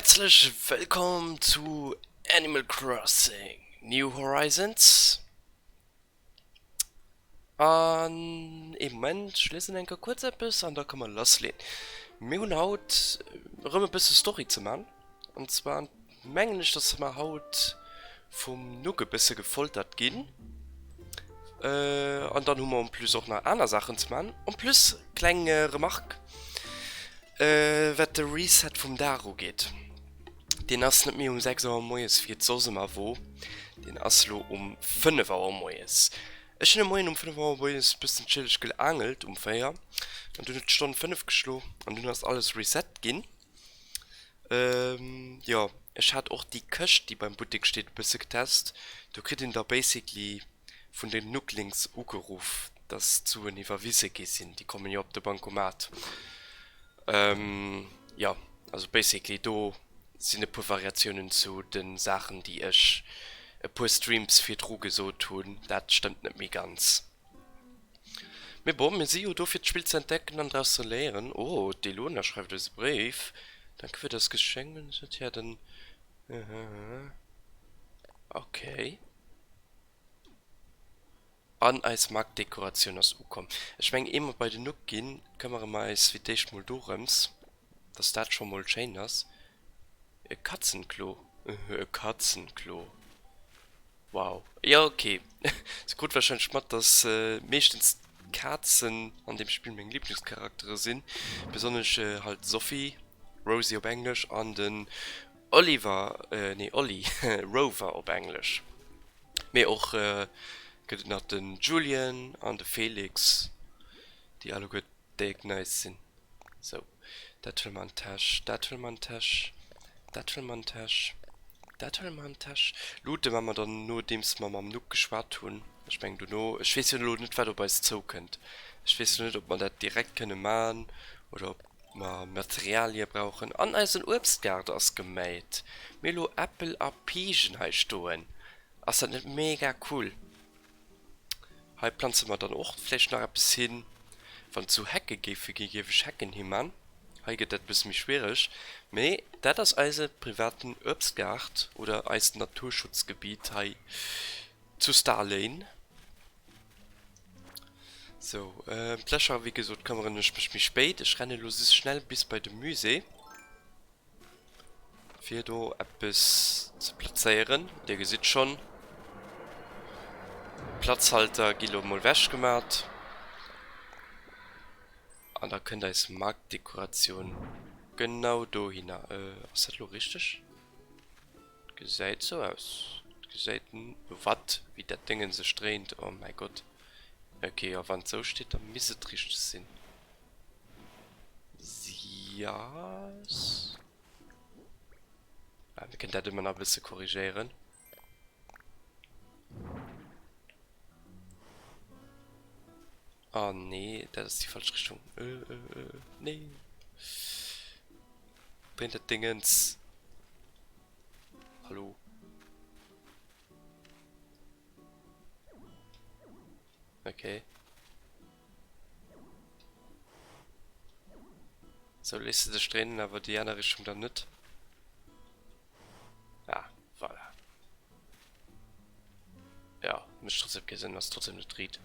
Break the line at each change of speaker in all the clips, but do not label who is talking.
Häerzlech wëllkomm zu Animal Crossing New Horizons. An ee Moment, ech liesen eng Kéier kuerz eppes an da ka mer lassleeën. Mir hunn haut erëm e bësse Story ze man. An zwar mengen ech, dass mer haut vum Nook e bësse gefoltert ginn. An dann hu mer en plus och nach aner Saachen ze man. En plus, kleng Remarque, wat de Reset vum Dag ugeet. Deen ass net méi um 6 Auer moies wéi et soss ëmmer wor, deen ass lo um 5 Auer moies. Ech hunn de Moien um 5 Auer moies bëssen chilleg gelaangelt um 4 an dunn huet d'Stonn 5 geschlo an dunn ass alles reset ginn. Jo, ech hat och déi Këscht déi beim Buttek steet e bësse getest. Do kritt een da basically vun den Nooklings ugeruff, dass d'Suen iwwerwise gi sinn. Déi kommen jo op de Bankomat. Jo, also basically do sinn e puer Variatiounen zu de Saachen déi ech e puer Streams virdru gesot hunn. Dat stëmmt net méi ganz. Mee bon, mir si jo do fir d'Spill ze entdecken an draus ze léieren. Oh, d'Elona schreift eis e Bréif. Danke für das Geschenk und so, tja, dann. Okay. An eis Marktdekoratioun ass ukomm. Ech mengen, ier mer bei den Nook ginn, këmmere mer eis fir d'éischt mol dorëms, dass dat scho mol schéin ass. E Katzenklo. E Katzenklo. Wow. Jo, ok. Se krut warscheinlech mat, dass meeschtens d'Kazen an deem Spill meng Liblingscharaktere sinn. Besonnesch halt d'Sophie, Rosie op Englesch, an den Oliver, nee Olli, Rover op Englesch. Mee och gëtt et nach den Julian an de Felix, déi alleguer déck nice sinn. Sou, dat huele mer an d'Täsch, dat huele mer an d'Täsch, dat huele mer an d'Täsch, dat huele mer an d'Täsch. Loote maache mer dann nodeems mer mam Nook geschwat hunn. Ech mengen dono, ech weess jo elo net wat op eis zoukënnt. Ech weess lo net ob mer dat direkt kënne maachen oder ob mer Materialie brauchen. An eisen Uebstgaart ass geméit. Mir hu lo Äppel a Piigen hei stoen. Ass dat net mega cool? Hei planze mer dann och vläicht nach eppes hin. Wann et sou Hecke géife ginn, géif ech Hecken himan. Hei gëtt dat e bësse méi schwiereg. Mee dat ass eise privaten Uebstgaart oder eist Naturschutzgebiet hei zu Starlane. Sou, ëm d'Lächer, wéi gesot, këmmeren ech mech méi spéit. Ech renne lo just schnell bis bei de Musée, fir do eppes ze plazéieren. Dir gesitt schonn, d'Platzhalter gi lo mol wechgemat. An da kënnt eis Marktdekoratioun genau dohinner. Ass dat lo richteg? Gesäit sou aus. Gesäit wat? Wéi dat Déngen sech dréint, oh mäi Gott. Ok, jo wann et sou steet, da misst et richteg sinn. Sias. Ah, mir kënnen dat ëmmer nach e bësse korrigéieren. Ah nee, dat ass déi falsch Richtung. Äh, äh, äh, nee. Bréngt dat Dingens. Hallo. Okay. So léisst se sech dréinen, awer déi aner Richtung dann net. Ah, voilà. Ja, mécht trotzdem kee Sënn, ass trotzdem net riit.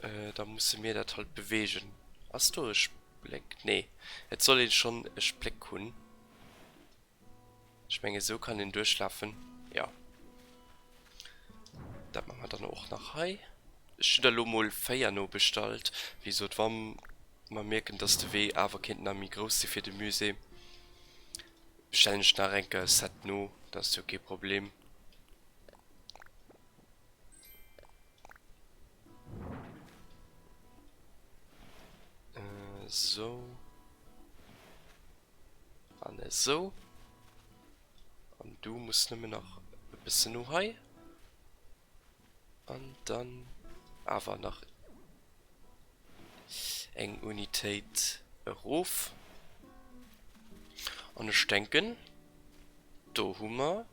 Äh, da musse mir dat halt bewegen. Ass do e Spléck? Nee, et soll een schonn e Spléck hunn. Ech menge sou kann een duerchlafen. Ja. Dat maache mer dann och nach hei. Ech hunn der elo mol 4 nobestallt. Wéi gesot, wa mer mierken, dass de Wee awer kéint nach méi grouss si fir de Musée, bestellen ech nach eng Kéier e Set no. Dat ass jo kee Problem. Esou. An esou. An du muss nëmmen nach e bëssen no hei. An dann awer nach eng Unitéit erof. An ech denken, do hu mer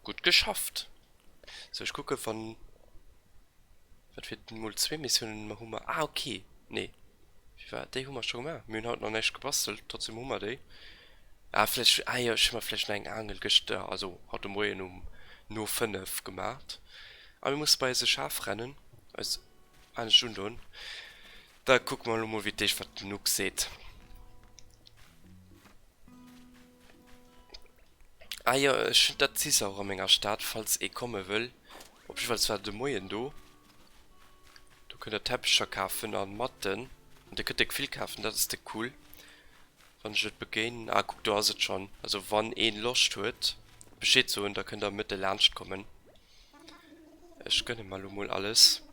gutt geschafft. Sou, ech kucke wann, wat fir mol zwee Missiounen mer hu mer. Ah ok, nee, firwat, déi hu mer scho gemaach. Mir hunn haut nach näischt gebastelt, trotzdem hu mer déi. Ah vläch, ah jo, ech hu mer vläch nach eng Aangel gëschter, also haut de Moien um no 5 gemaacht. A mir musse bei eise Schaf rennen, eis anescht undoen. Da kucke mer elo mol wéi d'éischt wat den Nook seet. Ah jo, ech hunn dat Zisser och a menger Stad, falls ee komme wëll. Op jiddefalls war de Moien do. Do kënnt der Teppecher kafen an Matten. An dir kënnt déck vill kafen, dat ass déck cool. Wann ech et begéinen, ah kuck do ass et schonn. Also wann een Loscht huet Bescheed soen, da kënnt der Mëtte laanscht kommen. Ech gënne mer lo mol alles.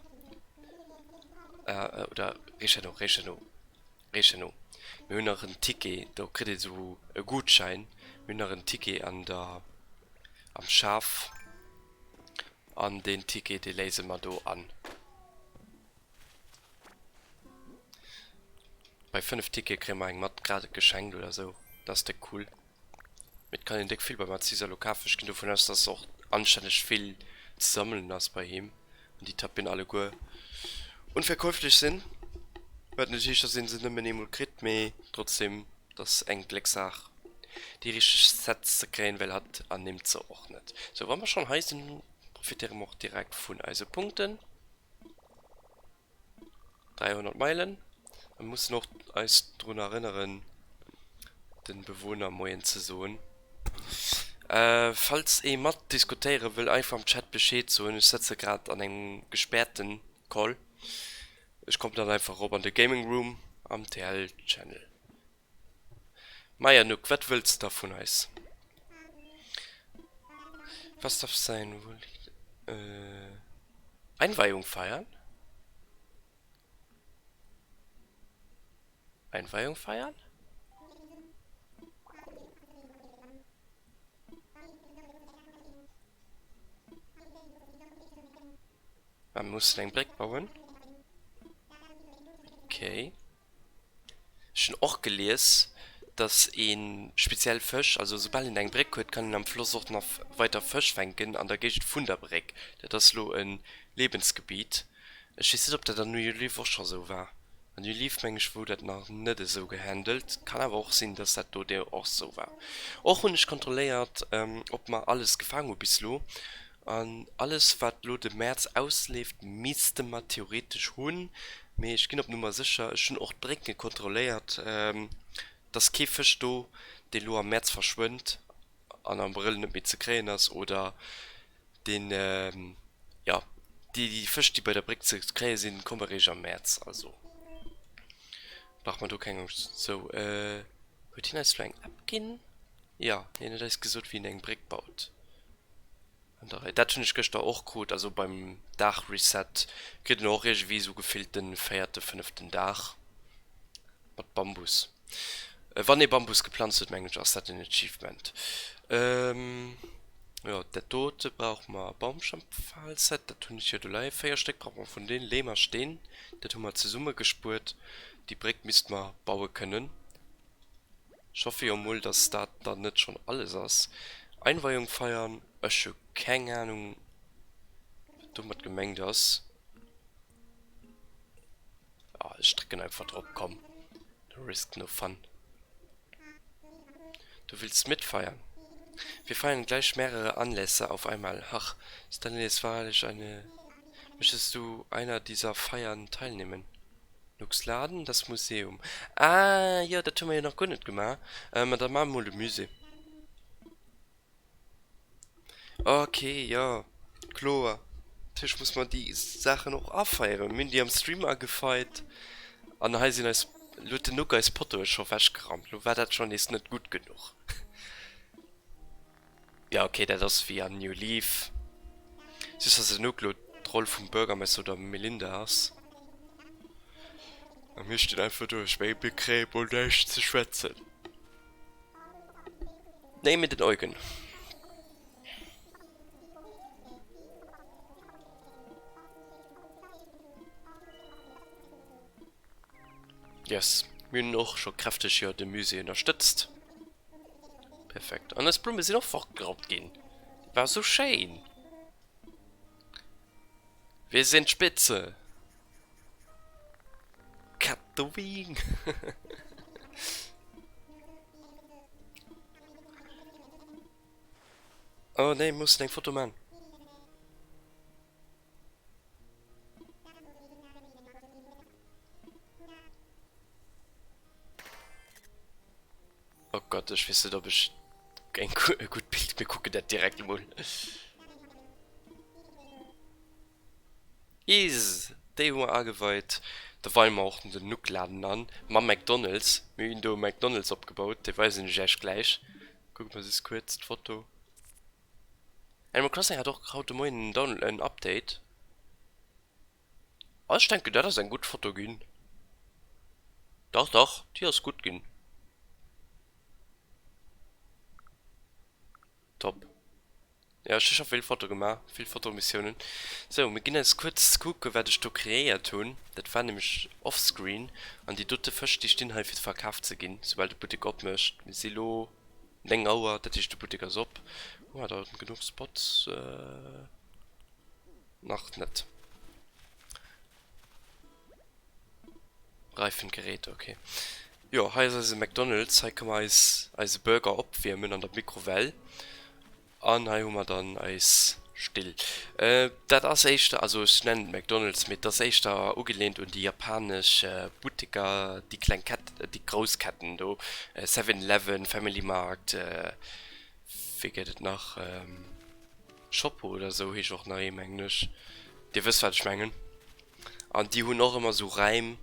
Äh, oder reech herno, reech herno, reech herno. Mir hunn nach en Ticket, do kritt ee sou e Gutschäin. Mir hunn nach en Ticket an der, am Schaf an deen Ticket dee léise mer do an. Bei 5 Tickete kréie mer eng Matt grad geschenkt oder sou. Dat ass déck cool. Mee et kann een déck vill beim Aziza lo kafen. Ech ginn dovun aus, dass och anstänneg vill ze sammelen ass bei him an déi Tapien alleguer unverkäuflech sinn. Wat net heescht, dass een se nëmmen eemol kritt, mee trotzdem, et ass eng Gléckssaach déi richteg Sets ze kréien, well hatt ernimmt se och net. Sou, wa mer schonn hei sinn, profitéiere mer och direkt vun eise Punkten. 300 Meilen. Mir mussen och eis drun erënneren, den Bewohner Moien ze soen. Falls ee mat diskutéiere wëll, einfach am Chat Bescheed soen. Ech sëtze grad an engem gespäerten Call. Ech kommen dann einfach erop an de Gaming Room am TL Channel. Maja Nook, wat wëlls de da vun eis? Was darf sein? Wo liegt... Äh, Einweihung feiern? Einweihung feiern? Mir mussen eng Bréck bauen. Okay. Ech hunn och gelies, dass ee speziell Fësch, also soubal een eng Bréck huet, kann een am Floss och nach weider Fësch fänken an der Géigend vun der Bréck. Dat ass elo e Lebensgebiet. Ech weess net, ob dat an New Leaf och scho sou war. An New Leaf, meng ech, wou dat nach net esou gehandelt. Kann awer och sinn, dass dat do och sou war. Och hunn ech kontrolléiert, ob mer alles gefaang hu bis elo. An alles wat lo de Mäerz ausleeft misste mer theoretesch hunn, mee ech ginn op Nummer sécher. Ech hunn och d'Brécke kontrolléiert, et ass kee Fësch do dee lo am Mäerz verschwënnt an am Abrëll net méi ze kréien ass oder deen, jo déi Fësch déi bei der Bréck ze kréie sinn, komme réischt am Mäerz. Also brauch mer do keng Angscht. Sou, huet hien eis lo eng App ginn? Jo, hien huet eis gesot wéi een eng Bréck baut. An der Rei. Dat hunn ech gëschter och krut, also beim Dag-Reset kritt een och iergendwéi esou gefillt den véierte, fënneften Dag mat Bambus. Wann ee Bambus geplanzt huet, mengen ech, ass dat en Achievement. Jo, dat dote brauche mer, Baumstammpfahl-Set, dat hunn ech jo do leien. 4 Stéck brauche mer vun deenen, Leem a Steen, dat hu mer zesummegespuert. Déi Bréck misste mer baue kënnen. Ech hoffe jo mol dass dat dann net schon alles ass. Einweihung feiern, ech hu keng Ahnung wat domat gemengt ass. Ah ech drécken einfach drop, komm, no risk no fun. Du willst mitfeiern? Wir feiern gleich mehrere Anlässe auf einmal. Hach, Stanley es wahrlich eine Möchtest du einer dieser Feiern teilnehmen? Lux Laden, das Museum. Ah jo, dat hu mer jo nach guer net gemaach. Ma da maache mer mol de Musée. Ok, jo, kloer. Natierlech muss mer déi Saachen och afeieren. Mir hunn déi am Stream agefeiert an hei sinn eis, lo huet den Nook eis Pottoe scho wechgerammt. Lo war dat schonn nees net gutt genuch. Ja ok, dat ass wéi an New Leaf. Just dass den Nook lo d'Roll vum Bürgermeister oder Melinda ass. A mir stinn einfach do. Ech mengen mir kréie mol näischt ze schwätzen. Nee, mee den Eugen. Yes, mir hunn och scho kräfteg jo de Musée ënnerstëtzt. Perfekt. An eis Blumme sinn och fortgerappt ginn. Dat war sou schéin. Wir sind spitze. Cut the wing. Oh nee, mir mussen eng Foto man. Oh Gott, ech weess net ob ech eng e gutt Bild, mir kucken dat direkt emol. Is, déi hu mer ageweit. Da weie mer och den Nook-Laden an, mam McDonald's. Mir hunn do e McDonald's opgebaut, dee weisen ech iech gläich. Kucke mer just kuerz d'Foto. Animal Crossing hat och haut de Moien en Down en Update. Ah ech denken dat ass eng gutt Foto ginn. Dach dach, déi ass gutt ginn. Top. Jo ech hu scho vill Foto gemaach, vill Fotomissiounen. Sou mir ginn eis kuerz kucke wat ech do kreéiert hunn. Dat war nämlech offscreen. An déi dote Fësch déi stinn hei fir verkaf ze ginn soubal de Buttek opmécht. Mir si lo 9 Auer, dat heescht de Buttek ass op. Hu mer da genuch Spots? Nach net. Reifengerät, ok. Jo, hei ass eise McDonald's. Hei ka mer eis eise Burger opwiermen an der Mikrowell. An hei hu mer dann eis Still. Dat ass éischter, also ech nennen et McDonald's, mee et ass éischter ugelehnt un déi japanesch Butteker, déi kleng Kett, déi grouss Ketten do, Seven Eleven, Family Mart, wéi gëtt et nach? Shoppo oder sou heescht och nach ee mengen ech. Dir wësst wat ech mengen. An déi hunn och ëmmer sou Räim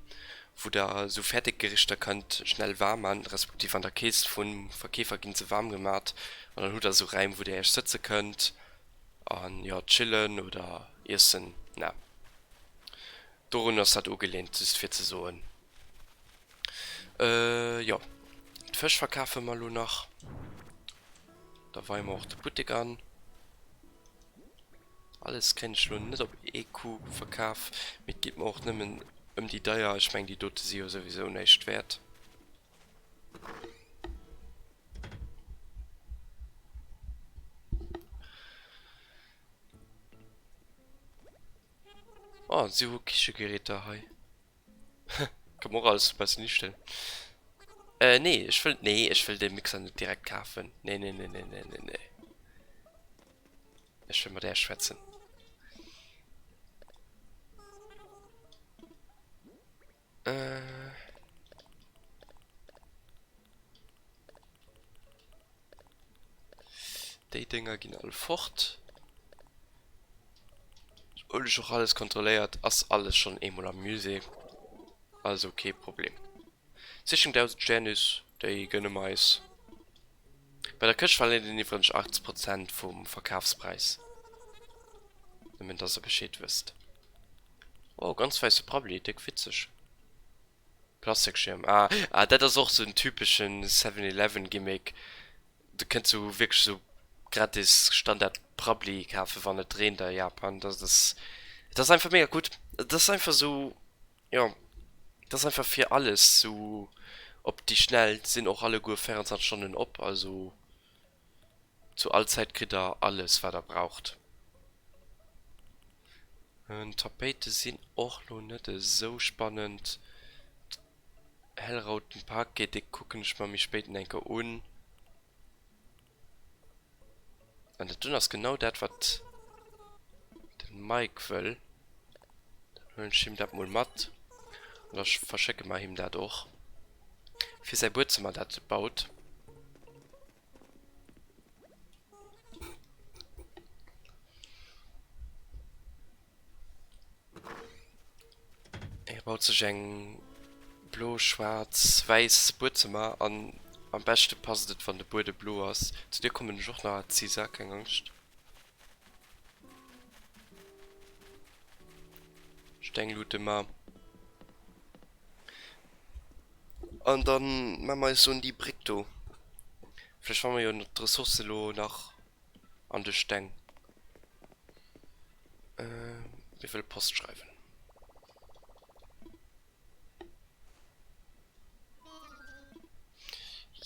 wou der sou Fäerdeggerichter kënnt schnell waarm man, respektiv an der Kees vum Verkeefer ginn se waarm gemat an dann hutt der sou Räim wou der iech sëtze kënnt an jo chillen oder iessen. Na dorun ass dat ugelehnt, just fir ze soen. Jo d'Fësch verkafe mer lo nach. Da weie mer och de Buttek an. Alles kréien ech lo net op ee Coup verkaf, mee et geet mer och nëmmen ëm déi deier. Ech mengen déi dote si jo souwisou näischt wäert. Oh, si hu Kichegeräter hei. Kann mer och alles e bessen histellen. Äh, nee, ech wëll, nee, ech wëll de Mixer net direkt kafen. Nee, nee, nee, nee, nee, nee, nee. Ech wëll mat Äech schwätzen. Äh. Déi Dénger ginn all fort. Obwuel ech och alles kontrolléiert, ass alles schonn eemol am Musée. Also kee Problem. 16.000 Sternis, déi gënne mer eis. Bei der Këscht verléiert een iwwregens 80 Prozent vum Verkafspräis. Nëmmen dass der Bescheed wësst. Oh, ganz wäisse Prabbeli, déck witzeg. Plastikschirm, ah, ah, dat ass och sou en typeschen Seven Eleven Gimmick. Du kënns sou wierklech sou gratis Standard Prabbeli kafen, wann et reent a Japan. Dat ass, dat ass einfach mega gutt. Dat ass einfach sou, jo, dat ass einfach fir alles sou op déi Schnell. Sinn och alleguer 24 Stonnen op, also zu all Zäit kritt der alles wat der braucht. D'Tapéite sinn och lo net esou spannend. Hellrouten Parquet, dee kucken ech mer méi spéit eng Kéier un. An dat dunn ass genau dat wat den Mike wëll. Dann huelen ech him dat mol mat an da verschécke mer him dat och fir säi Buedzëmmer dat e baut. Hie baut sech eng blo, schwaarz, wäiss Buedzëmmer an am beschte passt et wann de Buede blo ass. Zu dir kommen ech och nach, Cisa, keng Angscht. Steng lute mer. An dann maa mer eis un déi Bréck do. Vläicht fanne mer jo d'Ressource elo nach an de Steng. Mir wëlle Post schreiwen.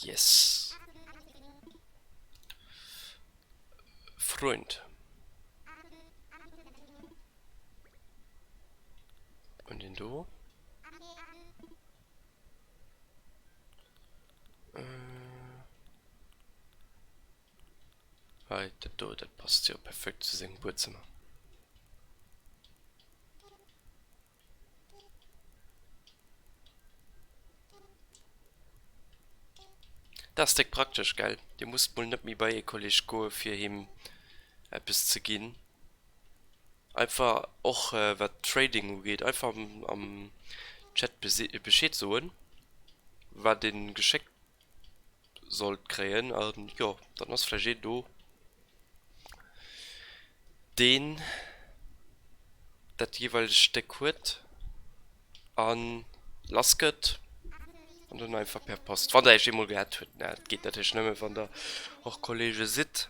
Yes. Freund. Und den do? Hei, dat do, dat passt jo perfekt zu sengem Buedzëmmer. Dat ass déck praktesch, gell? Dir musst mol net méi bei ee Kolleg goe fir him eppes ze ginn. Einfach och wat Trading ugeet, einfach am Chat Bescheed soen, wat ee geschéckt sollt kréien an jo, dann ass vläicht een do, deen dat jeeweilegt Stéck huet a lass gëtt an dann einfach per Post, wann der Iech eemol geadd hutt, ne, et geet natierlech nëmme wann der och Kollege sidd,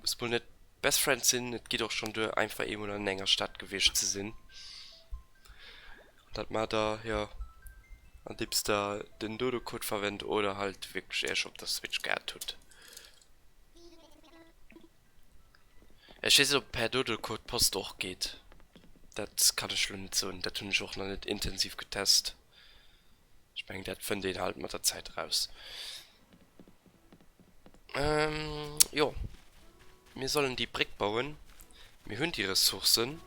muss mol net Best Friends sinn, et geet och schonn duer einfach eemol an enger Stad gewiescht ze sinn. Dat maacht der jo andeems der den Dodo-Code verwent oder halt wierklech Iech op der Switch geadd hutt. Ech weess net op per Dodo-Code d'Post och geet, dat kann ech lo net soen, dat hunn ech och nach net intensiv getest. Ech mengen dat fënnt een halt mat der Zäit eraus. Jo, mir sollen déi Bréck bauen. Mir hunn déi Ressourcen.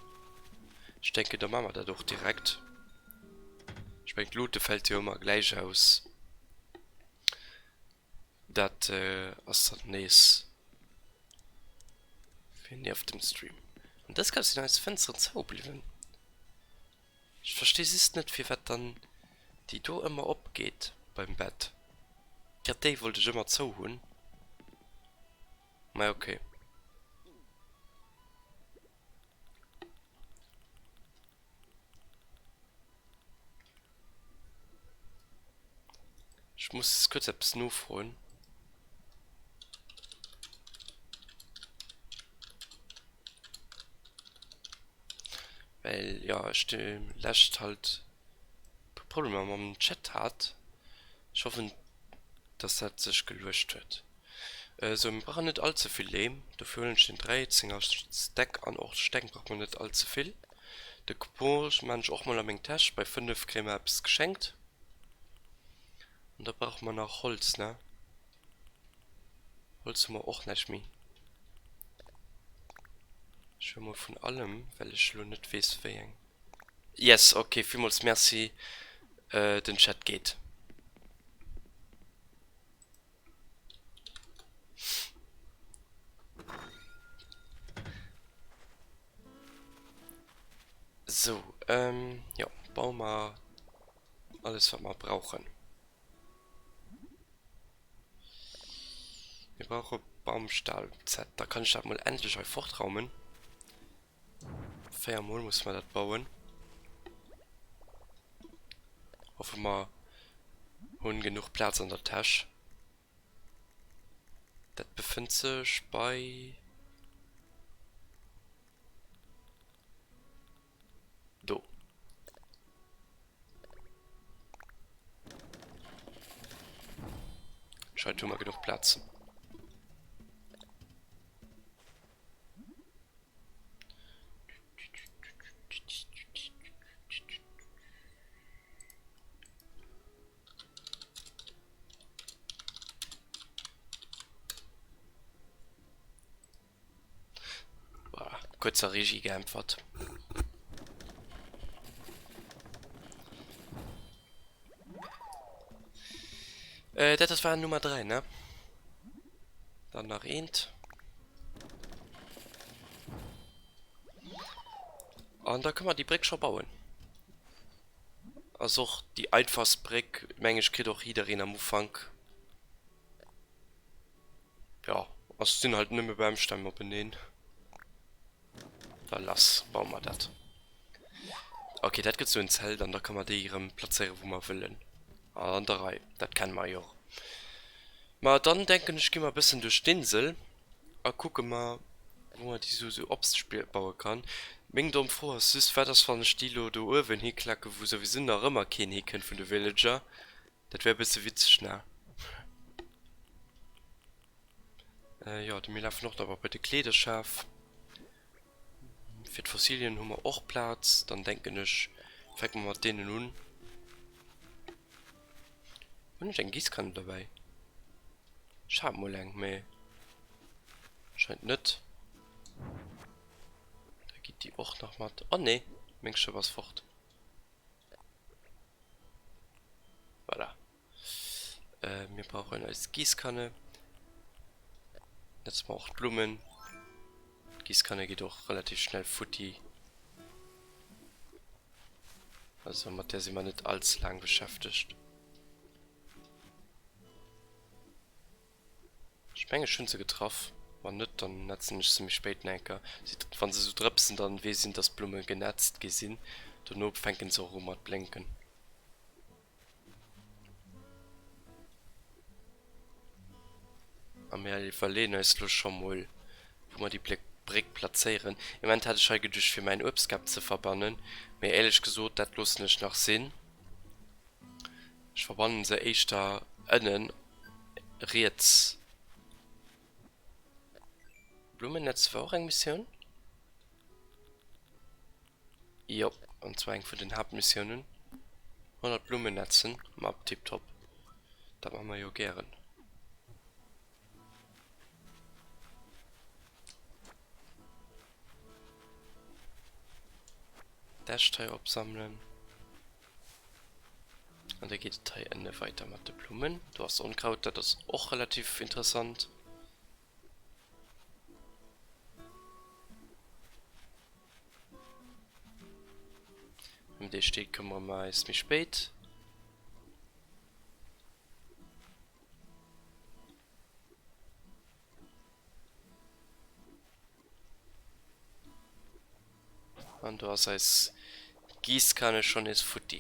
Ech denken, da maache mer dat och direkt. Ech mengen, d'Lute fält jo ëmmer gläich aus. Dat ass dann nees fir nieft dem Stream. An dës Kéier sinn eis Fënsteren zou bliwwen. Ech versti just net firwat dann déi do ëmmer opgeet beim Bett. Grad déi wollt ech ëmmer zou hunn. Mä ok. Ech muss kuerz eppes nofroen. Well jo ech déi lescht halt puer Problemer mam Chat hat. Ech hoffen dass dat sech geluecht huet. Sou mir brauchen net all ze vill Leem, dofir huelen ech den 13 er Stack an och Steng brauch mer net all ze vill. De Coupon maan ech och mol a meng Täsch, bei 5 kréie mer eppes geschenkt. An da brauche mer nach Holz ne? Holz hu mer och näischt méi. Ech huele mol vun allem, well ech elo net weess wéi eng. Yes, ok, villmools Merci, den Chat geet. Sou, jo, baue mer alles wat mer brauchen. Mir brauche Baumstahlset. Da kann ich dat mol endlech hei fortraumen. 4 mol muss mer dat bauen. Hoffe mer hunn genuch Plaz an der Täsch. Dat befënnt sech bei Do. Scheint hu mer genuch Plaz. Voilà, kuerz der Regie geäntwert. Äh, dat das war Nummer 3, ne? Dann nach eent. An da kënne mer déi Bréck scho bauen. Ass och déi einfachst Bréck, meng ech, kritt och jiddereen am Ufank. Jo, ass sinn halt nëmme Bamstämm openeen. Da lass, baue mer dat. Ok, dat gëtt sou en Zelt an da ka mer déi erëm plazéiere wou mer wëllen. An der Rei, dat kenne mer jo. Ma dann denken ech gi mer e bëssen duerch d'Insel a kucke mer wou mer déi sou sou opsp baue kann. Meng domm Fro ass just, wat ass wann ech déi lo do uewen hiklacken, wou souwisou nach ëmmer keen hikënnt vun de Villager? Dat wär e bësse witzeg, ne? Jo, mir lafen och nach bei de Kleederschaf. Fir d'Fossilien hu mer och Plaz. Dann denken ech, fänke mer mat deenen un. Hunn ech eng Giesskan derbäi? Ech hat mol eng, mee. Scheint net. Da geet déi och nach mat. Oh nee, meng Schëpp ass fort. Voilà. Mir brauchen eis Giesskanne. Netze mer och d'Blummen. D'Giesskanne geet och relativ schnell futti. Also mat där si mer net all ze laang beschäftegt. Ech mengen ech hunn se getraff. Wann net, dann netzen ech se méi spéit nach eng Kéier. Wann se sou drëpsen, dann weess een dass d'Blumme genetzt gi sinn. Dono fänken se och u mat blénken. A mir iwwerleeën eis lo scho mol, wou mer déi Bréck plazéieren. Am Moment hat ech hei geduecht, fir mäin Uebstgap ze verbannen, mee éierlech gesot, dat loossen ech nach sinn. Ech verbannen se éischter ënnen riets. Blummennetz war och eng Missioun? Jop, an zwar eng vun den Haaptmissiounen. 100 Blummen netzen, ma tiptop. Dat man mer jo gären. D'Äscht hei opsammelen. An da geet et hei ënne weiter mat de Blummen. Do ass Onkraut, dat ass och relativ interessant. Ëm dee Stee këmmere mer eis méi spéit. An do ass eis Giisskanne schonn nees futti.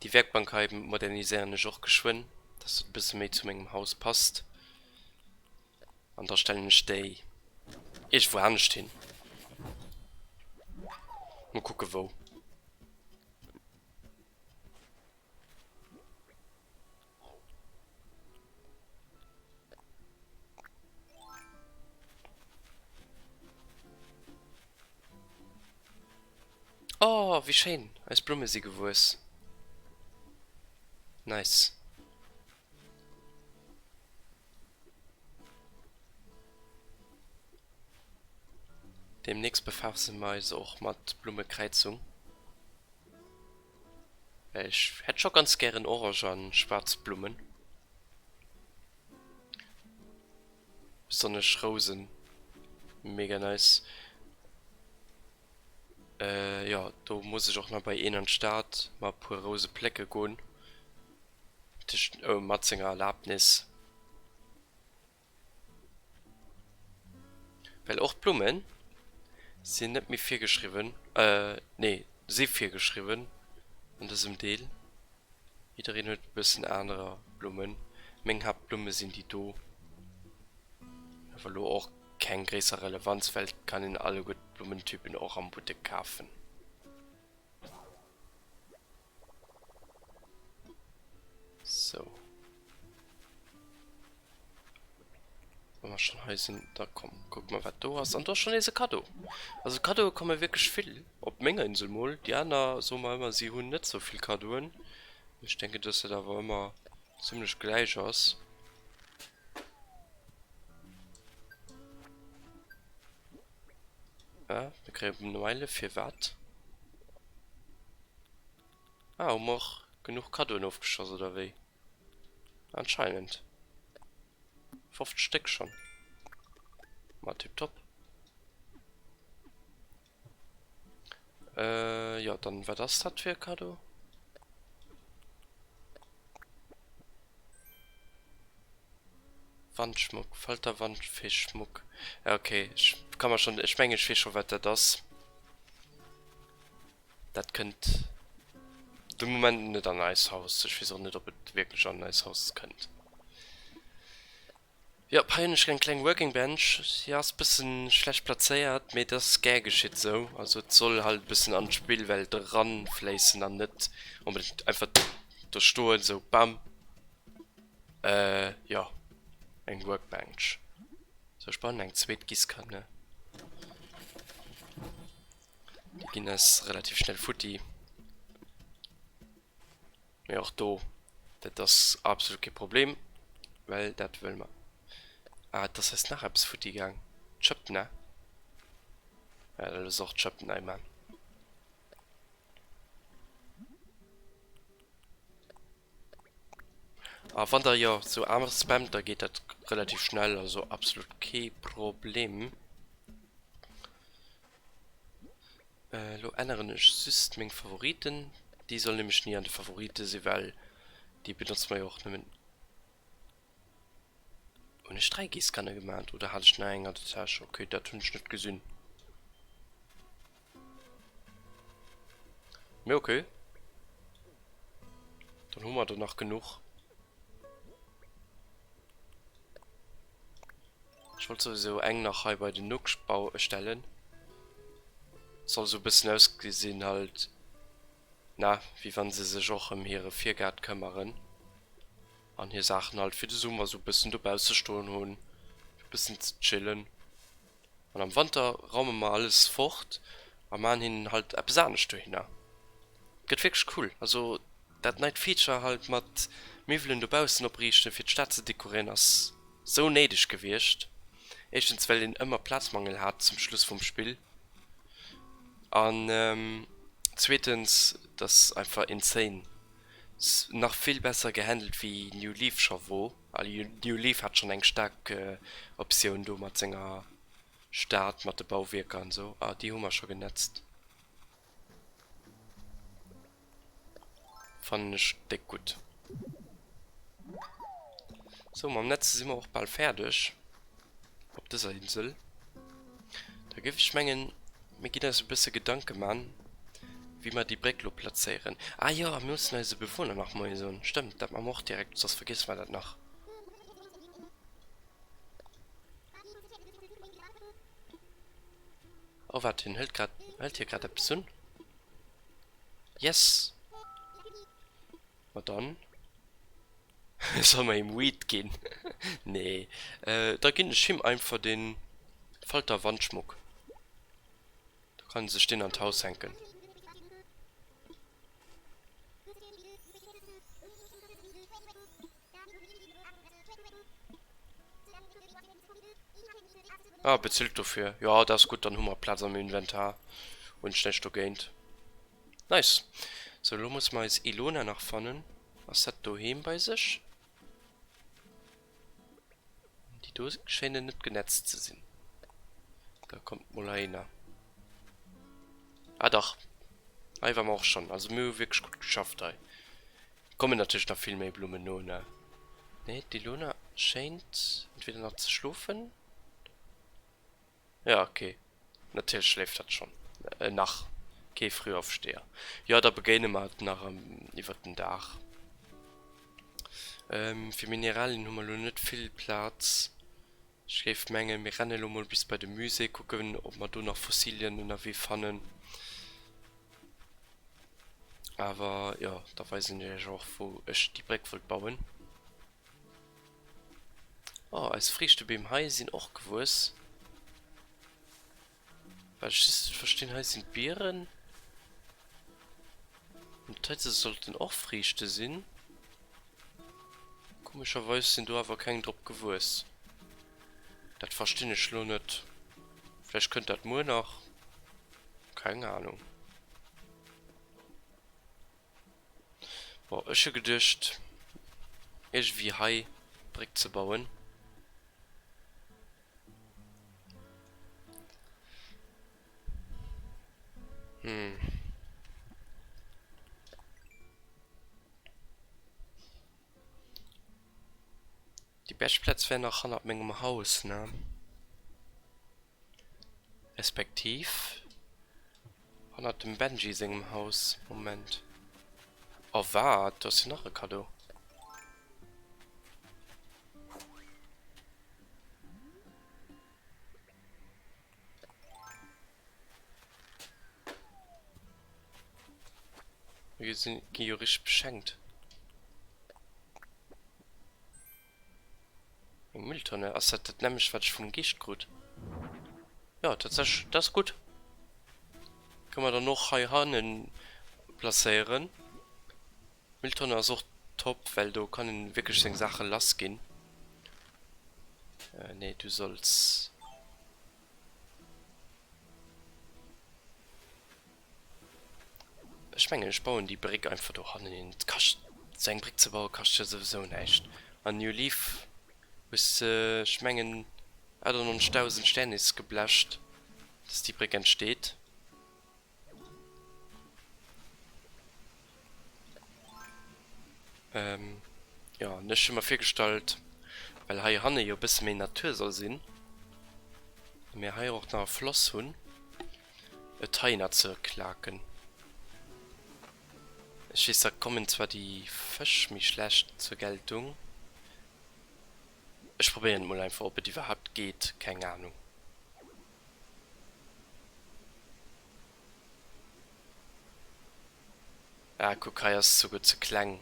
Déi Werkbank hei moderniséieren ech och geschwënn, dass dat e bësse méi zu mengem Haus passt. An da stellen ech déi iergendwou anescht hin. Mol kucke wou. Oh, wéi schéin! Eis Blumme si gewuess. Nice. Demnächst befaasse mer eis och mat Blummekräizung. Well ech hätt scho ganz gären orange an schwaarz Blummen. Besonnesch Rousen. Mega nice. Jo, do muss ech och nach bei een an d'Stad mer e puer Rouse plécke goen. Mat senger Erlaabnis. Well och d'Blummen sinn net méi virgeschriwwen, nee si virgeschriwwen an dësem Deel. Jiddereen huet e bëssen anerer Blummen. Meng Haaptblumme sinn déi do. Awer elo och keng gréisser Relevanz, well et kann een alleguer d'Blummentypen och am Buttek kafen. Sou. Wa mer schonn hei sinn, da komm, kucke mer wat do ass. An do ass schonn nees e Kaddo. Also Kaddoe komme wierklech vill, op menger Insel mol. Déi aner soe mer ëmmer, si hunn net sou vill Kaddoen. Ech denken, dass dat awer ëmmer zimmlech gläich ass. Ah, mir kréie Noëlle fir wat? Ah, hu mer och genuch Kaddoen ofgeschoss oder wéi? Anscheinend. 50 Stéck schonn. Ma tiptop. Äh, jo, dann wat ass dat fir e Kaddo? Wandschmuck, Falter Wandfischschmuck. Ja, okay, ech ka mer schon, ech mengen ech weess scho wat dat ass. Dat kënnt de Moment net an eis Haus. Ech weess och net ob et wierklech an eis Haus kënnt. Jop, hei hunn ech eng kleng Working Bench. Si ass bëssen schlecht plazéiert, mee dat ass gär geschitt esou. Also et soll halt e bëssen an d'Spillwelt eranfléissen an net onbedéngt einfach do stoen, esou bam. Jo, eng Workbench. Sou, ech bauen eng zweet Giesskanne. Déi ginn eis relativ schnell futti. Mee och do, dat ass absolut kee Problem. Well dat wëlle mer. Ah, et ass eis nach eppes futti gaang. D'Schëpp, ne? Ja, da looss och d'Schëpp nei man. A wann der jo sou aner spammt, da geet dat relativ schnell, also absolut kee Problem. Elo änneren ech just meng Favoriten. Déi soll nämlech ni an de Favorite sinn, well déi benotze mer jo och nëmmen. Hunn ech 3 Giesskanne gemaat oder hat ech nach eng an der Täsch? Ok, dat hunn ech net gesinn. Mee ok. Dann hu mer der nach genuch. Ech wollt souwisou eng nach hei bei den Nook stellen. Soll sou bëssen ausgesinn halt, na, wéi wann se sech och ëm hire Virgaart këmmeren an hir Saachen halt fir de Summer sou bëssen dobausse stoen hunn, fir bëssen ze chillen. An am Wanter raume mer alles fort a maan hinnen halt eppes anescht dohinner. Gëtt wierklech cool. Also dat neit Feature halt mat Miwwelen dobaussen opriichten fir d'Stad ze dekoréieren ass sou néideg gewiescht. Éischtens well een ëmmer Plazmangel hat zum Schluss vum Spill an zweetens dass einfach insane. Nach vill besser gehandelt wéi New Leaf scho wor. New Leaf hat schonn eng staark Optioun do mat senger Stad, mat de Bauwierker an esou. Ah, déi hu mer scho genetzt. Fannen ech déck gutt. Sou, mam Netze si mer och bal fäerdeg op dëser Insel. Da géif ech mengen, mir ginn eis e bësse Gedanke man, wéi mer déi Bréck lo plazéieren. Ah jo, mir mussen eise Bewunner nach Moie soen. Stëmmt, dat maache mer och direkt, soss vergiesse mer dat nach. Oh waart, hien hëlt grad, hëlt hie grad eppes un? Yes! Ma dann soll mer him Weed ginn. Nee, da ginn ech him einfach den Falter Wandschmuck. Da kann en sech deen an d'Haus hänken. Ah, bezilt dofir. Jo, dat ass gutt, dann hu mer Plaz am Inventar. Hunn ech näischt dogéint. Nice. Sou, elo musse mer eis Ilona nach fannen. Ass dat doheem bei sech? Déi do schéinen net genetzt ze sinn. Da kommt mol heihinner. Ah dach, hei ware mer och schonn. Also mir hu wierklech gutt geschafft hei. Kommen natierlech nach vill méi Blummen no, ne? Nee, d'Ilona schéint entweder nach ze schlofen. Ja, ok. Natierlech schléift hatt schonn. Nach kee Frühaufsteher. Jo, da begéine mer et nach iwwert den Dag. Fir Mineralien hu mer elo net vill Plaz. Ech géif mengen, mir renne elo mol bis bei de Musée, kucken, ob mer do nach Fossilien ënnerwee fannen. Awer jo, da weisen ech iech och, wou ech déi Bréck wollt bauen. Oh, eis Friichtebeem hei sinn och gewuess. Wat ech just net verstinn, hei sinn d'Bieren. An d'Heite sollten och Friichte sinn. Komescherweis sinn do awer keng drop gewuess. Dat verstinn ech lo net. Vläicht kënnt dat muer nach. Keng Ahnung. Bon, ech hu geduecht iergendwéi hei d'Bréck ze bauen. Hm. Déi bescht Plaz wär nach hannert mengem Haus, ne? Respektiv hannert dem Benji sengem Haus. Moment. Oh waart, do ass jo nach e Cadeau. Mir sinn gi jo richteg beschenkt. Eng Mülltonne, ass dat dat nämmlecht wat ech vum Geescht krut? Jo tatsächlech, dat ass gutt. Kënne mer dann och hei hannen placéieren. Mülltonne ass och top, well do kann een wierklech seng Saache lass ginn. Nee, du solls. Ech mengen ech bauen déi Bréck einfach do hannen hin. Et kascht, sou eng Bréck ze bauen kascht jo souwisou näischt. An New Leaf hues de ech mengen 98.000 Sternis geblecht, dass déi Bréck entsteet. Jo, an ech hu mer virgestallt, well hei hanne jo e bësse méi Natur soll sinn, a mir hei och nach e Floss hunn, et heihinner ze klaken. Ech weess, da kommen zwar déi Fësch méi schlecht zur Geltung. Ech probéieren et mol einfach, ob et iwwerhaapt geet, keng Ahnung. Ah kuck, hei ass souguer ze kleng.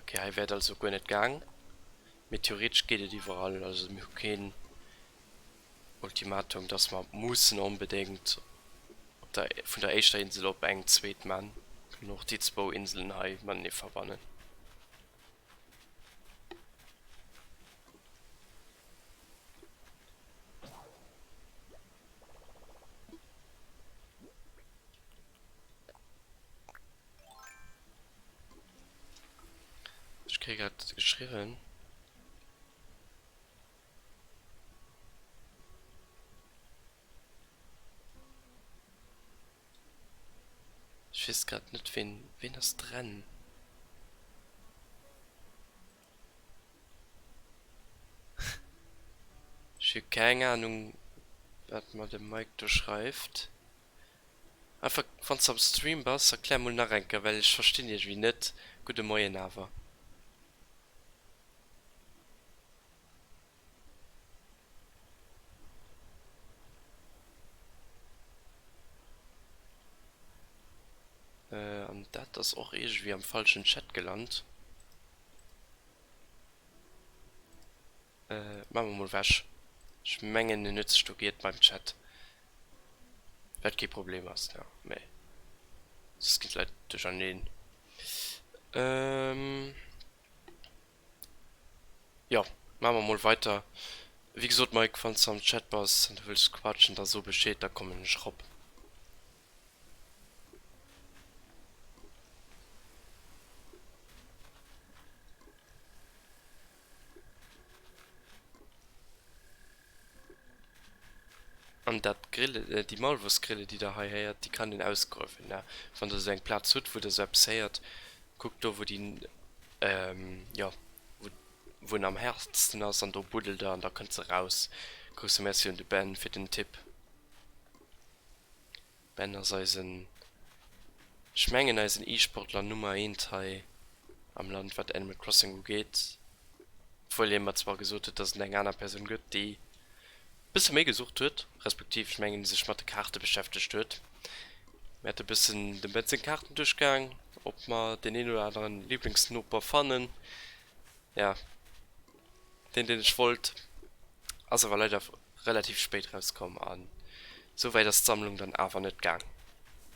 Ok, hei wär et also guer net gaang. Mee theoretesch geet et iwwerall. Also mir hu keen Ultimatum, dass mer mussen onbedéngt op der, vun der éischter Insel op eng zweet man. Kënnen och déi zwou Inselen hei matenee verbannen. Ech kréie grad geschriwwen. Ech weess grad net ween, ween ass drenn? Ech hu keng Ahnung wat mer de Mike do schreift. Einfach wanns de am Stream bass, erklär mol nach eng Kéier, well ech verstinn iergendwéi net. Gudde Moien awer. An dat ass och iergendwéi am falschen Chat gelant. Maache mer mol ewech. Ech mengen en huet sech do giert beim Chat. Wat kee Problem ass, ne, mä soss ginn d'Leit duercherneen. Jo, maache mer mol weiter. Wéi gesot Mike, wann s de am Chat bass an du wëlls quatschen, da so Bescheed, da kommen ech erop. An dat Grille, déi Maulwursgrille déi der hei héiert, déi kann een ausgruewen, ne? Wann der esou eng Plaz hutt wou der esou eppes héiert, kuckt do wou déi, jo wou wou en am haartsten ass an do buddelt der an da kënnt se raus. Grousse Merci un de Ben fir den Tipp. Ben ass eisen, ech mengen eisen E-Sportler Nummer eent hei am Land wat Animal Crossing ugeet, obwuel hie mer zwar gesot huet, dass et eng aner Persoun gëtt déi bësse méi gesucht huet, respektiv ech mengen sech mat de Kaarte beschäftegt huet. Mir hate bëssen dem Ben seng Kaarten duerchgaang, ob mer deen een oder aneren Liblingsnoper fannen. Ja, deen deen ech wollt ass awer leider relativ spéit rauskomm an sou wäit ass d'Sammlung dann awer net gaang.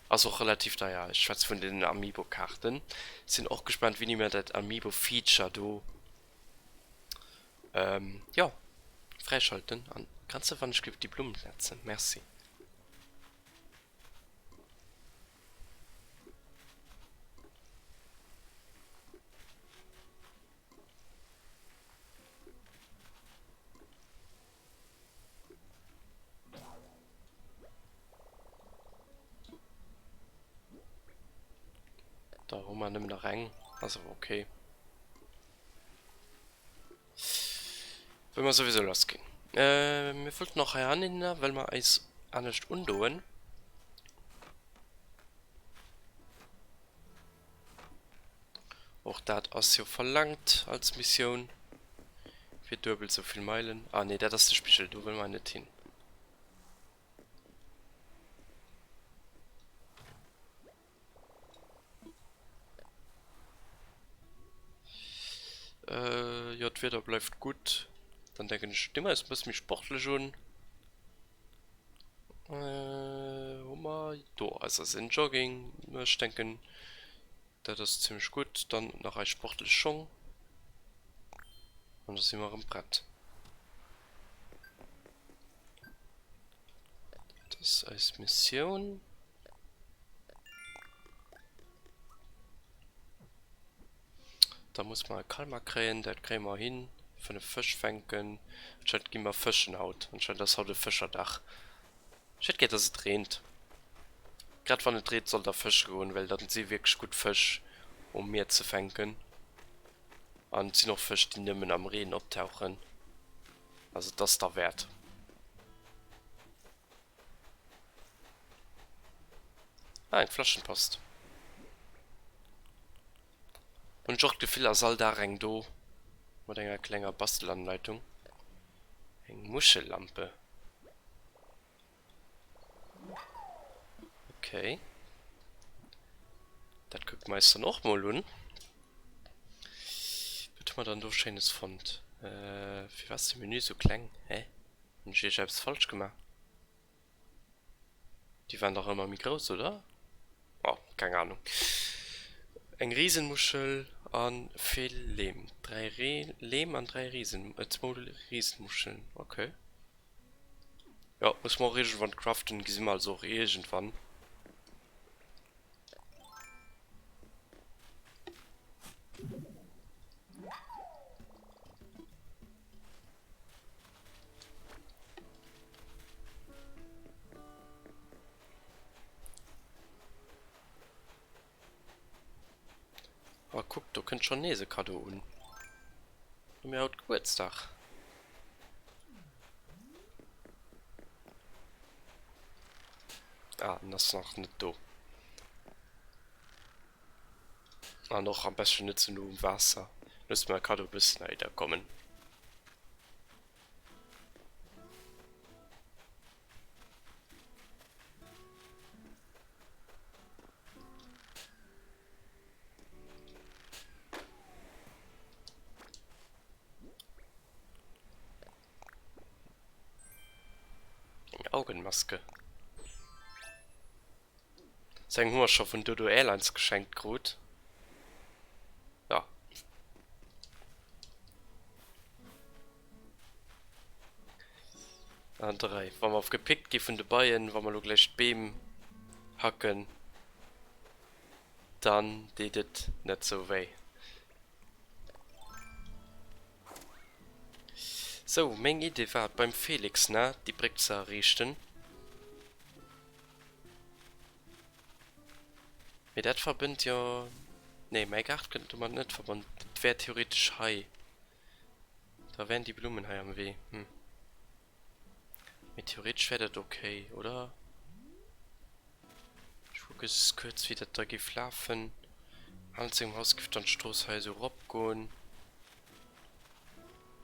Ass och relativ deier, ech schwätze vun den Amiibo Kaarten. Sinn och gespaant wéini mer dat Amiibo Feature do jo fräischalten. An kanns de wann ech géif déi Blumm setzen? Merci. Da hu mer nëmmen nach eng, ass awer ok. Wëll mer souwisou lass ginn. Mir wollten och heihinner, well mer eis anescht undoen. Och dat ass jo verlangt als Missioun. Fir duebel sou vill Meilen. Ah nee, dat ass de Spigel, do wëlle mer net hin. Äh, jo, d'Wieder bleift gutt. Dann denken ech, di mer eis e bësse méi sportlech un. Äh, hu mer do eis ass en Jogging. Ech denken, dat ass zimmlech gutt. Dann nach eis sportlech Schong. An da si mer erëm prett. Dat ass eis Missioun. Da muss mer e Kalmar kréien, dat kréie mer hin. 5 Fësch fänken. Anscheinend gi mer fëschen haut. Anscheinend ass haut e Fëscherdag. Ech hätt gär dass et reent. Grad wann et reent sollt der fësche goen, well dann si wierklech gutt Fësch um Mier ze fänken. An et sinn och Fësch déi nëmmen am Reen optauchen. Also et ass derwäert. Ah, eng Flaschenpost. Hunn ech och d'Gefill ass all Dag eng do mat enger klenger Bastelanleitung. Eng Muschellampe. Okay. Dat kucke mer eis dann och mol un. Wat hu mer dann do Schéines fonnt? Äh, firwat ass de Menü sou kleng? Hä? Hunn ech iergendeppes falsch gemaach? Déi waren dach ëmmer méi grouss, oder? Oh, keng Ahnung. Eng Riesenmuschel a vill Leem. 3 Re Leem an 3 Riesen, äh, zwou Riesenmuscheln. Okay. Jo, muss mer och iergendwann craften. Gesi mer also och iergendwann. Oh kuck, do kënnt schonn nees e Kaddo un. Hu mir haut Gebuertsdag? Ah, en ass nach net do. An och am beschten net ze no um Waasser. Loosse mer e Kaddo e bëssen heider kommen. Eng Augenmaske. Sou eng hu mer scho vun Dodo Airlines geschenkt krut. Ja. An 3. Wa mer gepickt gi vun de Beien, wa mer elo gläich d'Beem hacken, dann deet et net sou wéi. Sou, meng Idee war et beim Felix, ne, déi Bréck ze erriichten. Mee dat verbënnt jo... Nee, mäi Gaart gëtt domat net verbonn. Et wär theoretesch hei. Da wären déi Blummen hei am Wee. Hm. Mee theoretesch wär dat ok, oder? Ech kucke just kuerz, wéi dat da géif lafen. Hannert sengem Haus géif dann d'Strooss hei esou eropgoen.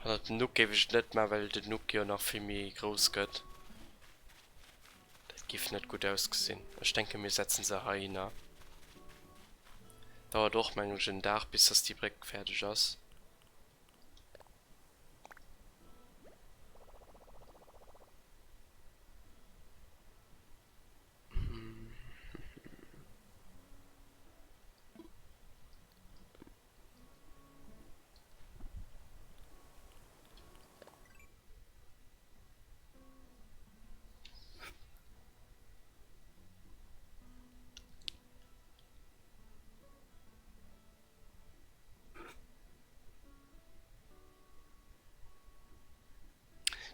Hannert dem Nook géif ech et net maachen, well den Nook jo nach vill méi grouss gëtt. Dat giff net gutt ausgesinn. Ech denken mir setzen se heihinner. Dauert och mengen ech en Dag bis dass déi Bréck fäerdeg ass.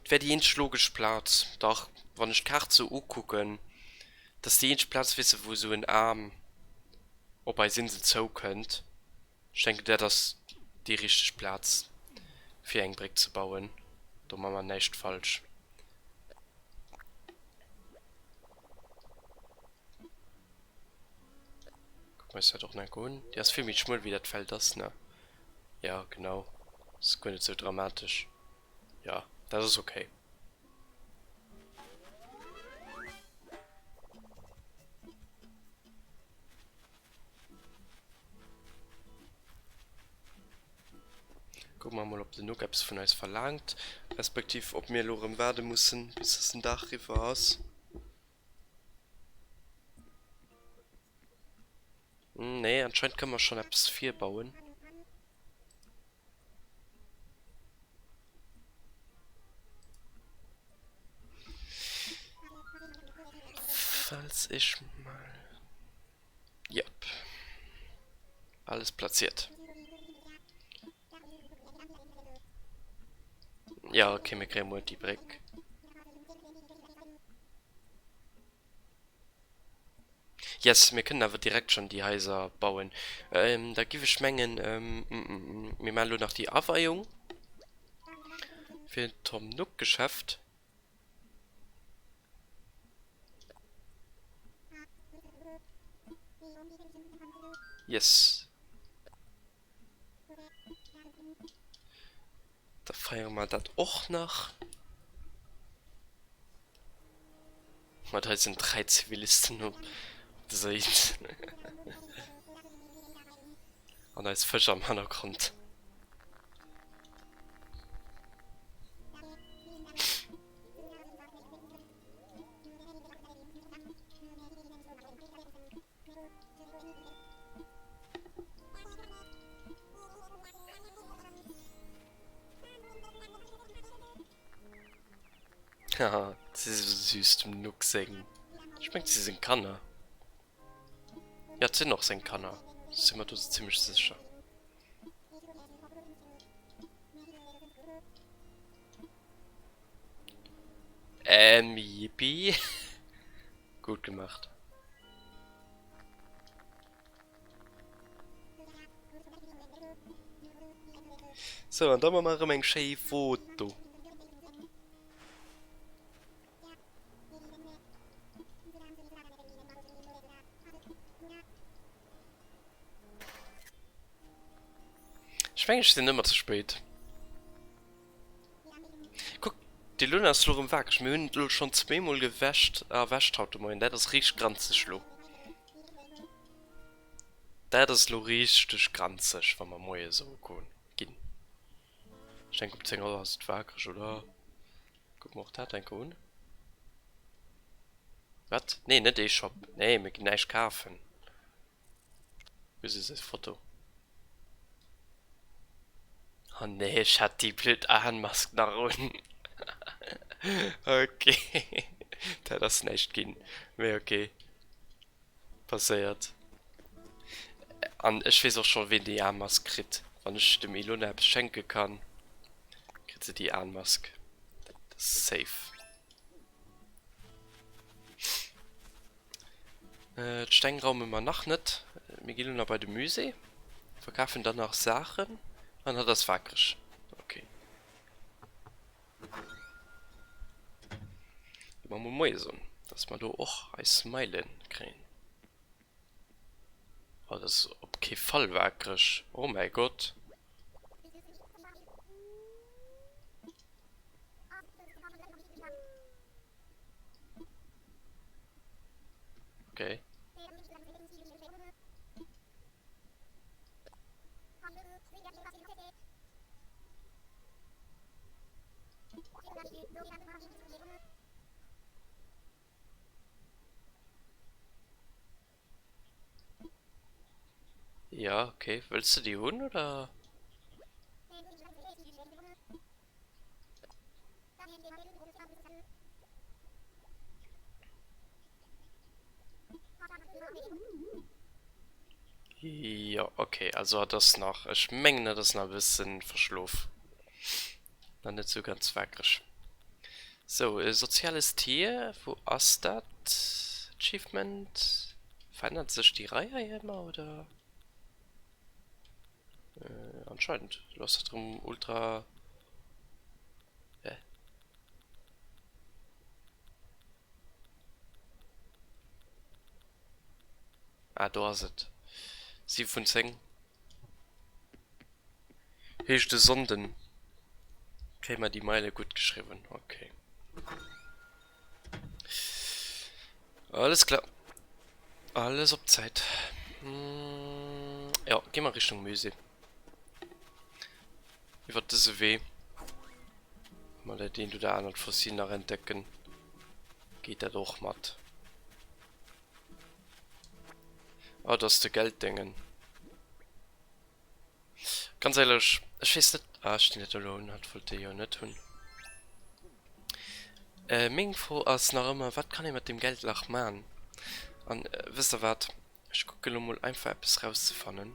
Et wär déi eenzeg logesch Plaz, dach, wann ech d'Kaart sou ukucken, dat ass déi eenzeg Plaz, weess de, wou esou en Aarm op eis Insel zoukënnt. Ech denken, dat ass déi richteg Plaz, fir eng Bréck ze bauen. Do man mer näischt falsch. Kucke mer eis dat och nach enke un. Déi ass vill méi schmuel, wéi dat Feld ass, ne? Jo, genau. Ass guer net sou dramatesch. Ja, dat ass okay. Kucke mer mol, ob den Nook eppes vun eis verlaangt, respektiv ob mir elo erëm waarde mussen, bis dass den Dag eriwwer ass. Nee, anscheinend kënne mer schonn eppes virbauen. Schätz ech mal. Jep. Alles platziert. Ja, okay, mir kréie muer déi Bréck. Yes, mir kënnen awer direkt schonn déi Haiser bauen. Da giff ech mengen, mir maachen elo nach déi Aweiung fir d'Tom Nook Geschäft. Yes. Da feiere mer dat och nach. Mat eisen 3 Zivilisten op dëser Insel. An eis Fësch am Hannergrond. Haha, si si sou süß, dem Nook seng. Ech mengt si seng Kanner. Jo, et sinn och seng Kanner, si mer do zimmlech sécher. Ähm, yippie. Gut gemacht. Sou, an da man mer erëm eng schéi Foto. Ech mengen ech sinn ëmmer ze spéit. Kuck, déi Luna ass lo rëm wakereg. Mir hunn et lo schonn zweemol gewäscht, erwäscht haut de Moien. Dat ass richteg granzeg lo. Dat ass lo richteg granzeg, wa mer moies esou goen ginn. Ech denken op 10 Auer ass et wakereg, oder? Kucke mer och dat eng Kéier un. Wat? Nee, net ee Shop. Nee, mir ginn näischt kafen. Wou ass eis Foto? Oh nee, ech hat déi blöd Aenmask nach un. Ok, dat ass näischt ginn, mee ok, passéiert. An ech weess och scho ween déi Aenmask kritt. Wann ech dem Ilona eppes schenke kann, kritt se déi Aenmask. Dat ass safe. D'Steng raume mer nach net. Mir ginn elo nach bei de Musée, verkafen dann nach Saachen an hatt ass wakereg. Ok. Gi mer mol Moie soen, dass mer do och eis Meile kréien. Oh, dat ass op kee Fall wakereg. Oh mäi Gott. Okay. Ja, okay. Wëlls du déi hunn, oder? Jo, okay. Also hatt ass nach, ech mengen hatt ass nach e bëssen verschlof. Nach net sou ganz wakereg. Sou, e soziales Tier, wou ass dat Achievement? Verännert sech déi Rei hei ëmmer, oder? Anscheinend. Elo ass dat erëm ultra. Hä? Ah, do ass et. 7 vun 10. Heescht e Sonnden kréie mer déi Meile gutt geschriwwen. Ok. Alles klar. Alles op Zäit. Jo, gi mer Richtung Musée. Iwwer dëse Wee. Wa mer dat eent oder anert Fossil nach entdecken, geet dat och mat. Oh, dat ass de Gelddéngen. Ganz éierlech, ech weess net, ah ech dinn dat elo un, hat wollt dee jo net hunn. Meng Fro ass nach ëmmer, wat kann ee mat deem Geldlach man? An wësst der wat? Ech kucke lo mol einfach eppes rauszefannen.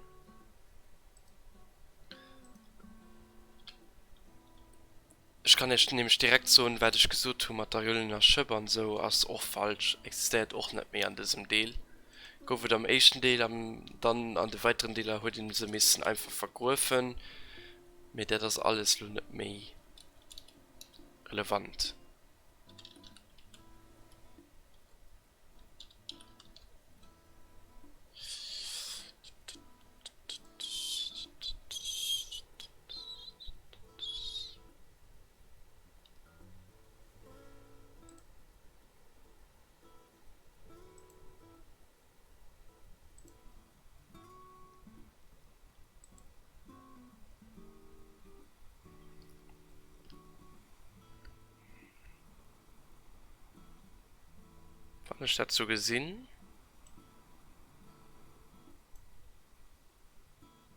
Ech kann iech nämlech direkt soen, wat ech gesot hu mat der gëllener Schëpp an esou ass och falsch, existéiert och net méi an dësem Deel. Gouf et am éischten Deel an dann an de weiteren Deeler huet een se missen einfach vergruefen, mee dat ass alles lo net méi relevant. Wann ech dat sou gesinn,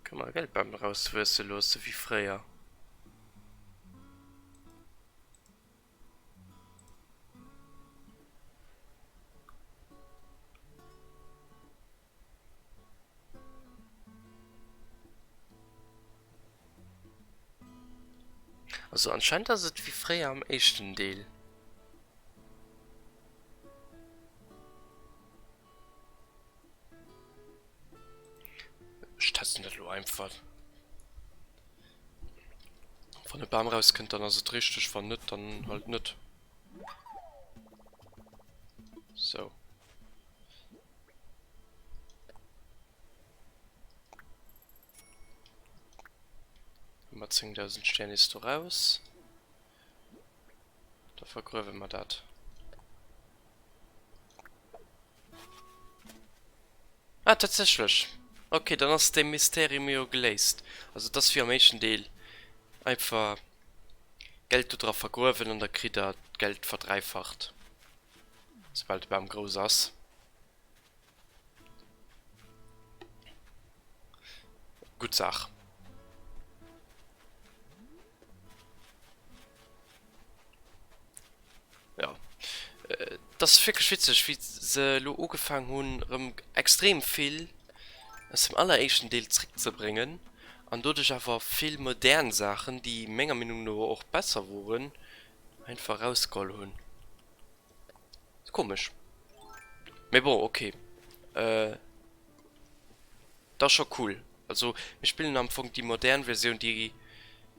kënne mer Geldbam erauswuesse loosse wéi fréier. Also anscheinend ass et wéi fréier am éischten Deel. Ech testen dat elo einfach. Wann e Bam rauskënnt, dann ass et richteg, wann net, dann halt net. Sou. Hu mer 10.000 Sternis do raus. Da vergruewe mer dat. Ah, tatsächlech! Ok, dann ass dee Mysterium jo geléist. Also et ass wéi am éischten Deel, einfach Geld do dra vergruewen an da kritt der d'Geld verdräifacht, soubal de Bam grouss ass. Gutt Saach. Jo, et ass wierklech witzeg, wéi se elo ugefaang hunn, erëm extrem vill aus dem alleréischten Deel zréckzebréngen an doduerch awer vill modern Saachen, déi menger Meenung no och besser woren, einfach erausgeholl hunn. Komesch. Mee bon, ok. Et ass scho cool. Also mir spillen am Fong déi modern Versioun, déi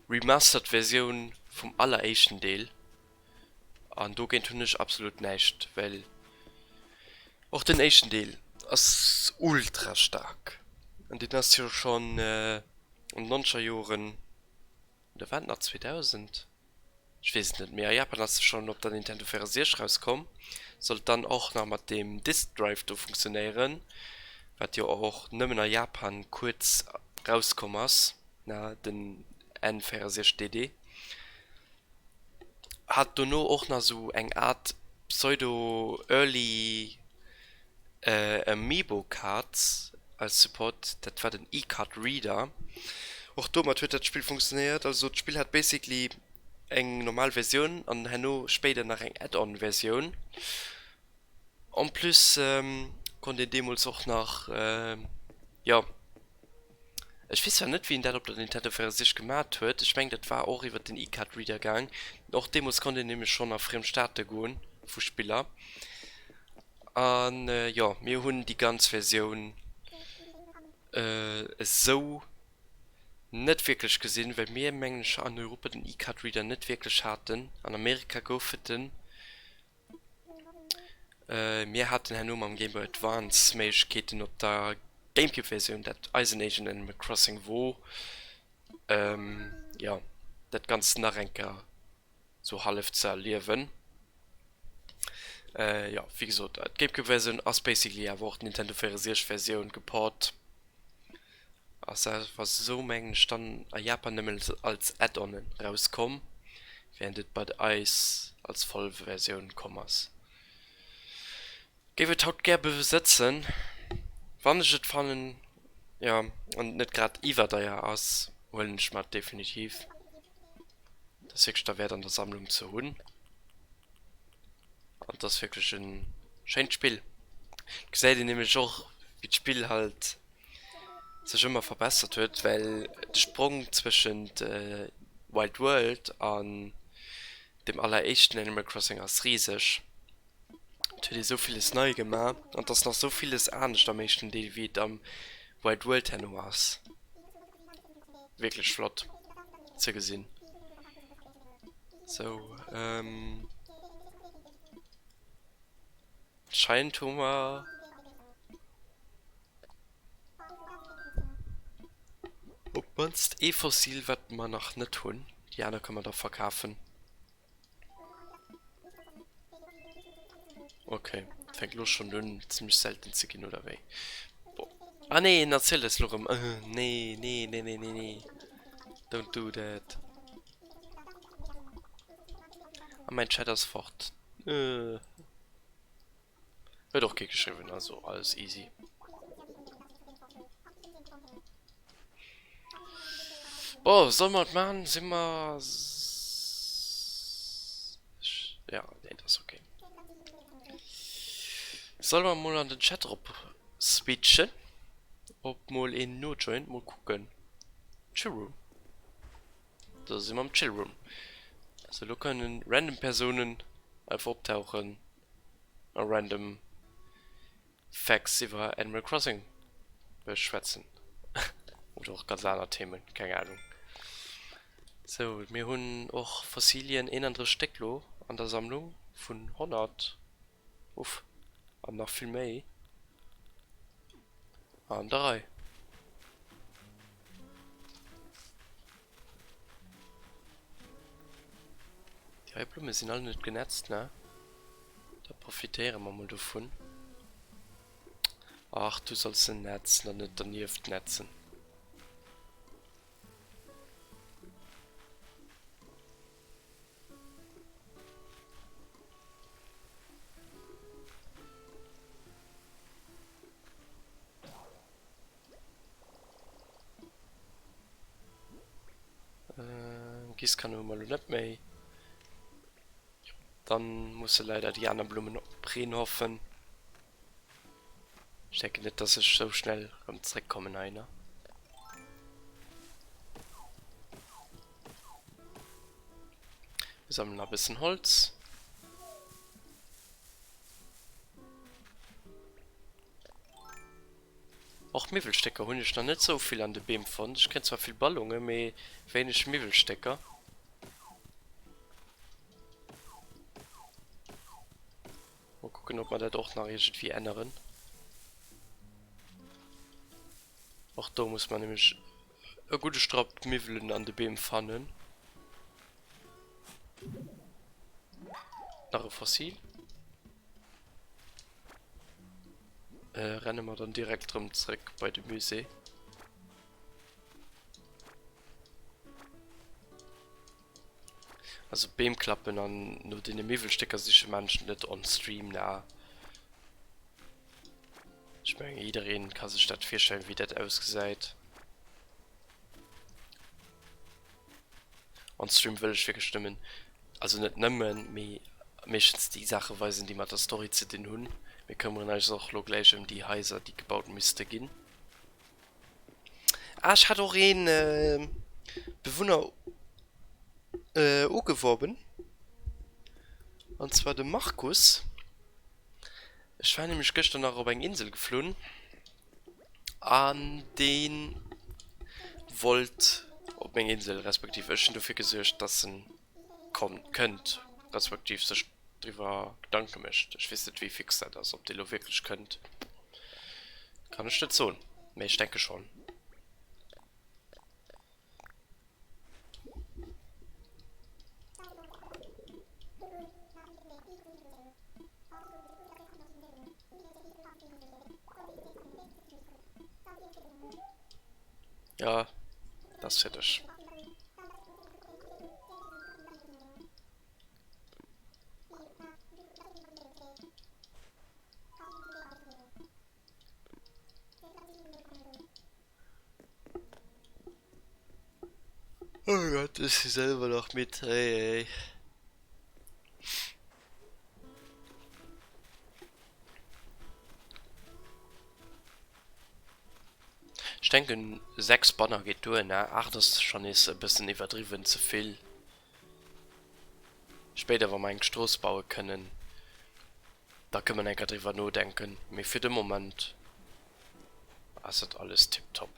remastered Versioun vum alleréischten Deel. An dogéint hunn ech absolut näischt, well och den éischten Deel ass ultra staark. An deen ass jo schonn an den nonzeger Joren, oder war et nach 2000? Ech weess et net, mee a Japan ass se schonn op der Nintendo 64 rauskomm. Sollt dann och nach mat deem Disk Drive do funktionéieren, wat jo och nëmmen a Japan kuerz rauskomm ass, na den N64 DD. Hat dono och nach sou eng Art Pseudo Early Amiibo Cards als Support, dat war den E-Card Reader. Och domat huet dat Spill funktionéiert. Also d'Spill hat basically eng normal Versioun an herno spéider nach eng Add-on Versioun. En plus konnt een deemools och nach, jo ech weess zwar net wéi een dat op der Nintendo 64 gemat huet, ech meng dat war och iwwer den E-Card Reader gaang. Och deemools konnt een nämlech schonn a friem Staate goen vu Spiller. An jo, mir hunn déi ganz Versioun esou net wierklech gesinn, well mir, mengen ech, an Europa den E-Card Reader net wierklech haten. An Amerika gouf et en. Mir haten herno mam Game Boy Advance Méiglechkeeten op der Gamecube-Versioun, dat eisen éischten Animal Crossing wor, jo, dat Ganzt nach eng Kéier sou hallef ze erliewen. Jo, wéi gesot, d'Gamecube Versioun ass basically awer och d'Nintendo 64 Versioun geport. Ass awer sou mengen ech dann a Japan nëmmen als Add-on rauskomm, während et bei eis als voll Versioun komm ass. Géif et haut gär besëtzen, wann ech et fannen, jo, an et net grad iwwerdeier ass, huelen ech mer et definitiv. Et ass wierklech derwäert an der Sammlung ze hunn. An et ass wierklech e schéint Spill. Gesäit een nämlech och wéi d'Spill halt sech ëmmer verbessert huet, well de Sprong zwëschent Wild World an dem alleréischten Animal Crossing ass riseg. Et huet ee sou villes nei gemaach an et ass nach sou villes anescht am éischten Deel wéi et am Wild World herno ass. Wierklech flott ze gesinn. Sou, anscheinend hu mer. Op d'mannst ee Fossil wat mer nach net hunn. Déi aner kënne mer da verkafen. Ok, et fänkt elo schonn un zimmlech selten ze ginn, oder wéi? Bon. Ah nee, en erzielt eis elo erëm. Nee, nee, nee, nee, nee, nee. Don't do that. A mäin Chat ass fort. Huet och kee geschriwwen, also alles easy. Bon, solle mer et maachen? Si mer. Ja, nee, dat ass ok. Solle mer mol an den Chat erop switchen? Ob mol een nojoint? Mol kucken. Chillroom. Do si mer am Chillroom. Also lo kënnen random Persounen einfach optauchen. A random Facts iwwer Animal Crossing beschwätzen. Oder och ganz aner Themen, keng Ahnung. Sou, mir hunn och Fossilien, 31 Stéck lo an der Sammlung vun 100. Uff, an nach vill méi an der Rei. Déi hei Blumme sinn all net genetzt, ne? Da profitéiere mer mol dovun. Ach, du solls se netzen an net dernieft netzen. Gießkanne hu mer elo net méi. Dann musse leider déi aner Blummen op Reen hoffen. Ech denken net, dass ech sou schnell rëm zréckkommen heihinner. Mir sammelen nach e bëssen Holz. Och Miwwelstécker hunn ech nach net sou vill an de Beem fonnt. Ech kréien zwar vill Ballongen, mee wéineg Miwwelstécker. Mol kucken, ob mer dat och nach iergendwéi änneren. Och do muss mer nämlech e gudde Strapp Miwwelen an de Beem fannen. Nach e Fossil. Renne mer dann direkt rëm zréck bei de Musée. Also Beem klappen an no deene Miwwelstécker siche maan ech net on stream na. Ech mengen jiddereen ka sech dat virstellen wéi dat ausgesäit. On stream wëll ech wierklech nëmmen, also net nëmmen, mee meeschtens déi Saache weisen déi mat der Story ze dinn hunn. Mir këmmeren eis och lo gläich ëm déi Haiser déi gebaut misste ginn. Ah, ech hat och een Bewunner ugeworben, an zwar de Markus. Ech war nämlech gëschter nach op eng Insel geflunn an dee wollt op meng Insel, respektiv ech hunn dofir gesuergt, dass en kommt, kënnt, respektiv sech driwwer Gedanke mécht. Ech weess net wéi fix dat ass, ob dee lo wierklech kënnt, kann ech net soen, mee ech denke schonn. Ja, dat ass fäerdeg. Oh Gott, ech si selwer nach midd, hey hey. Ech denken 6 Banner geet duer, ne? 8 ass schon nees e bëssen iwwerdriwwen, ze vill. Spéider wa mer eng Strooss baue kënnen, da kënne mer enker driwwer nodenken, mee fir de Moment ass dat alles tiptop.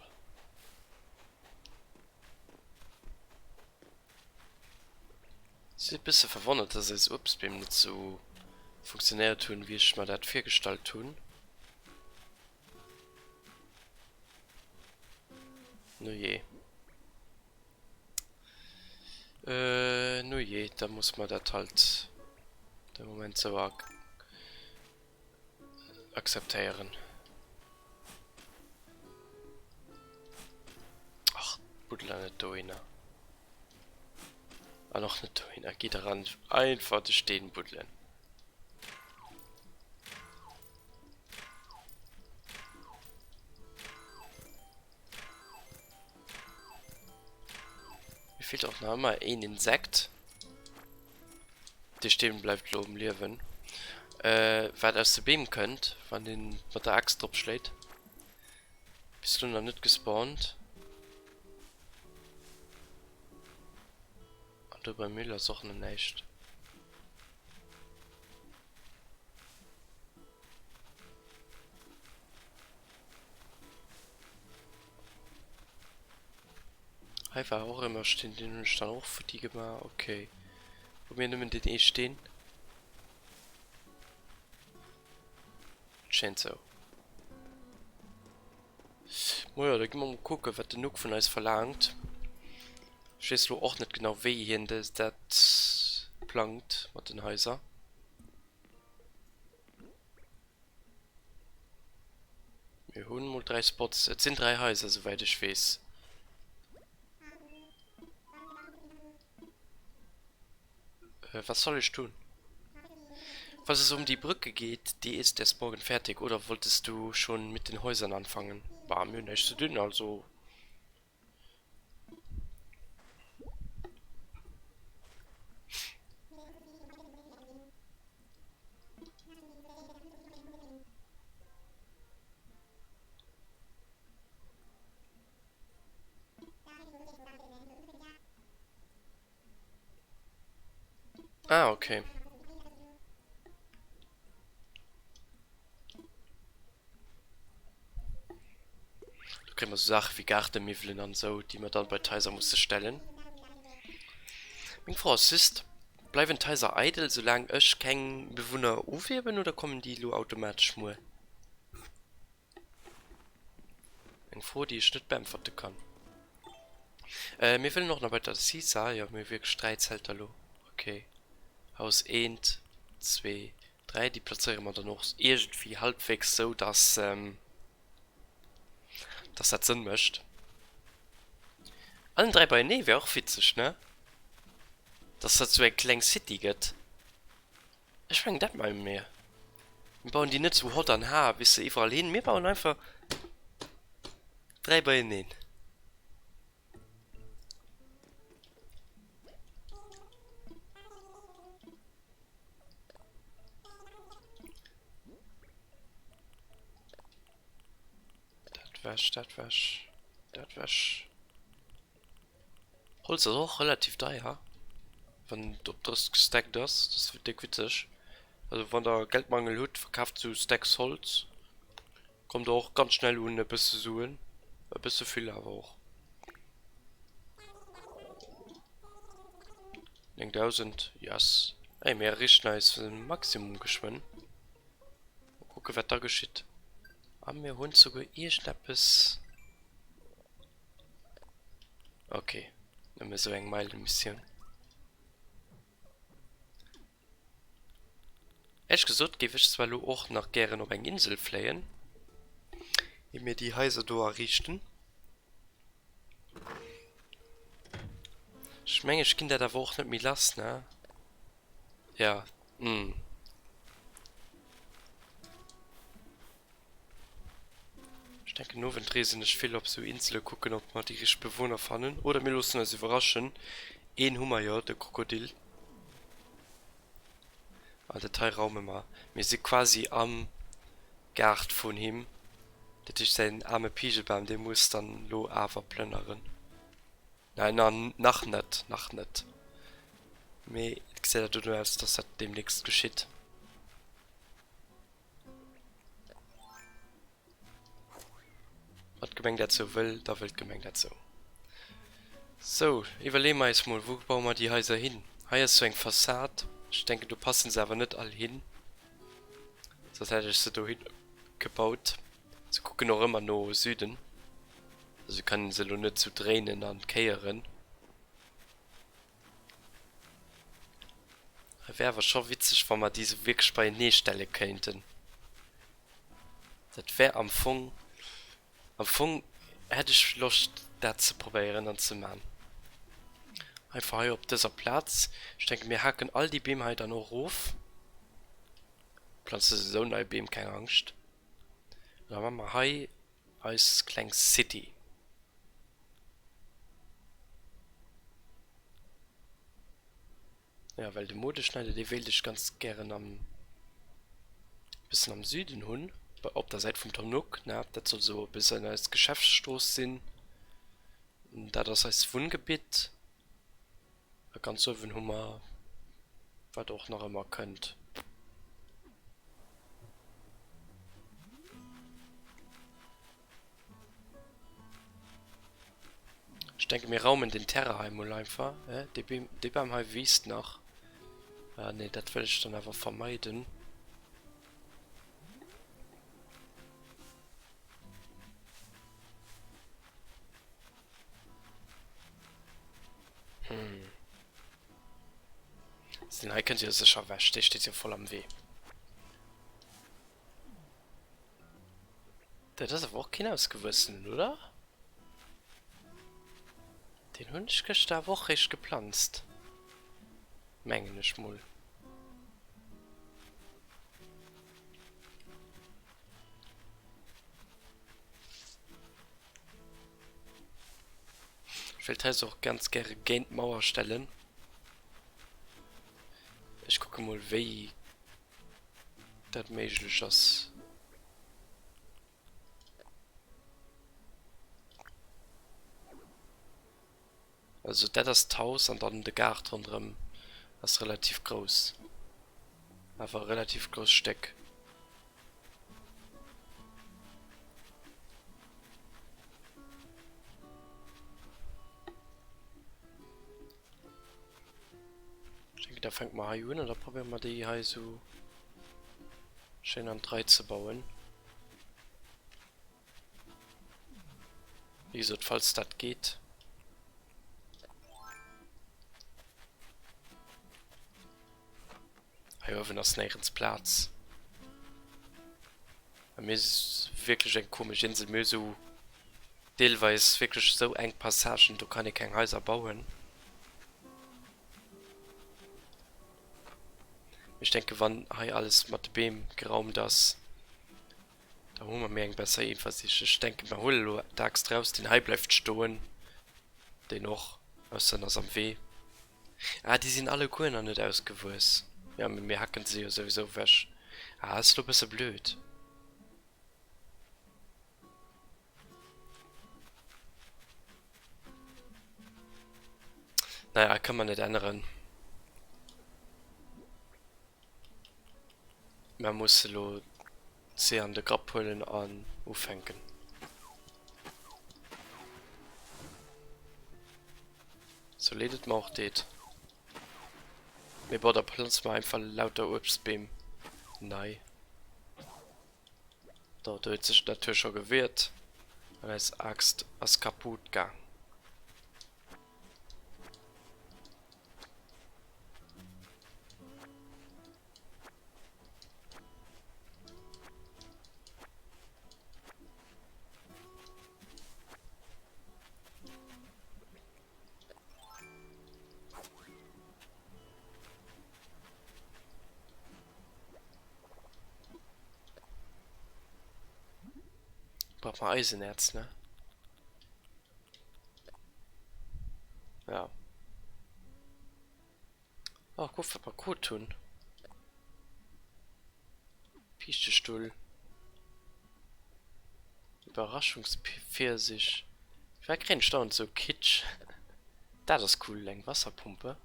Si e bësse verwonnert, dass eis Uebstbeem net sou funktionéiert hunn, wéi ech mer dat virgestallt hunn. Nujee. Nujee, da muss mer dat halt de Moment sou akzeptéieren. Ach, buddel net dohinner. An och net dohinner. Gitt eran, einfach de Steen buddelen. Mir feelt och nach ëmmer een Insekt. Dee Steen bleift elo um Liewen. Wat aus de Beem kënnt, wann een mat der Axt drop schléit. Bis elo nach net gespawnt. An do beim Müll ass och nach näischt. Hei war och ëmmer Steen, deen hunn ech dann och futti gemaach. Okay. Hu mir nëmmen deen ee Steen? Schéint sou. Majo, da gi mer mol kucken, wat den Nook vun eis verlaangt. Ech weess elo och net genau, wéi hien dat plangt mat den Haiser. Mir hunn mol 3 Spots. Et sinn 3 Haiser, souwäit ech weess. Äh, was soll ich tun? Falls es um die Brücke geht, die ist erst morgen fertig. Oder wolltest du schon mit den Häusern anfangen? War mir näischt ze dinn, also. Ah, okay. Do kréie mer sou Saache wéi Gaartemiwwelen an esou, déi mer dann bei d'Haiser musse stellen. Meng Fro ass just, Bleiwen d'Haiser eidel, soulaang ech keng Bewunner uwierben oder kommen déi elo automatesch muer? Eng Fro, déi ech net beäntwerte kann. Mir wëllen och nach bei der Cisa. Jo, mir hu wierklech 3 Zelter elo. Okay. Haus eent, zwee, 3, déi plazéiere mer dann och iergendwéi halbwegs sou, dass dass dat Sënn mécht. Allen 3 beienee wär och witzeg, ne? Dass dat sou eng kleng City gëtt. Ech mengen dat maache mir. Mir bauen déi net sou hott an har, weess de, iwwerall hin. Mir bauen einfach 3 beieneen. Dat wäsch, dat wäsch, dat wäsch. Holz ass och relativ deier, wann et op 30 gestackt ass. Dat ass déck witzeg. Also wann der Geldmangel hutt, verkaaft sou Stacks Holz. Kommt der och ganz schnell un e bësse Suen. E bësse vill awer och. 9000, yes. Ey, mir erreechen eis Maximum geschwënn. Mol kucke wat da geschitt. A mir hunn souguer iergendeppes. Ok, nëmme sou eng Meilemissioun. Éierlech gesot géif ech zwar elo och nach gären op eng Insel fléien, ier mir déi Haiser do erriichten. Ech mengen, ech ginn dat awer och net méi lass, ne? Ja, hm. Ech denken, den Owend reesen ech vill op sou Insele kucken, ob mer déi richteg Bewohner fannen. Oder mir loossen eis iwwerraschen. Een hu mer jo, de Krokodil. An dat hei raume mer. Mir si quasi am Gaart vun him. Dat heescht säin aarme Pigelbam, dee muss dann elo awer plënneren. Nein, na, nach net, nach net. Mee et gesäit awer dono aus, dass dat deemnächst geschitt. Wann d'Gemeng dat sou wëll, da wëll d'Gemeng dat sou. Sou, iwwerleeë mer eis mol, wou baue mer déi Haiser hin? Hei ass sou eng Fassad, ech denken, do passen se awer net all hin, soss hätt ech se dohin gebaut. Se kucken och ëmmer no Süden, also kann een se elo net sou dréinen an kéieren. Et wär awer scho witzeg, wa mer déi sou wierklech beienee stelle kéinten. Dat wär am Fong, am Fong hätt ech Loscht dat ze probéieren an ze man. Einfach hei op dëser Plaz. Ech denke mir haken all déi Beem hei dann och erof. Planze souwisou nei Beem, keng Angscht. An da man mer hei eis kleng City. Ja, well de Modeschneider, dee wéilt ech ganz gären am bëssen am Süden hunn, op der Säit vum Tom Nook, ne? Dat soll esou e bëssen eis Geschäftsstrooss sinn. Dat ass eist Wunngebitt. A ganz uewen hu mer, wat och nach ëmmer kënnt. Ech denke mir raumen den Terrain hei mol einfach. Äh, dee Beem, dee Bam hei wiisst nach. Ah nee, dat wëll ech dann awer vermeiden. Hm. Den hei kënnt jo sécher ewech, dee steet jo voll am Wee. Dat ass awer och keen ausgewuessenen, oder? Deen hunn ech gëschter awer och réischt geplanzt, mengen ech mol. Ech wéilt d'Haus och ganz gäre géint d'Mauer stellen. Ech kucke mol wéi dat méiglech ass. Also dat ass d'Haus an dann de Gaart ronderëm ass relativ grouss. Awer e relativ grousst Stéck. Ech denken da fänke mer hei un an da probéiere mer déi hei esou schéin an d'Rei ze bauen. Wéi gesot, falls dat geet. Hei uewen ass néierens Plaz. A mir si wierklech eng komesch Insel. Mir hu sou deelweis wierklech sou enk Passagen, do kann ee keng Haiser bauen. Mee ech denke wann hei alles mat de Beem geraumt ass, da hu mer méi eng besser Iwwersicht. Ech denke mer huele lo d'Axt raus, deen hei bleift stoen, deen och, ausser en ass am Wee. Ah, déi sinn alleguer nach net ausgewuess. Jo, mee mir hacken se jo souwisou ewech. Ah, ass lo bësse blöd. Naja, kann man net änneren. Mer musse lo d'See an de Grapp huelen an ufänken. Sou leed et mer och deet. Mee bon, da planze mer einfach lauter Uebstbeem nei. Do, do huet sech d'Natur scho gewiert an eis Aaxt ass kaputt gaang. Brauch mer Eisenerz, ne? Ja. Oh, guck, wat mer krut hunn. Piichtestull. Iwwerraschungspfirsich. Firwat kréien ech dauernd esou Kitsch? Dat ass cool, eng Wasserpumpe.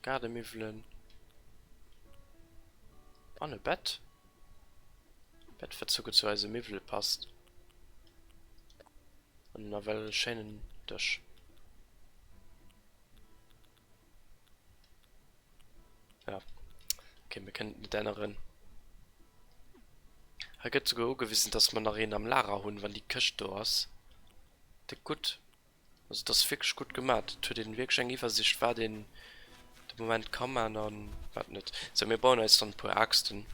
Gaardemiwwelen. An e Bett. Bett wat souguer zu eise Miwwele passt. An nawell e schéinen Dësch. Ja. Okay, mir kënnen et net änneren. Hei gëtt souguer ugewisen, dass mer nach een am Lager hunn, wann déi Këscht do ass. Déck gutt. Also et ass wierklech gutt gemaat. Et huet een wierklech eng Iwwersicht, wat een de Moment ka man an wat net. Sou, mir bauen eis dann e puer Aaxten.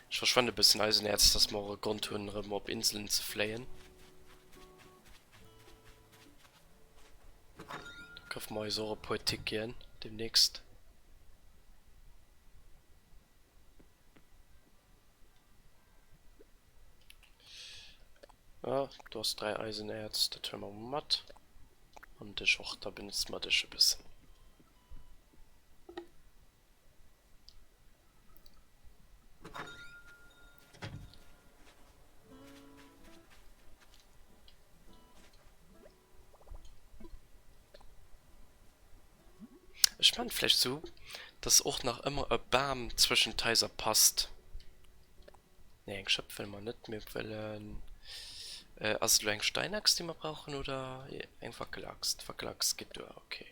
Ech verschwende e bëssen Eisenäerz, dass mer och e Grond hunn, erëm op Inselen ze fléien. Da kaufe mer eis och e puer Ticketen demnächst. Ah, do ass 3 Eisenäerz, dat huele mer mol mat. An dech och, da benotze mer dech e bëssen. Ech man vläicht sou, dass och nach ëmmer e Bam zwëschent d'Haiser passt. Nee, eng Schëpp wëlle mer net. Mir wëllen, ass et elo eng Steinaxt déi mer brauchen oder eng Wackelaxt? Wackelaxt geet duer, okay.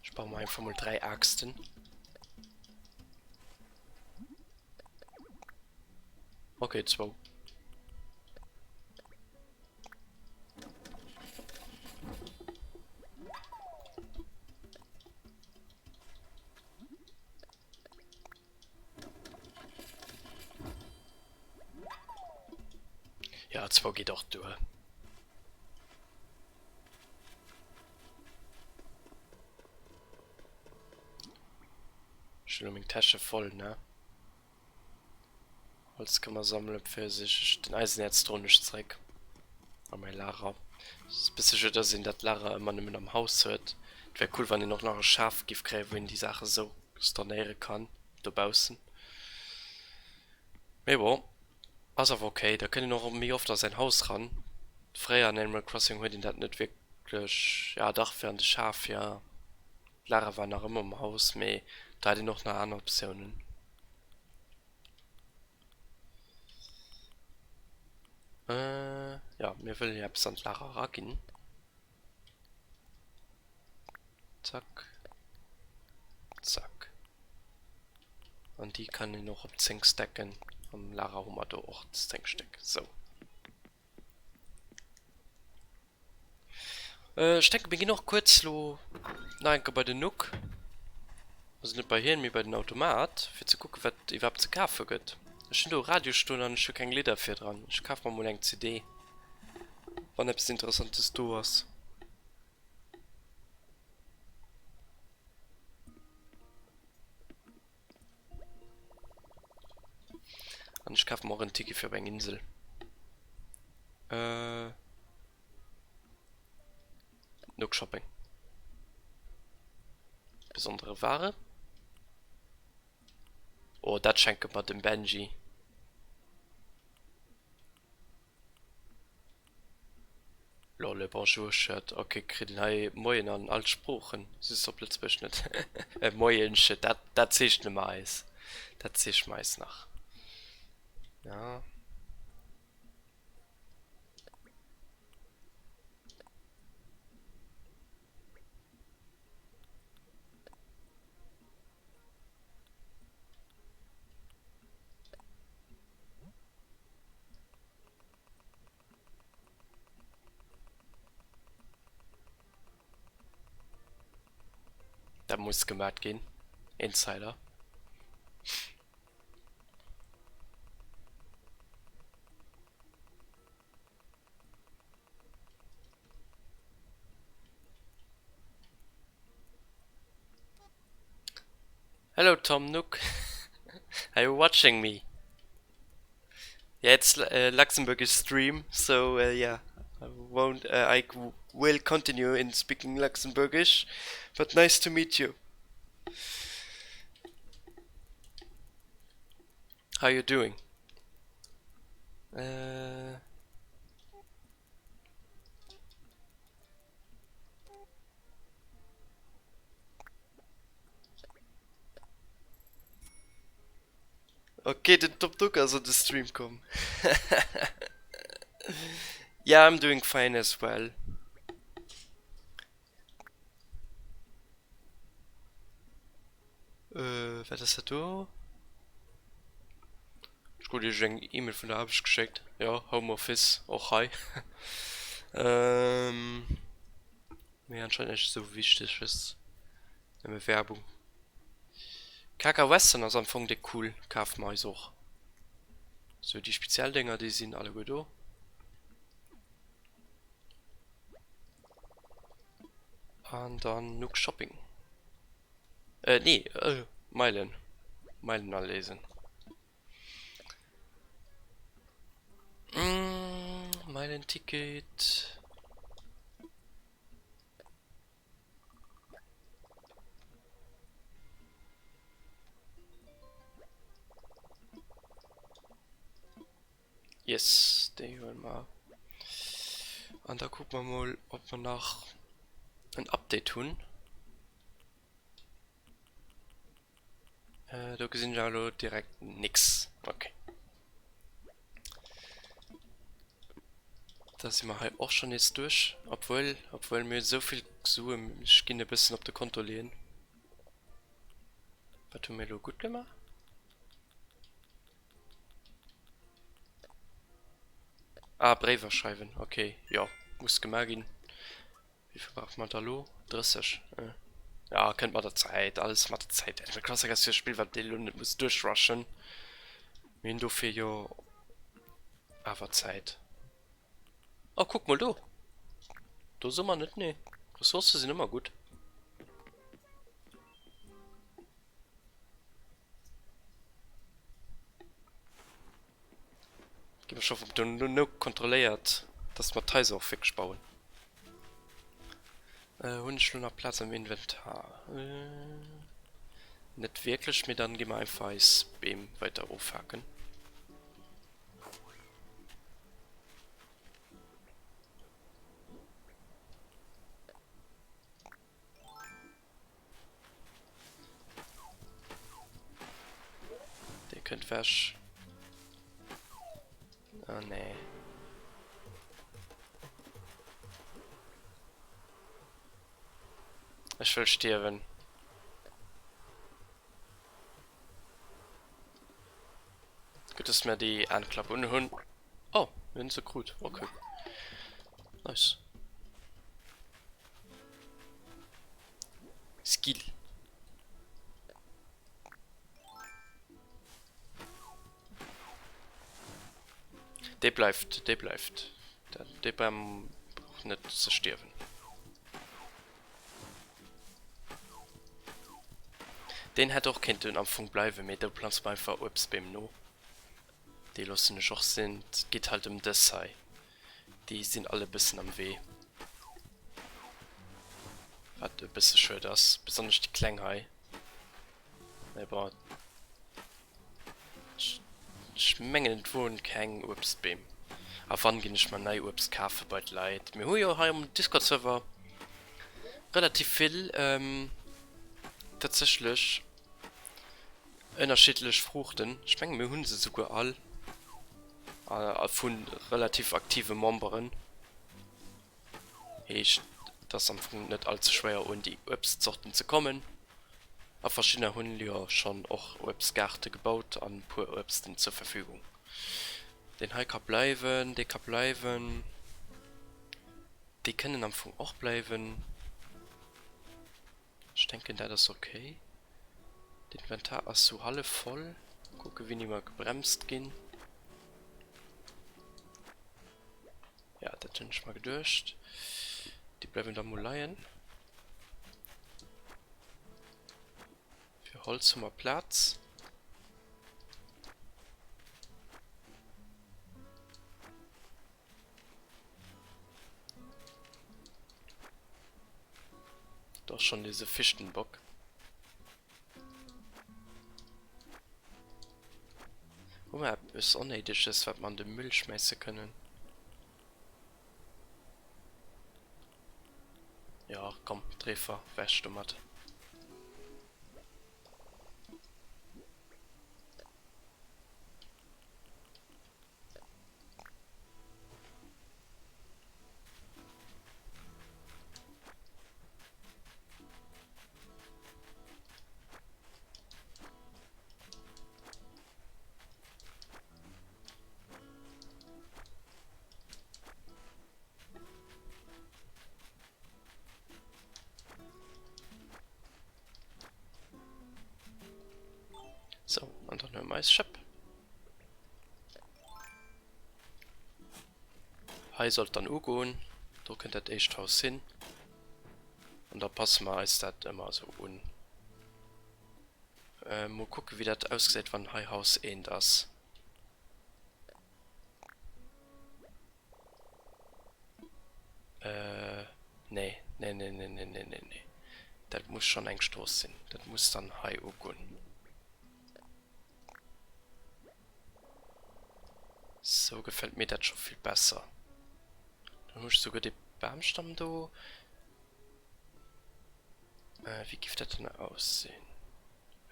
Ech baue mer einfach mol 3 Aaxten. Okay, zwou. Ja, zwou geet och duer. Ech hunn elo meng Täsche voll, ne? Holz ka mer sammelen, Pfirsich. Den Eisenäerz droen ech zréck a mäi Lager. Ass e bësse schued, dass een dat Lager ëmmer nëmmen am Haus huet. Et wär cool, wann een och nach e Schaf giff kréien, wou een déi Saache sou stornéiere kann dobaussen. Mee bon, ass awer ok. Da kënnt een och méi oft a säin Haus ran. Fréier an Animal Crossing huet een dat net wierklech, ja dach fir an de Schaf, jo. D'Lager war nach ëmmer am Haus, mee do hat een och nach aner Optiounen. Äh, ja, mir wëllen jo eppes an d'Lager eraginn. Zack. Zack. An déi kann een och op 10 stacken. Am Lager hu mer do och 10 Stéck. Sou. Ech denken mir ginn och kuerz lo nach eng Kéier bei den Nook, also net bei hien, mee bei den Automat, fir ze kucken wat iwwerhaapt ze kafe gëtt. Ech hunn do e Radio stoen an ech hu keng Lidder fir dran. Ech kaf mer mol eng CD, wann eppes Interessantes do ass. An ech kafe mer och en Ticket fir op eng Insel. Äh. Nook Shopping. Besondere Ware. Oh, dat schenke mer dem Benji. Lol, e Bonjour Shirt. Ok, kritt een hei Moien an all Sproochen, just op Lëtzebuergesch net. E Moien Shirt, dat, dat zeechne mer eis. Dat zeechne mer eis nach. Ja. Dat muss gemat ginn. Insider. Hello Tom Nook, are you watching me? Yeah, it's a Luxembourgish stream, so uh, yeah, I won't. Uh, I will continue in speaking Luxembourgish, but nice to meet you. How you doing? Uh, Okay, den Top Dog ass an de Stream komm. Yeah, I'm doing fine as well. Äh, wat ass dat do? Ech krut iech eng E-Mail vun der Aarbecht geschéckt. Jo, Home Office, och hei. Ähm, mee anscheinend näischt esou Wichteges. Nëmme Werbung. Kaka Western ass am Fong déck cool, kafe mer eis och. Sou déi speziell Dénger, déi sinn alleguer do. An dann Nook Shopping. Äh, nee, äh, Meilen. Meilen aléisen. Mm, Meilenticket. Yes, déi huele mer. An da kucke mer mol, ob mer nach en Update hunn. Äh, do gesinn ech awer elo direkt nix. Okay. Da si mer hei och schonn nees duerch. Obwuel, obwuel mir hunn esou vill Suen, ech ginn e bëssen op de Konto leeën. Wat hu mir elo gutt gemaach? Ah, Bréiwer schreiwen, okay, jo, muss gemaach ginn. Wéivill brauche mer da lo? 30, äh. Ja, kënnt mat der Zäit, alles mat der Zäit. Animal Crossing ass jo e Spill, wat ee lo net muss duerchrushen. Mir hunn dofir jo awer Zäit. Oh, kuck mol do! Do soe mer net nee. Ressourcë sinn ëmmer gutt. Gi mer scho vum Dono kontrolléiert, dass mer d'Haiser och wierklech bauen. Hunn ech lo nach Plaz am Inventar? Net wierklech, mee dann gi mer einfach eis Beem weiter ofhaken. Dee kënnt wech. Ah nee. Ech wëll stierwen. Gutt dass mir déi Ahnklapp un hunn. Oh, mir hunn se krut. Okay. Nice. Skill. Dee bleift, dee bleift. Dee Bam brauch net ze stierwen. Deen hätt och kéinten am Fong bleiwen, mee do planze mer einfach Uebstbeem no. Déi loossen ech och sinn. Et geet halt ëm dës hei. Déi sinn all e bëssen am Wee. Wat e bësse schued ass. Besonnesch déi kleng hei. Mee bon. Ech mengen et woren keng Uebstbeem. A wann ginn ech mer nei Uebst kafe bei d'Leit. Mir hu jo hei um Discord Server relativ vill tatsächlech ënnerschiddlech Fruuchten. Ech menge mir hu se souguer all vu relativ aktive Memberen. Heescht, et ass am Fong net all ze schwéier un déi Uebstzorten ze kommen. A verschiddener hunn jo schonn och Uebstgaarte gebaut an puer Uebsten zur Verfügung. Deen hei ka bleiwen, dee ka bleiwen, déi kënnen am Fong och bleiwen. Ech denken dat ass ok. D'Inventar ass sou hallef voll. Kucke wéini mer gebremst ginn. Ja, dat hunn ech mer geduecht. Déi bleiwen da mol leien. Fir Holz hu mer Plaz. Do ass schonn nees e Fichtenbock. Hu mer eppes Onnéideges, wat mer an de Müll schmäisse kënnen? Jo, komm, Dreefer, weg domat. Sou, an dann huele mer eis Schëpp. Hei soll et dann ugoen. Do kënnt dat éischt Haus hin. An da passe mer eis dat ëmmer esou un. Mol kucke wéi dat ausgesäit wann hei Haus eent ass. Nee, nee, nee, nee, nee, nee, nee, nee. Dat muss schonn eng Strooss sinn. Dat muss dann hei ugoen. Sou gefällt mir dat scho vill besser. Dann hu ech souguer dee Bamstamm do. Wéi giff dat dann aussinn?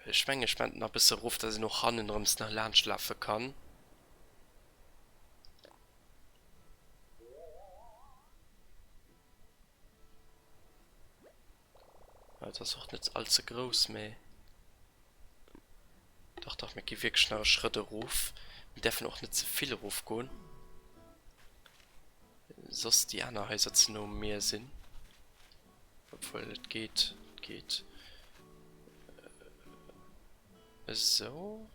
Ech mengen ech maan nach bësse rof, dass een och hannenrëms nach laanscht lafe kann. Et ass och net all ze grouss, mee dach dach mir gi wierklech nach e Schrëtt erof. Mir däerfen och net ze vill erof goen, soss déi aner Haiser ze no um Mier sinn. Obwuel et geet, et geet. Esou.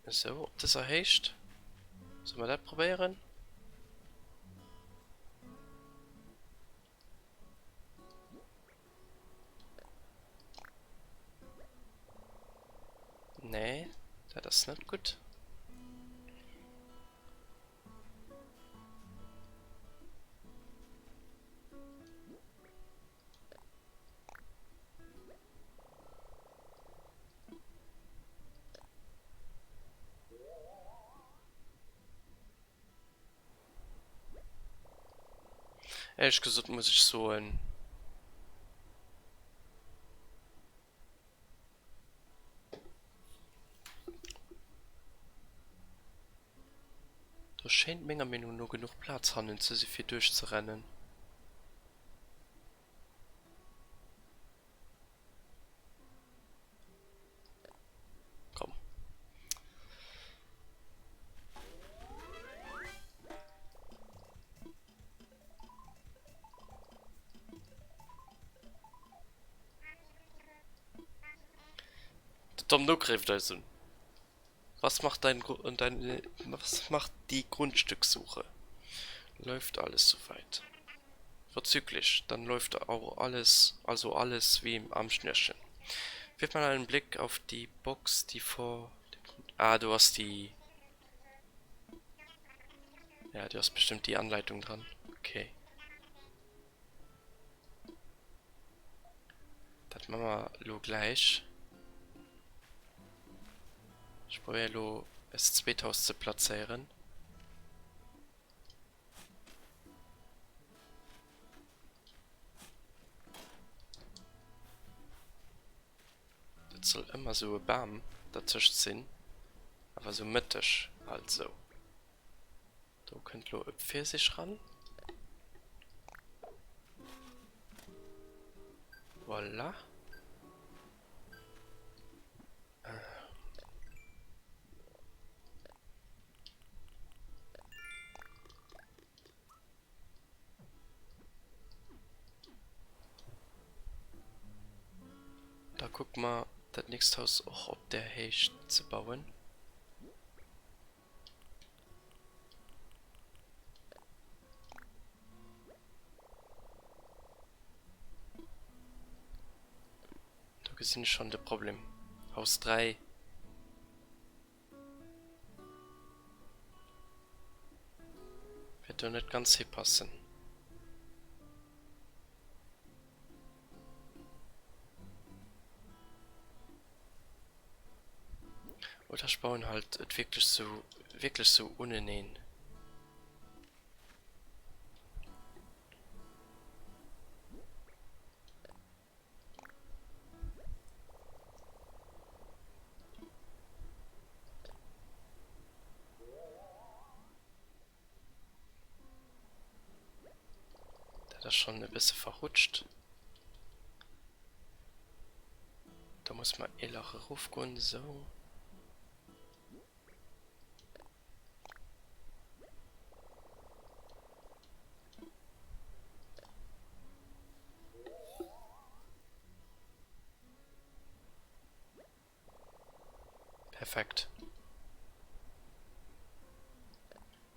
Esou, op dëser Héicht. Solle mer dat probéieren? Nee, dat ass net gutt. Éierlech gesot muss ech soen, do schéint menger Meenung no genuch Plaz hannen ze si fir duerchzerennen. Komm. De Tom Nook rifft eis un. Was macht dein, dein was macht die Grundstückssuche? Läuft alles soweit? Vorzüglich, dann läuft auch alles, also alles wie am Schnürchen. Wirf mal einen Blick auf die Box, die vor dem Grund Ah, do ass déi Ja, do ass bestimmt déi Anleitung dran. Okay. Dat man mer lo gläich. Ech probéiere lo es zweet Haus ze plazéieren. Et soll ëmmer sou e Bam dertëscht sinn, awer sou mëtteg halt sou. Do kënnt lo e Pfirsich ran. Voilà. Da kucke mer dat nächst Haus och op där Héicht ze bauen. Do gesinn ech schonn de Problem. Haus 3. Wäert do net ganz hipassen. Oder ech bauen halt et wierklech sou, wierklech sou uneneen. Dat ass schonn e bësse verrutscht. Da muss mer ee Lach erofgoen, esou. Perfekt.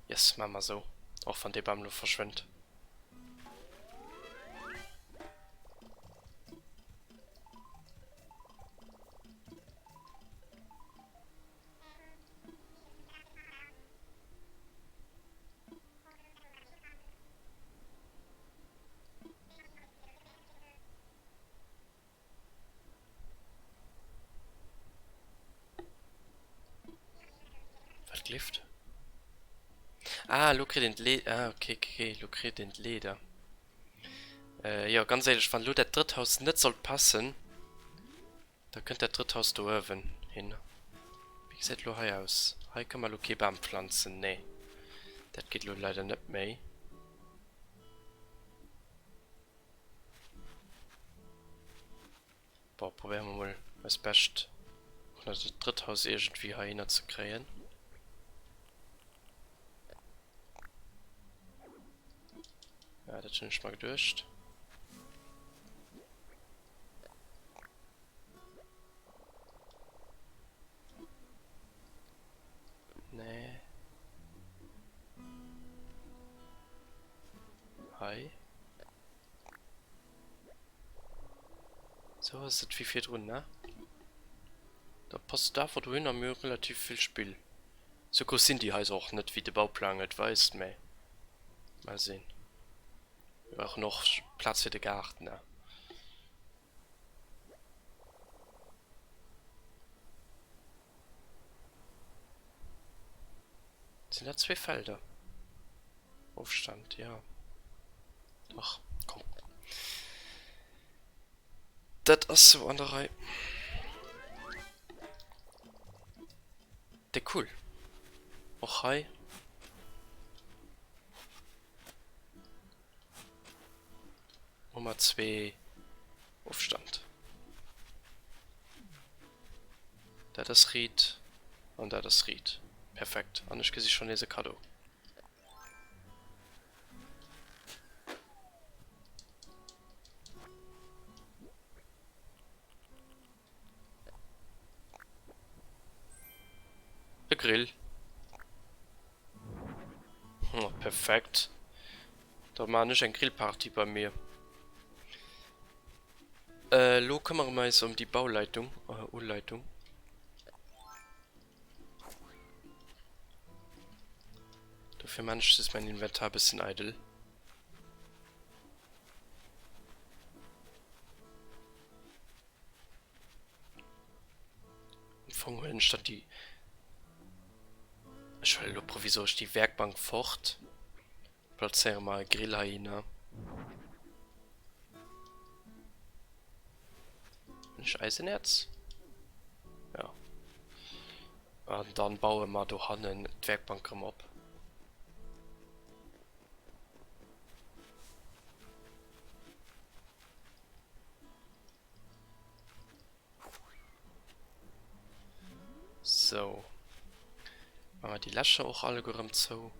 Yes, maache mer esou. Och wann dee Bam elo verschwënnt. Wat gleeft? Ah, elo kritt een d'Le-, ah, okay, okay, elo kritt een d'Leeder. Jo, ganz éierlech, wann elo dat drëtt Haus net sollt passen, da kënnt dat drëtt Haus do uewen hin. Wéi gesäit elo hei aus? Hei kënne mer elo kee Bam pflanzen, nee. Dat geet elo leider net méi. Bon, probéiere mer mol eist Bescht, och nach dat drëtt Haus iergendwéi heihinner ze kréien. Ja, dat hunn ech mer geduecht. Nee. Hei. Sou ass et wéi virdrun, ne? Da passt et awer dohinner, mir hu relativ vill Spill. Sou grouss sinn déi Haiser och net, wéi de Bauplang et weist, mä mal sinn. Mir brauchen och Plaz fir de Gaart, ne? Sinn dat zwee Felder? Ofstand, jo. Dach, komm. Dat ass sou an der Rei. Déck cool. Och hei. Hu mer zwee Ofstand. Dat ass riit an dat ass riit. Perfekt. An ech gesi schonn nees e Kaddo. E Grill. Oh, perfekt. Da maan ech eng Grillparty bei mir. Äh, lo këmmere mer eis ëm déi Bauleitung, äh, Uleitung. Dofir maan ech just mäin Inventar e bëssen eidel. Am Fong huelen ech dann déi... Ech huelen elo provisoresch déi Werkbank fort. Plazéiere mer e Grill heihinner. Hunn ech Eisenerz? Ja. An dann baue mer dohannen d'Werkbank erëm op. Sou. Maache mer déi Lächer och alleguer erëm zou.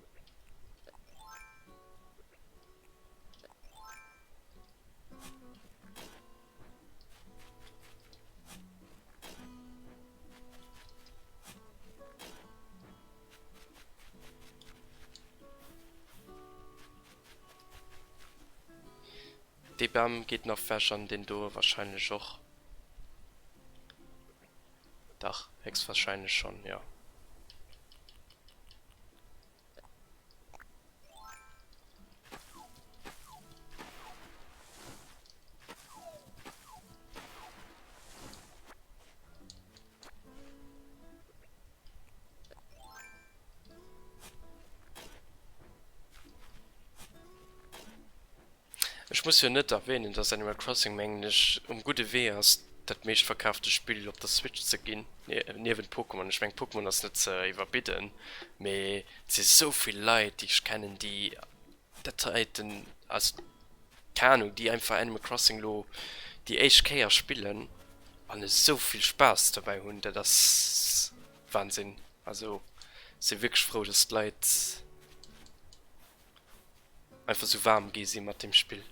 Dee Bam geet nach wech an deen do wahrscheinlech och. Dach, héchstwahrscheinlech schon, jo. Ech muss jo net erwähnen, dass Animal Crossing, mengen ech, um gudde Wee ass, dat meeschtverkaafte Spill op der Switch ze ginn, niewent Pokémon. Ech mengen, Pokémon ass net ze iwwerbidden, mee et si sou vill Leit, déi ech kennen, déi dat heiten, also keng Ahnung, déi einfach Animal Crossing lo déi éischt Kéier spillen an esou vill Spaass dobäi hunn, dat ass Wahnsinn. Also si wierklech frou, dass d'Leit einfach sou waarm gi si mat deem Spill.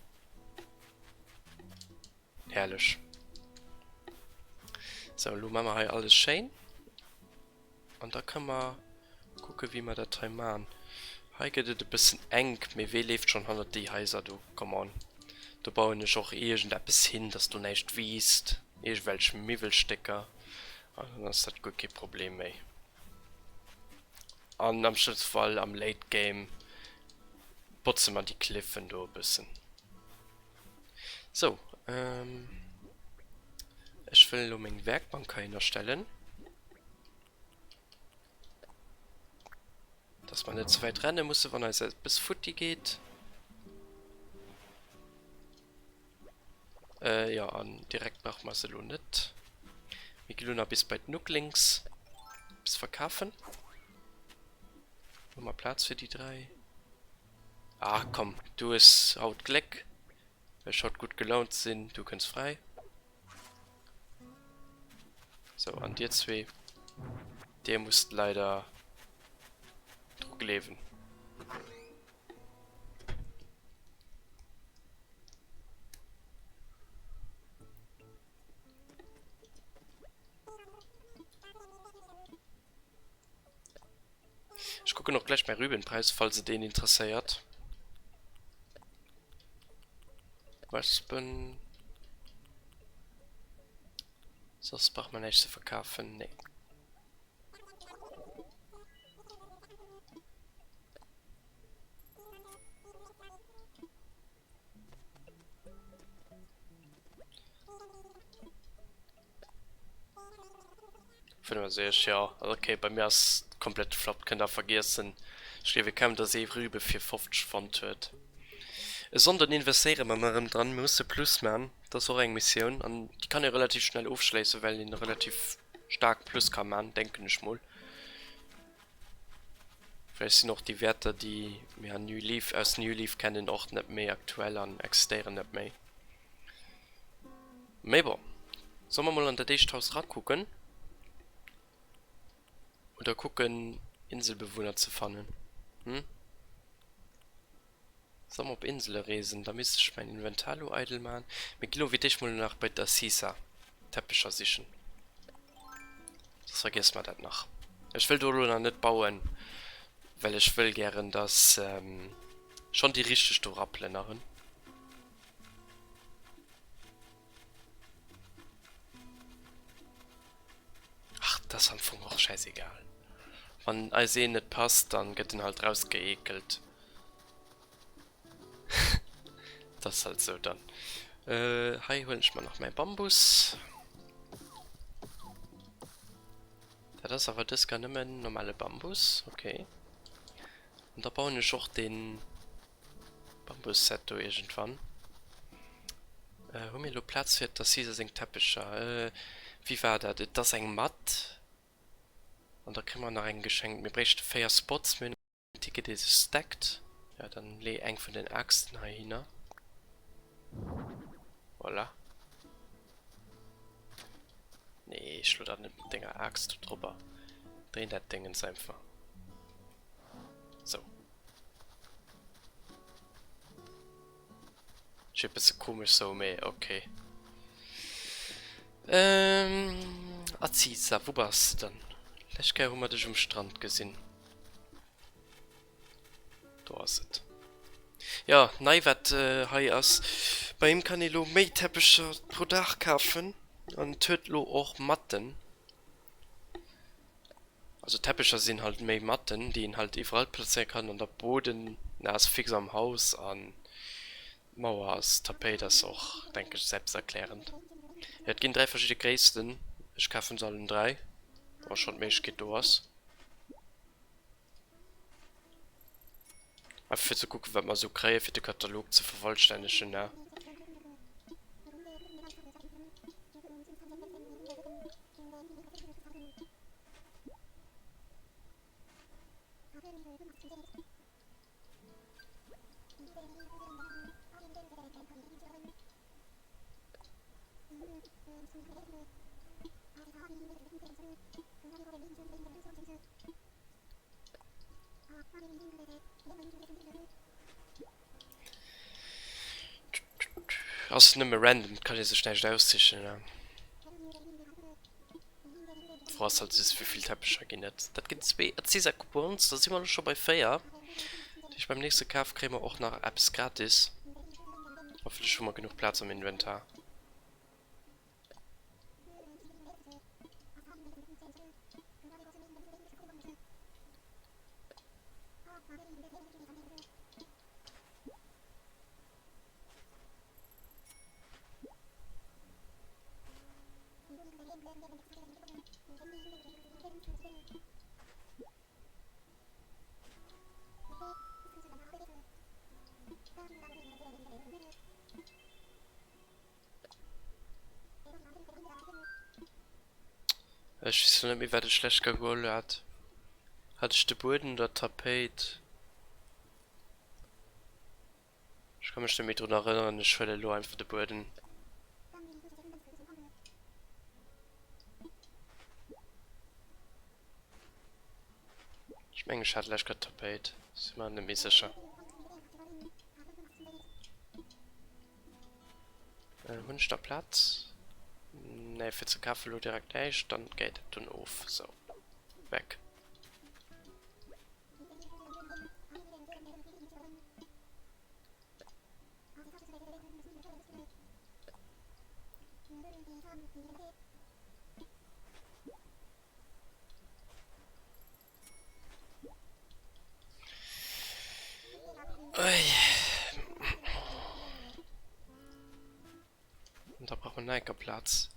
Herrlech. Sou, elo maache mer hei alles schéin. An da kënne mer kucke wéi mer dat hei maachen. Hei gëtt et e bëssen enk, mee wee leeft schonn hannert déi Haiser do? Come on. Do bauen ech och iergendeppes hin, dass do näischt wiisst, iergendwelch Miwwelstécker, an dann ass dat guer kee Problem méi. An am schlëmmste Fall am Late Game botze mer déi Cliffen do e bëssen. Sou, ech wëll elo meng Werkbank heihinner stellen. Dass mer net ze wäit renne musse wann eis eppes futti geet. Jo, an direkt brauche mer se elo net. Mir gi lo nach bis bei d'Nooklings eppes verkafen. Hu mer Plaz fir déi 3? Ah komm, du hues haut Gléck, well ech haut gutt gelaunt sinn, du kënns fräi. Sou, an dir zwee, dir musst leider dru gleewen. Ech kucken och gläich mäi Rübenpreis, falls et een interesséiert. Wespen. Soss brauch mer näischt ze verkafen, nee. Jo, ok, bei mir ass komplett geflappt, kënnt der vergiessen. Ech gleewe kaum, dass ee Rübe fir 50 fonnt huet. E Sonnden investéiere mer erëm dran, mir musse Plus man, dat ass och eng Missioun an déi kann ee relativ schnell ofschléissen, well een relativ staark Plus ka man, denken ech mol. Vläicht sinn och déi Wäerter, déi mir an New Leaf, aus New Leaf kennen, och net méi aktuell an existéieren net méi. Mee bon, solle mer mol an dat éischt Haus rakucken? Oder kucken, Inselbewunner ze fannen? Hm? Solle mer op Insele reesen? Da misst ech mäin Inventar lo eidel maachen. Mir gi lo fir d'éischt mol nach bei d'Assisa Teppecher sichen. Soss vergiesse mer dat nach. Ech wëll do elo nach net bauen, well ech wëll gären, dass schonn déi richteg do eraplënneren. Ach, dat ass am Fong och schäisegal. Wann eis een net passt, dann gëtt en halt rausgeekelt. Dat ass halt sou dann. Hei huelen ech mer nach mäi Bambus. Dat ass awer dës gar nëmmen normale Bambus. Okay. An da bauen ech och den Bambus-Set do iergendwann. Hu mir elo Plaz fir der Caesar seng Teppecher? Wéi war dat? Et ass eng Matt. An da kréie mer nach eng geschenkt. Mir bréichte 4 Spots. Mir hunn en Ticket, dee sech stackt. Jo, dann lee eng vun den Aaxten heihinner. Voilà. Nee, schlo dat net mat denger Aaxt do drobber. Dréin dat Déngens einfach. Sou. Ass e bësse komesch sou, mee ok. Aziza, wou bass de dann? Lescht Kéier hu mer dech um Strand gesinn. Do ass et. Jo, nei wat hei ass, bei him kann ee lo méi Teppecher pro Dag kafen an et huet lo och Matten. Also Teppecher sinn halt méi Matten, déi een halt iwwerall plazéiere kann an der Boden ass fix am Haus an d'Mauer ass Tapéit ass och denke ech selbsterklärend. Jo et ginn 3 verschidde Gréissten, ech kafen se allen 3 wa schonn d'Méiglechkeet do ass. Einfach fir ze kucken, wat mer esou kréien, fir de Katalog ze vervollstännegen, ne? Ass nëmme random, et kann ee sech näischt aussichen. D'Fro ass halt just, wéivill Teppecher ginn et? Dat ginn zwee Aziza Coupons, da si mer elo scho bei 4. Dat heescht, beim nächste Kaf kréie mer och nach eppes gratis. Hoffentlech hu mer genuch Plaz am Inventar. Ech weess lo net méi wat ech lech geholl hat. Hat ech de Bueden oder d'Tapéit? Ech ka mech net méi drun erënneren, ech huelen elo einfach de Bueden. Ech mengen ech hat lech grad d'Tapéit, si mer net méi sécher. Hunn ech da Plaz? Nee, fir ze kafen elo direkt näischt, dann geet dat dunn of. Sou, weg. Und da braucht man enker Platz.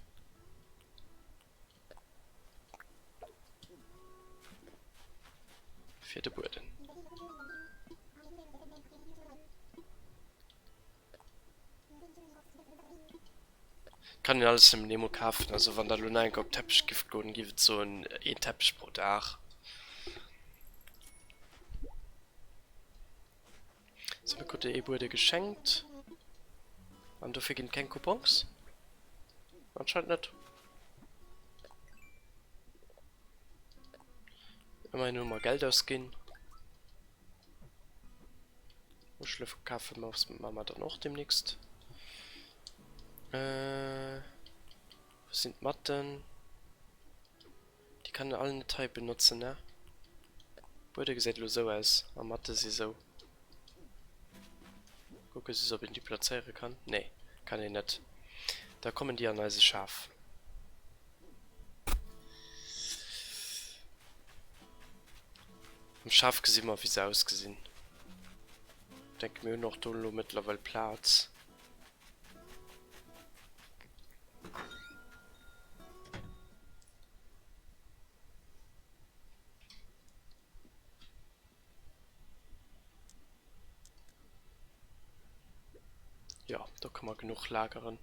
Fir de Bueden. Kann een alles nëmmen eemol kafen, also wann der elo nach enker op Teppech gift goen, giff et soen een Teppech pro Dag. Sou, mir krute ee Buede geschenkt an dofir ginn et keng Coupons? Anscheinend net. Ëmmerhin hu mer Geld ausginn. Muschele verkafe mer dann och demnächst. Äh, wo sinn d'Matten? Déi kann een all net hei benotzen, ne? Buede gesäit elo sou aus a Matte si sou. Kucke se, ob een déi plazéiere kann. Nee, kann een net. Da kommen déi an eise Schaf. Am Schaf gesi mer, wéi se ausgesinn. Denke mir hunn och do elo mëttlerweil Plaz. Jo, do ka mer genuch lageren.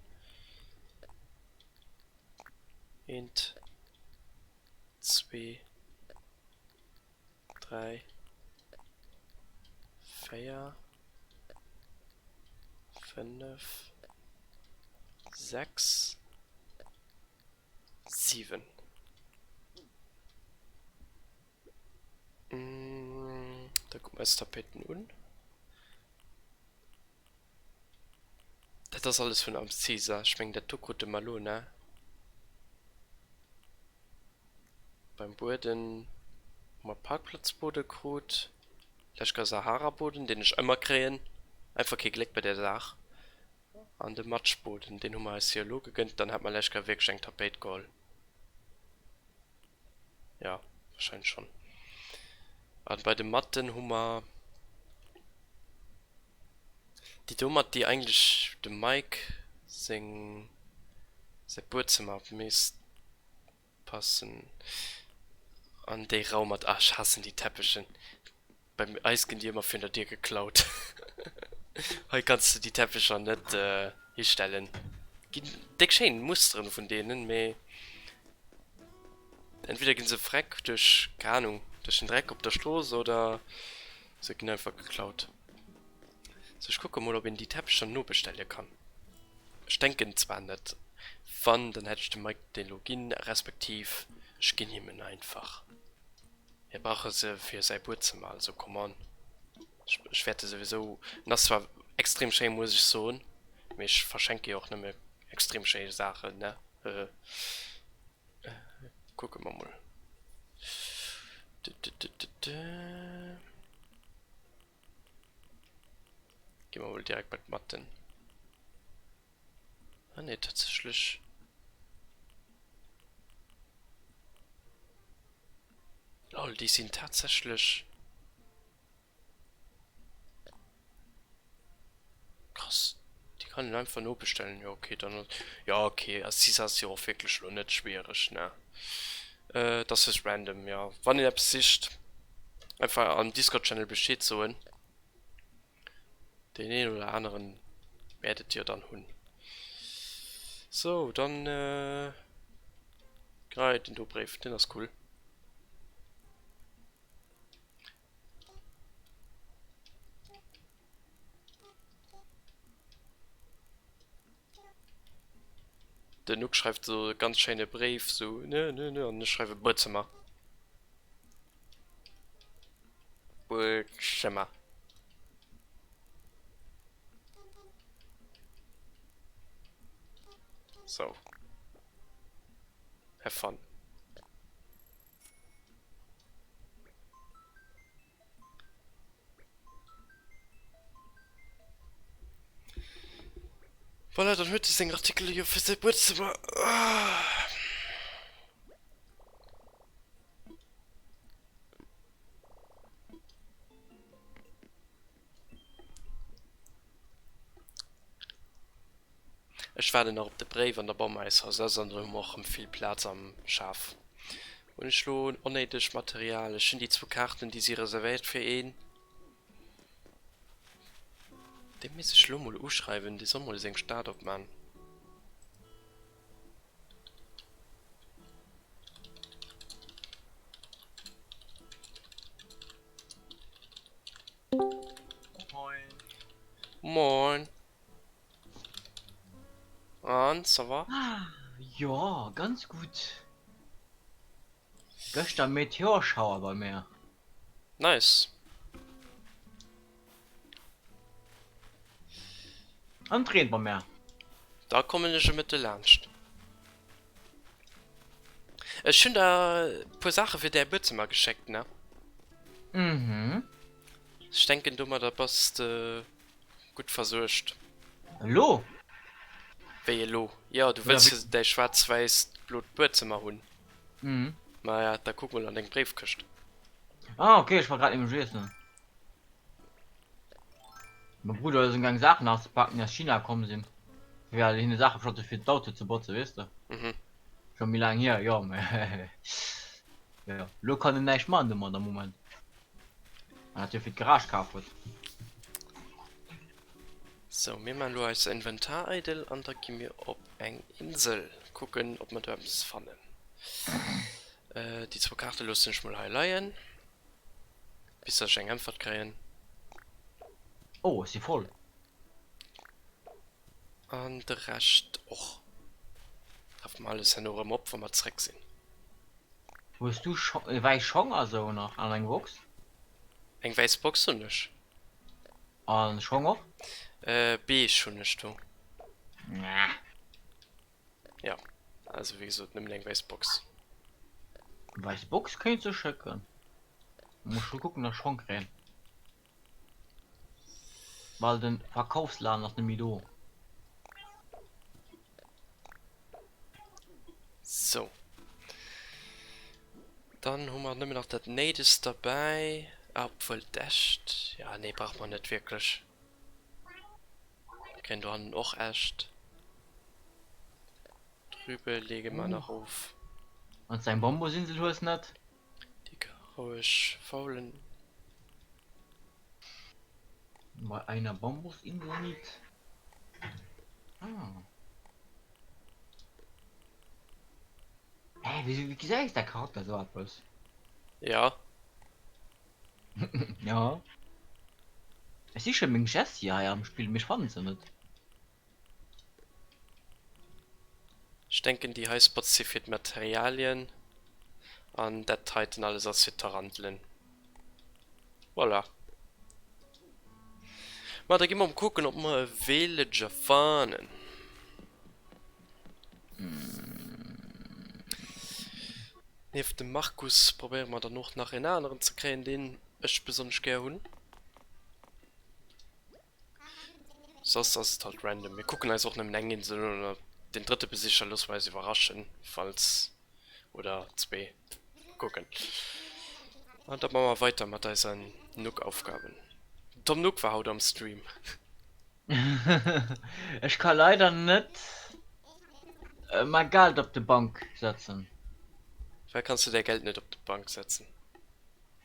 Eent, zwee, 3, 4, 5, 6, 7. Da kucke mer eis d'Tapéiten un. Dat ass alles vun Amcisa. Ech mengen dat do krute mer elo, ne? Beim Bueden hu mer Parkplatzbode krut, Lechka Saharaboden, deen ech ëmmer kréien, einfach kee Gléck bei där Saach, an de Matschboden, deen hu mer eis jo elo gegënnt. Dann hat mer Lechka wierklech eng Tapéit geholl. Jo, wahrscheinlech schonn. An bei de Matten hu mer déi do mat, déi eigentlech dem Mike seng säi Buedzëmmer misst passen. An déi Rau mat, ah ech haassen déi Teppechen. Bei eis ginn déi ëmmer virun der Dier geklaut. Hei kanns de déi Teppecher net histellen. Ginn déck schéin Musteren vun deenen, mee entweder ginn se freck duerch, keng Ahnung, duerch den Dreck op der Strooss oder se ginn einfach geklaut. Sou, ech kucke mol ob een déi Teppecher nobestelle kann. Ech denken zwar net. Wann, dann hätt ech dem Mike deen elo ginn, respektiv ech ginn him en einfach. Hie brauch e se fir säi Buedzëmmer, also come on. Ech wäerte souwisou, en ass zwar extrem schéin, muss ech soen, mee ech verschenke jo och nëmme extrem schéi Saachen, ne, hehe. Kucke mer mol. Gi mer mol direkt bei d'Matten. Ah nee, tatsächlech. Lol, déi sinn tatsächlech. Krass, déi kann een einfach nobestellen. Jo okay, dann jo okay, Assise ass jo och wierklech elo net schwiereg, ne? Äh, dat ass just random, jo. Wann een eppes sicht, einfach am Discord-Channel Bescheed soen. Deen een oder aneren wäert et jo dann hunn. Sou, dann äh, hei den do Bréif, deen ass cool. Den Nuck schreift sou e ganz schéine Bréif, sou ne ne ne, an ech schreiwe Buedzëmmer. Buedzëmmer. Sou. Have fun. Voilà, dann huet e seng Artikele jo fir säi Buedzëmmer. Ech waarden nach op de Bréif an da baue mer eis Haus aus an dann hu mer och rëm vill Plaz am Schaf. Hunn ech lo onnéideg Material? Ech hunn déi zwou Kaarten, déi si reservéiert fir een. Dee misst ech lo mol uschreiwen, dee soll mol seng Stad opman.
Moin.
Moin. An, ça va?
Ah, jo, ganz gutt. Gëschter Meteorschauer bei mär.
Nice.
An et reent bei mär.
Da kommen ech e Mëtte laanscht. Ech hunn der puer Saache fir däi Buedzëmmer geschéckt, ne?
Mhm.
Ech denken domadder bass de gutt versuergt.
Elo?
Wéi elo? Jo, du wëlls jo däi schwaarz-wäisst-blot Buedzëmmer hunn.
Mhm.
Maja, da kuck mol an deng Bréifkëscht.
Ah, okay, ech war grad nämlech iessen. Mein Bruder ass amgaang Saachen auszepaken, déi aus China komm sinn. Well hien Saache bestallt huet fir d'Auto ze botzen, weess de.
Mhm.
Scho méi laang hier, jo, mä jo, elo kann en näischt man domat am Moment. An dat jo fir d'Garage kaf huet.
Sou, mir man elo eis Inventar eidel an da gi mir op eng Insel kucken, ob mer do eppes fannen. Déi zwou Kaarte loossen ech mol hei leien, bis dass ech eng Äntwert kréien.
Oh, ech si voll.
An de Rescht och. Rafe mer alles herno erëm op, wa mer zréck sinn.
Hues du wäiss Schong a sou nach an eng Box?
Eng wäiss Box hunn ech.
An Schong och?
Beige hunn ech do.
Nah.
Jo, also wéi gesot nëmmen eng wäiss Box.
Wäiss Box kéints de schécken. Muss scho kucken dass ech Schong kréien. Well den Verkaufsladen ass net méi do.
Sou. Dann hu mer nëmmen nach dat Néidegst derbäi. Ah, obwuel d'Äscht, ja nee, brauche mer net wierklech. Mir kréien dohannen och Äscht. Drübe lege mer nach of.
Wann s de eng Bambusinsel hues net?
Déi ka roueg faulen.
Bei einer Bambusinsel nicht. Ah. Hä, wéi, wéi gesäit däi Charakter esou eppes?
Ja.
Ja. Ech siche meng Jessie hei am Spill, mee ech fannen se net.
Ech denken déi hei Spots si fir d'Materialien an dat heiten alles ass fir d'Tarantelen. Voilà. Ma da gi mer kucken ob mer e Villager fannen. Nieft dem Markus probéiere mer dann och nach en aneren ze kréien deen ech besonnesch gär hunn. Soss ass et halt random. Mir kucken eis och nëmmen eng Insel un oder den drëtte Besicher loosse mer eis iwwerraschen, falls, oder zwee, mal kucken. An da maache mer weiter mat eisen Nook-Aufgaben. Den Tom Nook war haut am Stream.
Ech ka leider net mäi Geld op de Bank setzen.
Firwat kanns du däi Geld net op de Bank setzen?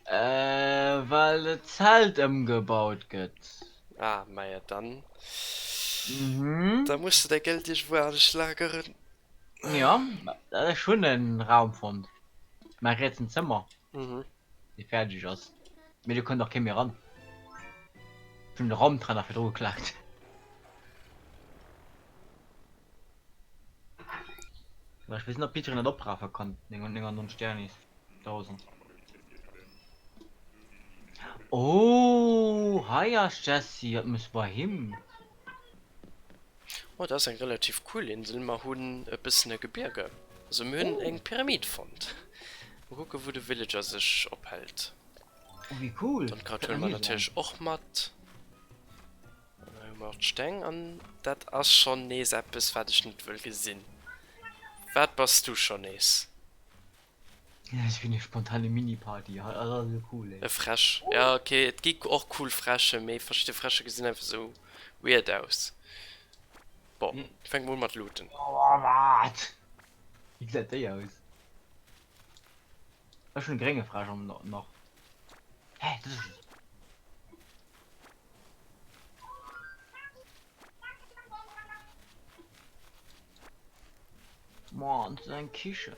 Well et Zelt ëmgebaut gëtt.
Ah, maja dann. Da muss de däi Geld iergendwou anescht lageren.
Jo, ech hunn en Raum fonnt, mäi rietsen Zëmmer, dee fäerdeg ass, mee do kënnt och kee méi eran. Ech hunn de Raumtrenner virdru geklaakt. Ech weess net, ob jiddwereen dat oprafe kann, 99 Sternis. 1000. Oh, hei ass Jessie, dat muss bei him.
Oh, dat ass eng relativ cool Insel. Mer hunn e bëssen e Gebierge. Also mir hunn eng Pyramid fonnt. Mol kucken, wou de Villager sech ophält.
Oh, wéi cool.
D'Onkraut huele mer natierlech och mat. An hei hu mer och d'Steng. An dat ass schonn nees eppes, wat ech net wëll gesinn. Wat bass du schonn nees?
Ech fir eng spontane Mini-Party hei ass alles esou cool ey.
E Fräsch, ja ok, et gi och cool Fräschen, mee verschidde Fräsche gesinn einfach sou weird aus. Bon, fänke mer un mat looten.
Oh wat? Wéi gesäit déi aus? Ech hunn e grénge Fräsch am nach. Hä, dat ass. Mann, dat ass eng Kichen.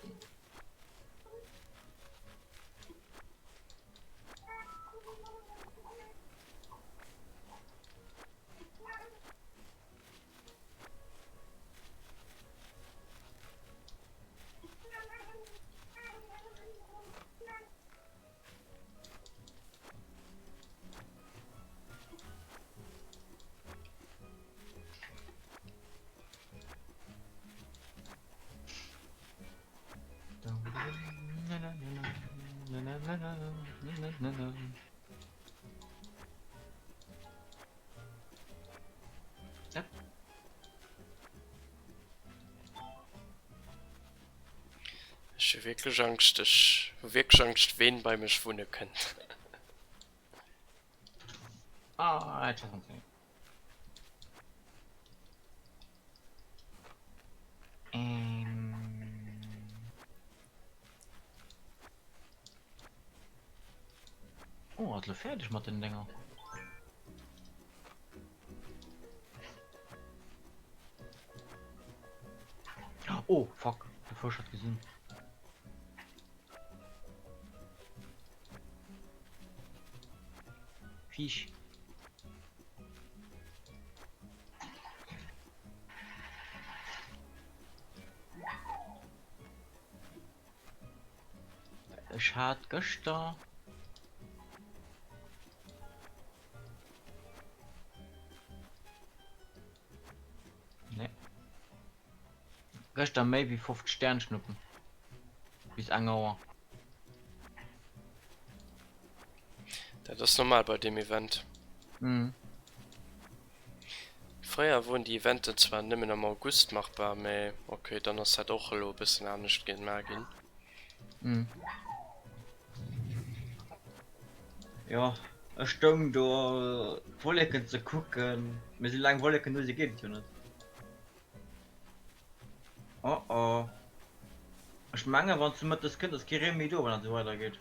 Ech hu wierklech Angscht, ech hu wierklech Angscht ween bei mech wunne kënnt.
Ah, ich hasse ihn. Ähm. Oh, ass lo fäerdeg mat den Dinger. Oh, fuck, de Fësch hat gesinn. Viech. Ech hat gëschter Nee. Gëschter méi wéi 50 Sternschnuppen. Bis eng Auer.
Dat ass normal bei deem Event.
Mhm.
Fréier woren déi Eventen zwar nëmmen am August machbar, mä ok, dann ass dat och elo e bëssen anescht gemaach ginn.
Mhm. Jo, ech stoung do d'Wolleken ze kucken, mee sou laang Wolleken do si geet et jo net. Oh oh. Ech menge wann se mëttes kënnt ass kee Reen méi do wann dat esou weider geet.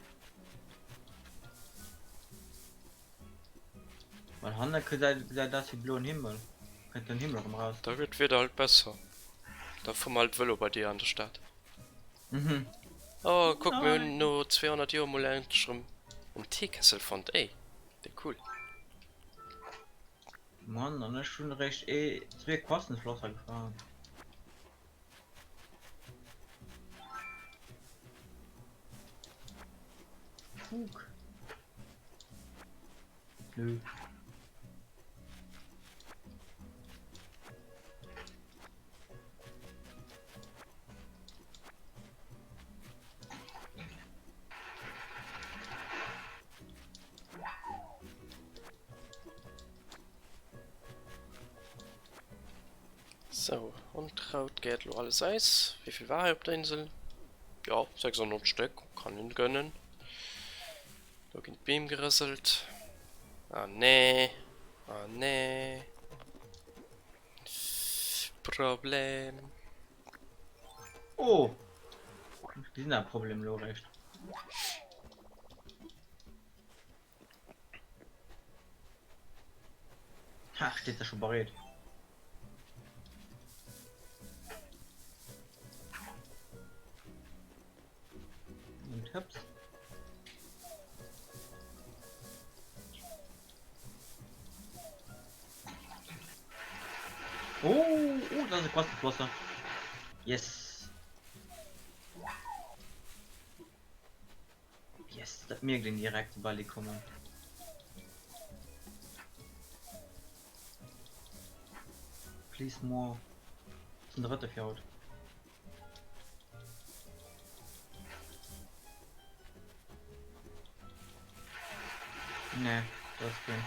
Well hanne gesäit gesäit aus wéi bloen Himmel. Kënnt den Himmel erëm raus.
Da gëtt d'Wieder halt besser. Da fuer mer halt Vëlo bei dir an der Stad.
Mhm.
Oh, kuck, mir hunn
Nein.
no 200 Joer mol endlech erëm en Teekessel fonnt. Ey, déi cool.
Mann, an ech hunn eréischt ee, zwee Quassenflosser gefaangen. Fug. Nö.
Sou, Onkraut gäert lo alles eis. Wéivill war hei op der Insel? Jo, 600 Stéck, kann een gönnen. Do ginn d'Beem gerëselt. Ah nee, ah nee. Problem.
Oh! Ech gesinn dat Problem elo eréischt. Ha, steet se scho bereet. Und hüps. Oh, oh, da ass e Quastenflosser. Yes. Yes, dat mierkt een direkt soubal déi kommen. Please more. Das ist den drëtte fir haut. Nee, das ist kein.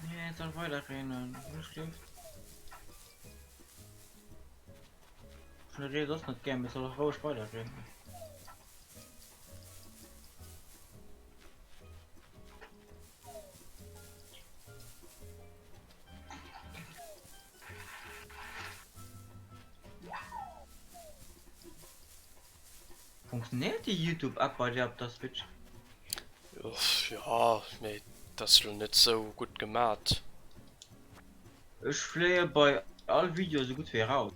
Nee, et soll weider reenen. Wou schläft? Vun der Ree soss net gär, mee et soll och roueg weider reenen. Funktionéiert déi Youtube App bei dir op der Switch?
Jo, mee et ass lo net sou gutt gemat.
Ech fléie bei all Video sou gutt wéi eraus.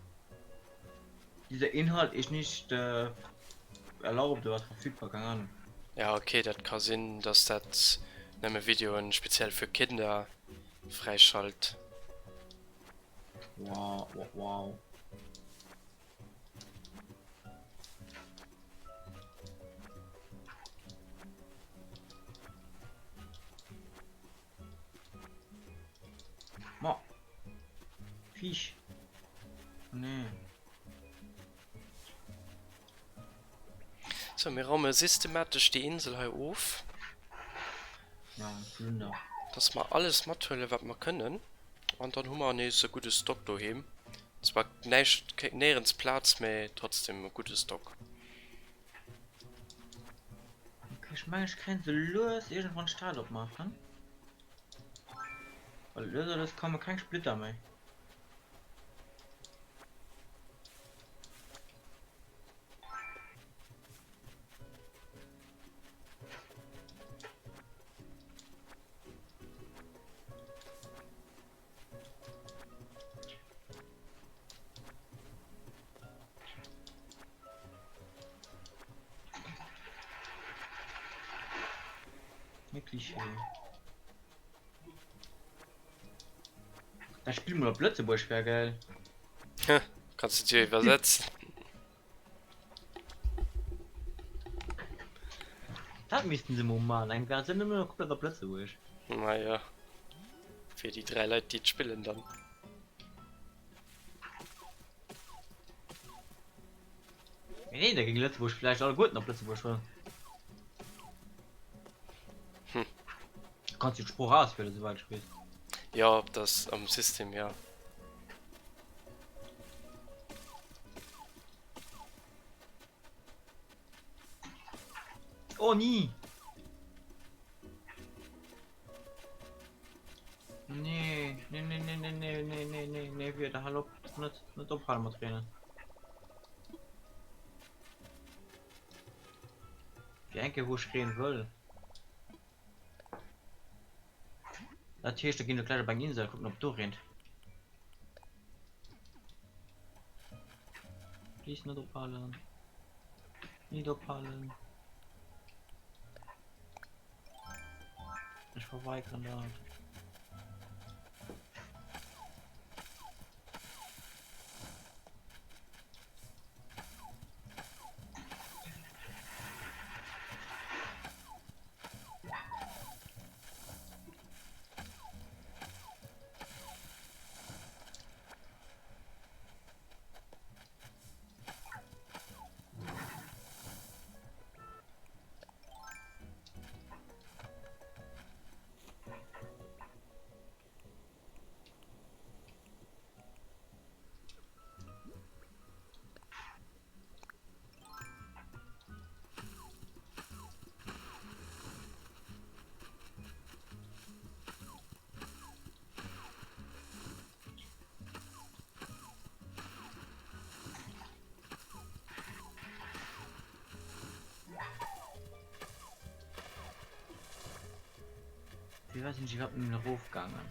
Dieser Inhalt ist nicht erlaubt oder verfügbar, keng Ahnung.
Ja ok, dat ka sinn dass dat nëmme Videoen speziell fir Kinder fräischalt.
Wow, wow, wow. Ma. Viech. Nee.
So, mir raume systematesch déi Insel hei of.
Ja, Plunder.
Dass mer alles mathuelen, wat mer kënnen. An dann hu mer nees e gudde Stock doheem. Zwar näischt, néierens Plaz, mä trotzdem e gudde Stock.
Okay, ech mengen, ech kréien se lues iergendwann d'Stad opmaachen. Well lues a lues komme keng Splitter méi. Klischee. Dat Spill mol op Lëtzebuerg wär geil.
Kanns du et jo iwwersetzen.
Dat missten se mol man, eng Versioun nëmmen komplett op Lëtzebuerg.
Maja, fir déi 3 Leit déi et spillen dann.
Mee nee, da géing Lëtzebuerg vläicht alleguerten op Lëtzebuerg huelen.
Hm.
Du kanns jo d'Sprooch auswielen, esouwäit ech weess.
Jo, op das am System, jo.
Oh nee! Nee, nee, nee, nee, nee, nee, nee, nee, nee, nee, Wieder, hal op, net, net ophale mat reenen. Fir eng Kéier wou ech reen wëll. Dat heescht, da ginn ech gläich op eng Insel kucken ob do reent. Please net ophalen. Net ophalen. Ech verweigeren dat. Firwat sinn ech iwwerhaapt nëmmen erofgaangen?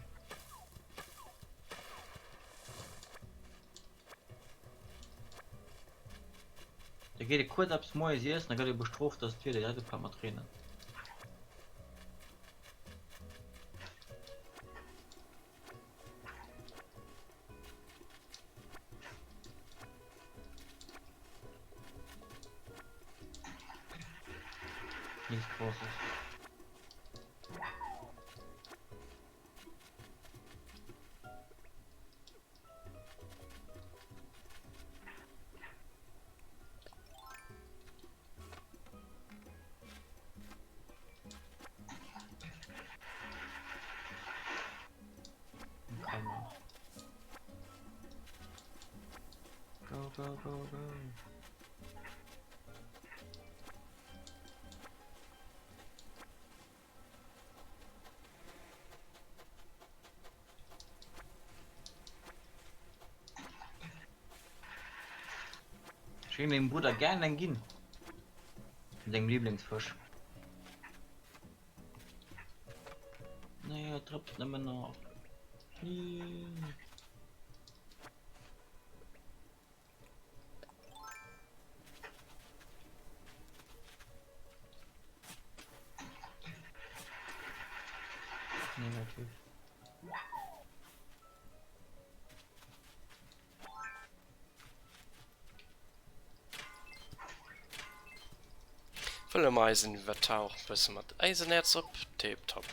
Da geet e kuerz eppes moies iessen, da gëtt e bestrooft, dass d'Wieder direkt opfält mat reenen. Nichts Großes. Go, go, go, go. Ech géing mengem Brudder gären eng ginn. Vun sengem Lieblingsfësch. Nee, et drëpst nëmmen nach. Nee. Negativ.
Fëlle mer eisen Inventar och e bësse mat Eisenerz op. Tiptop.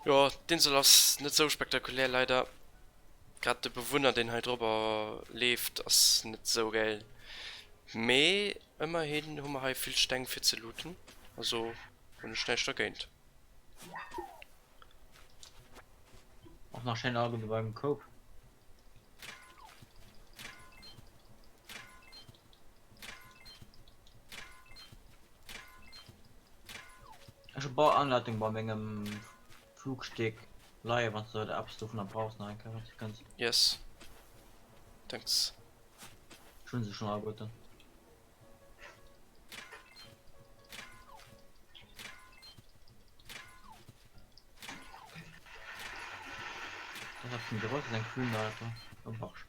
Jo, d'Insel ass net sou spektakulär leider. Grad de Bewunner deen hei drobber leeft ass net sou gäil. Mee ëmmerhin hu mer hei vill Steng fir ze looten, also hunn ech näischt dergéint.
Och nach schéin Algen dobäi um Koup. Ech hu Bauanleitung bei mengem Flugsteg leie wann du eppes dovunner brauchs nach eng Kéier wann du kënns.
Yes. Thanks.
Ech hunn se schonn alleguerten. Dat ass eppes méi grouss ass eng Flunner, e Barsch.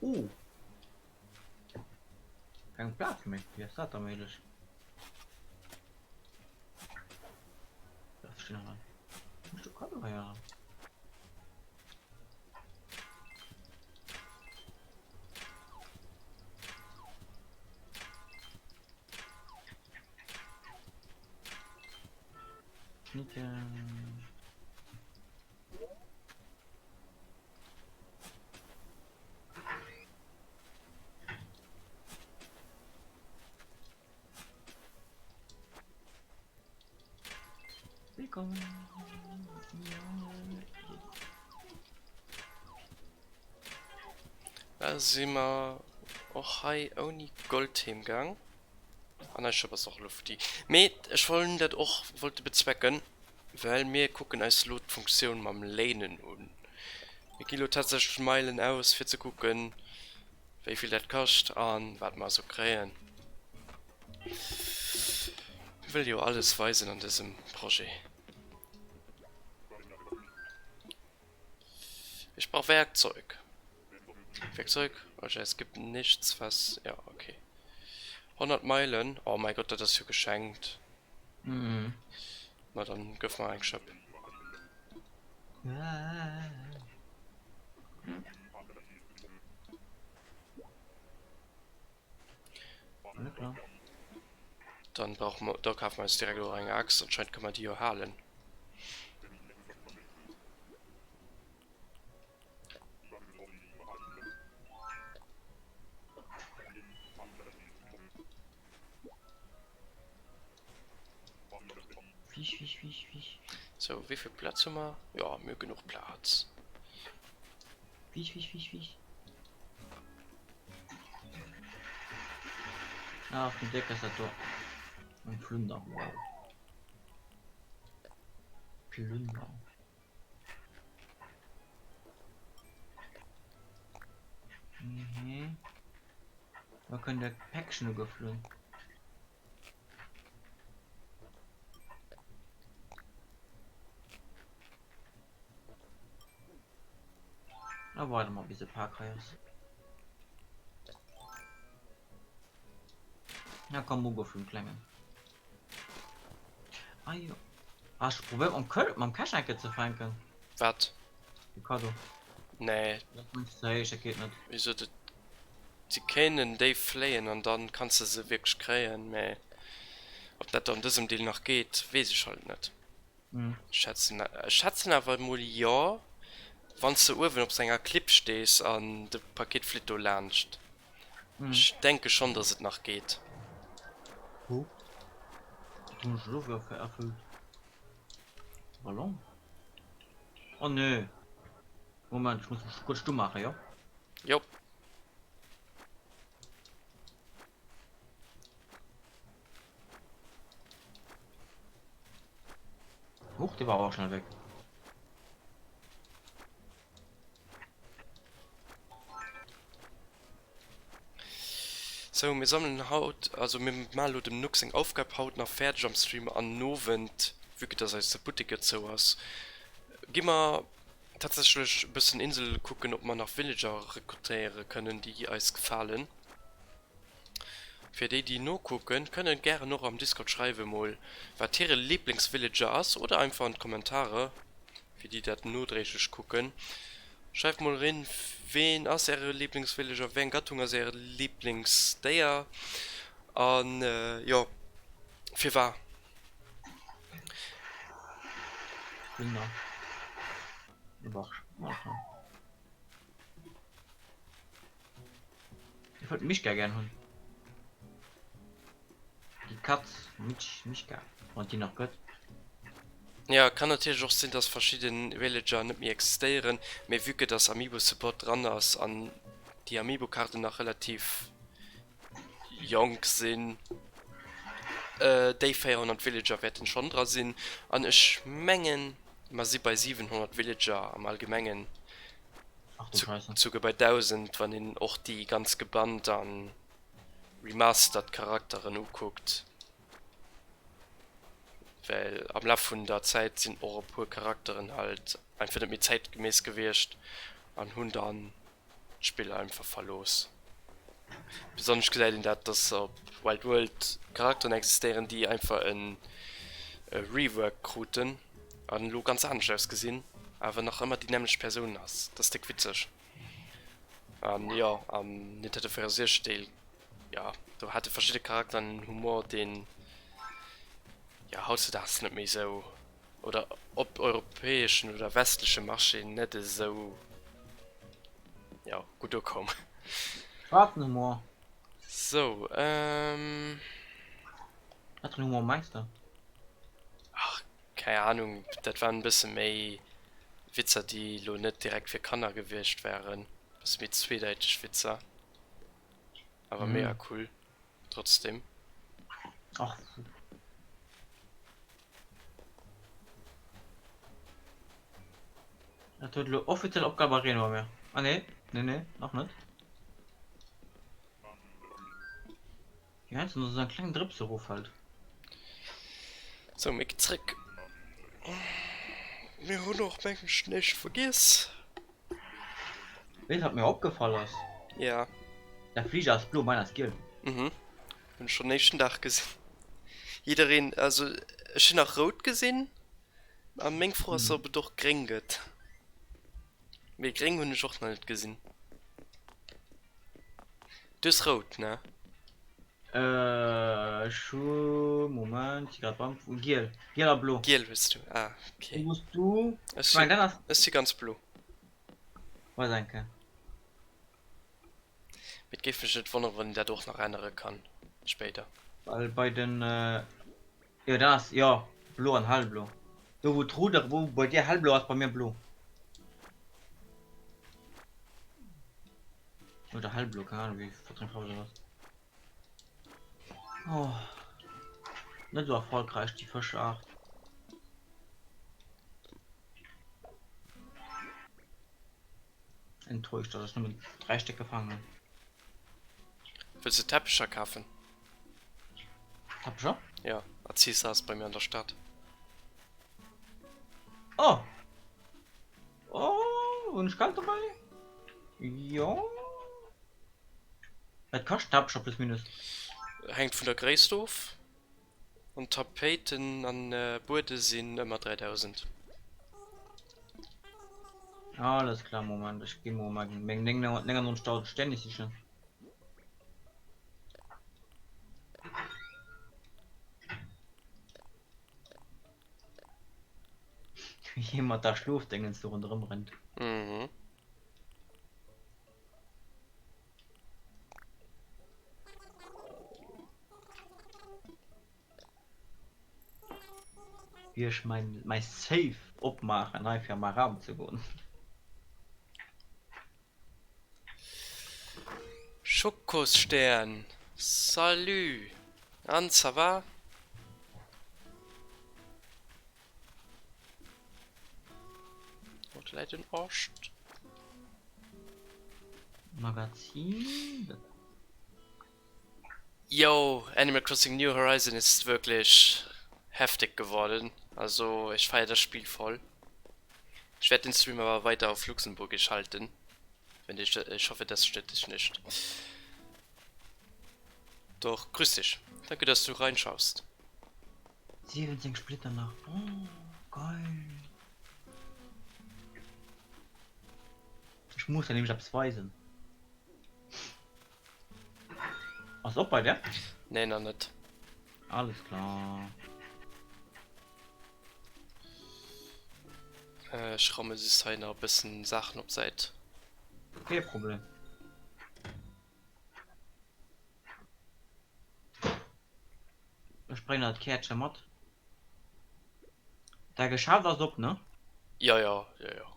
Oh! Keng Plaz méi, wéi ass dat da méiglech? Dat verstinn ech net. Muss do kann hei an. Schnicken.
Da si mer och hei ouni Gold heem gaang. An eis Schëpp ass och elo futti. Mee ech wollt dat och wollte bezwecken, well mir kucken eis elo d'Funktioun mam Léinen un. Mir gi lo tatsächlech Meilen aus fir ze kucken, wéi vill dat kascht an wat mer esou kréien. Mir wëlle jo alles weisen an dësem Projet. Ich brauch Werkzeug. Werkzeug? Okay, es gibt nichts, was... Ja, okay. 100 Meilen. Oh mein Gott, dat ass jo geschenkt.
Mhm.
Ma dann gëff mer eng Schëpp.
Alle klar.
Dann brauche mer, da kafe mer eis direkt och eng Axt. Anscheinend kann man déi jo halen.
Fisch, Fisch, Fisch, Fisch.
So, wéi vill Plaz hu mer? Jo, mir hu genuch Plaz.
Fisch, Fisch, Fisch, Fisch. Ah, wéi déck ass dat do? Eng Flunder, wow. Plunder. Mhm. Da kënnt e Päckchen ugeflunn. Da waarde mer bis e Pak hei ass. Na komm ugeflunn, Klengen. Ah jo. Ah, ech probéiert mam Köl mam Cash enke ze fänken.
Wat?
De Cadeau.
Nee.
Dat meinst ze héich, dat geet net.
Wieso dat? Si kéinen déi fléien an dann kanns de se wierklech kréien, mä ob dat an dësem Deel nach geet, weess ech halt net. Ech schätzen, ech schätzen awer emol jo, wann s de uewen op senger Klipp stees an de Paket flitt do laanscht. Ech denke schonn, dass et nach geet.
Huh? Wat hunn ech elo fir erfëllt? Ballon? Oh nee! Moment, ech muss mech kuerz stumm maachen, jo?
Jop.
Huch, dee war awer schnell weg.
Sou, mir sammelen haut, also mir maachen elo dem Nook seng Aufgab haut nach fäerdeg am Stream an den Owend, vue que dass eis Buttek jo zou ass, gi mer tatsächlech e bëssen Insel kucken, ob mer nach Villager rekrutéiere kënnen, déi eis gefalen. Fir déi déi nokucken, kënnen gären och am Discord schreiwen mol wat hire Lieblingsvillager ass oder einfach an d'Kommentare fir déi dat nodréiglech kucken. Schreift mol erin ween ass äre Lieblingsvillager, wéi eng Gattung ass äre Lieblingsdéier an jo firwar.
Ech wollt Mischka gern hunn. Déi Katz Mitsch Mischka, wann et déi nach gëtt.
Jo, kann natierlech och sinn, dass verschidden Villager net méi existéieren, mee vue que dass Amiibo Support dran ass an déi Amiibo Kaarten nach relativ jonk sinn, déi 400 Villager wäerten schonn dra sinn an ech mengen mer si bei 700 Villager am allgemengen.
Ach du Scheiße.
Souguer bei 1000, wann een och déi ganz gebannt an remastered Charakteren ukuckt. Well am Laf vun der Zäit sinn och e puer Charakteren halt einfach net méi zäitgemäss gewiescht an hunn dann d'Spill einfach verlooss. Besonnesch gesäit een dat, dass op Wild World Charakteren existéieren, déi einfach e Rework kruten an elo ganz anescht ausgesinn, awer nach ëmmer déi nämmlecht Persoun ass. Dat ass déck witzeg. An jo, am Nintendo 64 Deel, jo, do hate verschidde Charakteren en Humor, deen, jo, hautzedaags net méi esou oder op europäeschen oder westleche Marché net esou jo gutt ukoum.
Schwaarzen Humor.
Sou, ähm.
Wat fir en Humor mengs de?
Ach. Keng Ahnung, dat waren e bësse méi Witzer, déi elo net direkt fir Kanner gewiescht waren. Bësse méi zweedeiteg Witzer. Awer mega cool trotzdem.
Ach. Dat huet elo offiziell Opgab Arena bei mir. Ah nee, nee, nee, nach net. Wéi heiansdo nur sou eng kleng Drëps eroffält.
Sou, mir gi zréck. Mir hunn och mengen ech näischt vergiess.
Weess wat mir opgefall ass?
Ja.
Däi Fliger ass blo, mäin ass giel.
Mhm, hunn ech schonn den éischten Dag gesinn. Jiddereen, also ech hunn nach rout gesinn a meng Fro ass ob et och gréng gëtt. Mee gréng hunn ech och nach net gesinn. Du hues rout, ne?
Ech hu, Moment, si grad beim, giel, giel a blo.
Giel hues du, ah ok.
Wou hues du?
Ech si, ech si ganz blo.
Weis eng Kéier.
Mee et géif mech net wonneren, wann een dat och nach ännere kann spéider.
Well bei den, jo dat ass, jo blo an hellblo. Do wou d'Ruder, wou bei dir hellblo ass, bei mir blo. Oder hellblo, keng Ahnung wéi wat fir eng Farw dat ass. Oh, net esou erfolgreich déi Fëschaart. Enttäuscht, dass ech nëmmen 3 Stéck gefaangen hunn.
Wëlls de Teppecher kafen?
Teppecher?
Ja, Aziza ass bei mir an der Stad.
Oh! Oh, hunn ech Geld dobäi? Jo. Wat kascht Teppecher plus minus?
Hänkt vun der Gréisst of. An Tapéiten an Buede sinn ëmmer 3000.
Alles klar, Moment, ech gi mol meng 99.000 Stänni sichen. Wéi hie mat der Schlofdéngens do ronderëm rennt.
Mhm.
Wéi ech mein mäi Safe opmaachen hei fir a mäi Raum ze goen.
Schokosstern, Salut! An, ça va? Oh, do läit en Ascht.
Magazin.
Yo, Animal Crossing New Horizon ist wirklich heftig geworden. Also ich feier das Spiel voll. Ich werde den Stream aber weiter auf Luxemburgisch halten. Wenn dich, ich hoffe, das stört dich nicht. Doch, grüß dich. Danke, dass du reinschaust.
17 Splitter nach. Oh, geil. Ech muss der nämlech eppes weisen. Ass op bei der?
Nee, nach net.
Alles klar.
Äh, ech ramme just hei nach e bëssen Saachen op d'Säit.
Kee Problem. Ech bréngen der d'Käertche mat. Däi Geschäft ass op, ne?
Jo, jo, jo, jo.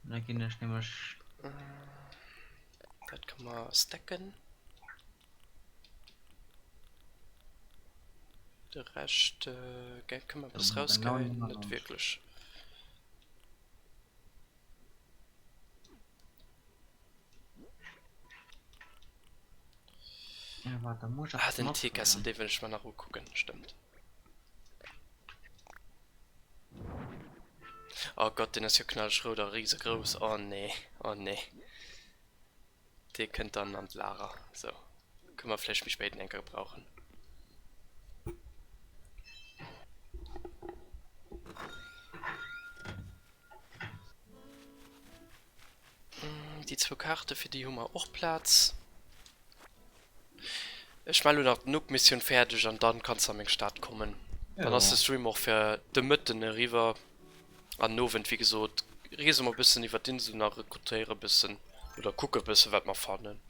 Da ginn ech nämlech.
Dat ka mer stacken. De Rescht äh, kënne mer eppes rausgeheien? Net wierklech. Ah, den Teekessel, dee wëll ech mer nach ukucken, stëmmt. Oh Gott, deen ass jo knalleg rout a risegrouss. Oh nee, oh nee. Dee kënnt dann an d'Lager. Sou, kënne mer vläicht méi spéit eng Kéier gebrauchen. Déi zwou Kaarte fir déi hu mer och Plaz. Ech man elo nach d'Nook-Missioun fäerdeg an dann kanns de a meng Stad kommen. Dann ass de Stream och fir de Mëtten eriwwer an den Owend wéi gesot reese mer e bëssen iwwer d'Inselen a rekrutéiere bëssen oder kucke bësse wat mer fannen.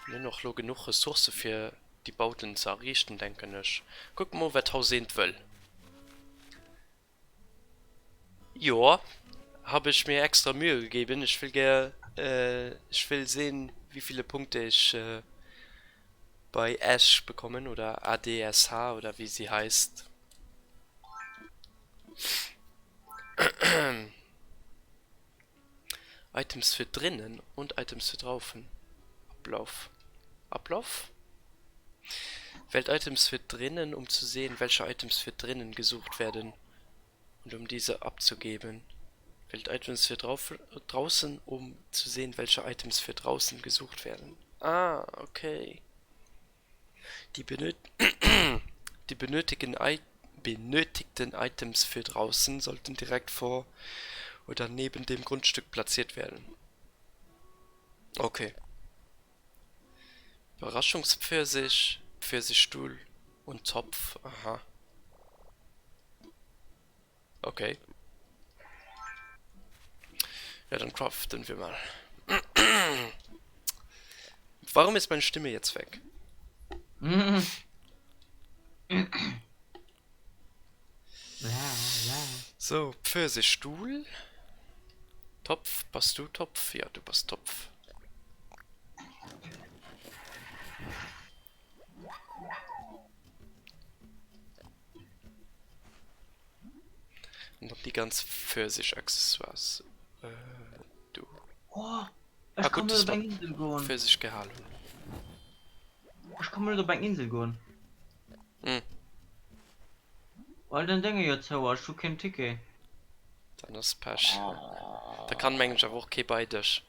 Mir hunn och elo genuch Ressourcë fir. déi Bauten ze erriichten, denken ech. Kucke mol, wat Haus eent wëll. Joa, habe ich mir extra Mühe gegeben. Ich will gär, ich will sehen, wie viele Punkte ich bei Ash bekommen oder ADSH oder wie sie heißt. Items für drinnen und Items für draufen. Ablauf. Ablauf? Wählt Items für drinnen, um zu sehen, welche Items für drinnen gesucht werden und um diese abzugeben. Wählt Items für drauf, draußen, um zu sehen, welche Items für draußen gesucht werden. Ah, okay. Die, benöt die benötigen I benötigten Items für draußen sollten direkt vor oder neben dem Grundstück platziert werden. Okay. Überraschungspfirsich, Pfirsichstuhl und Topf. Aha. Okay. Ja, dann craften wir mal. Warum ist meine Stimme jetzt weg? So, Pfirsichstuhl. Topf, bass du Topf? Ja, du bass Topf. An dann déi ganz Pfirsich-Accessoires. Äh, du.
Oh,
Ah,
ech
gutt,
kann net
dass
op
mer
eng Insel goen.
Pfirsich gehal hunn.
Ech kann net op eng Insel goen.
Hm.
Well den Dénge jo zou ass, ech hu keen Ticket.
Dann ass Pech. Da kann mengen ech awer och kee bei dech.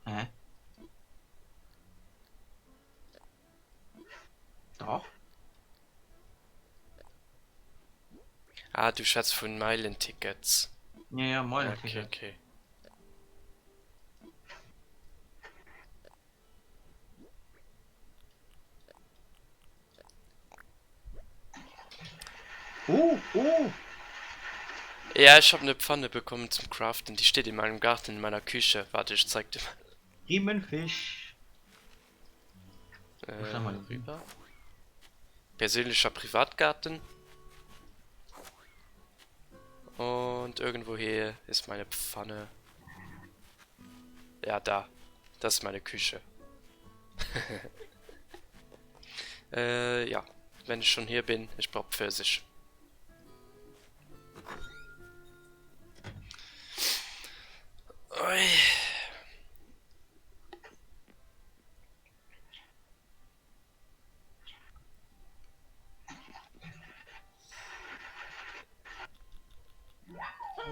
Hä? Dach.
Ah, du schwätz vun Meilentickets.
Ja, ja,
Okay,
Meilentickets.
okay.
Oh, oh!
Ja, ich habe eine Pfanne bekommen zum Craften. Die steht in meinem Garten, in meiner Küche. Warte, ich zeig dir mal.
Riemenfisch.
Äh,
Wo stellen wir den hin?
rüber. Persönlicher Privatgarten. Und irgendwo hier ist meine Pfanne. Ja, da. Das ist meine Küche. Äh, ja. Wenn ich schon hier bin, ich brauch Pfirsich. Ui.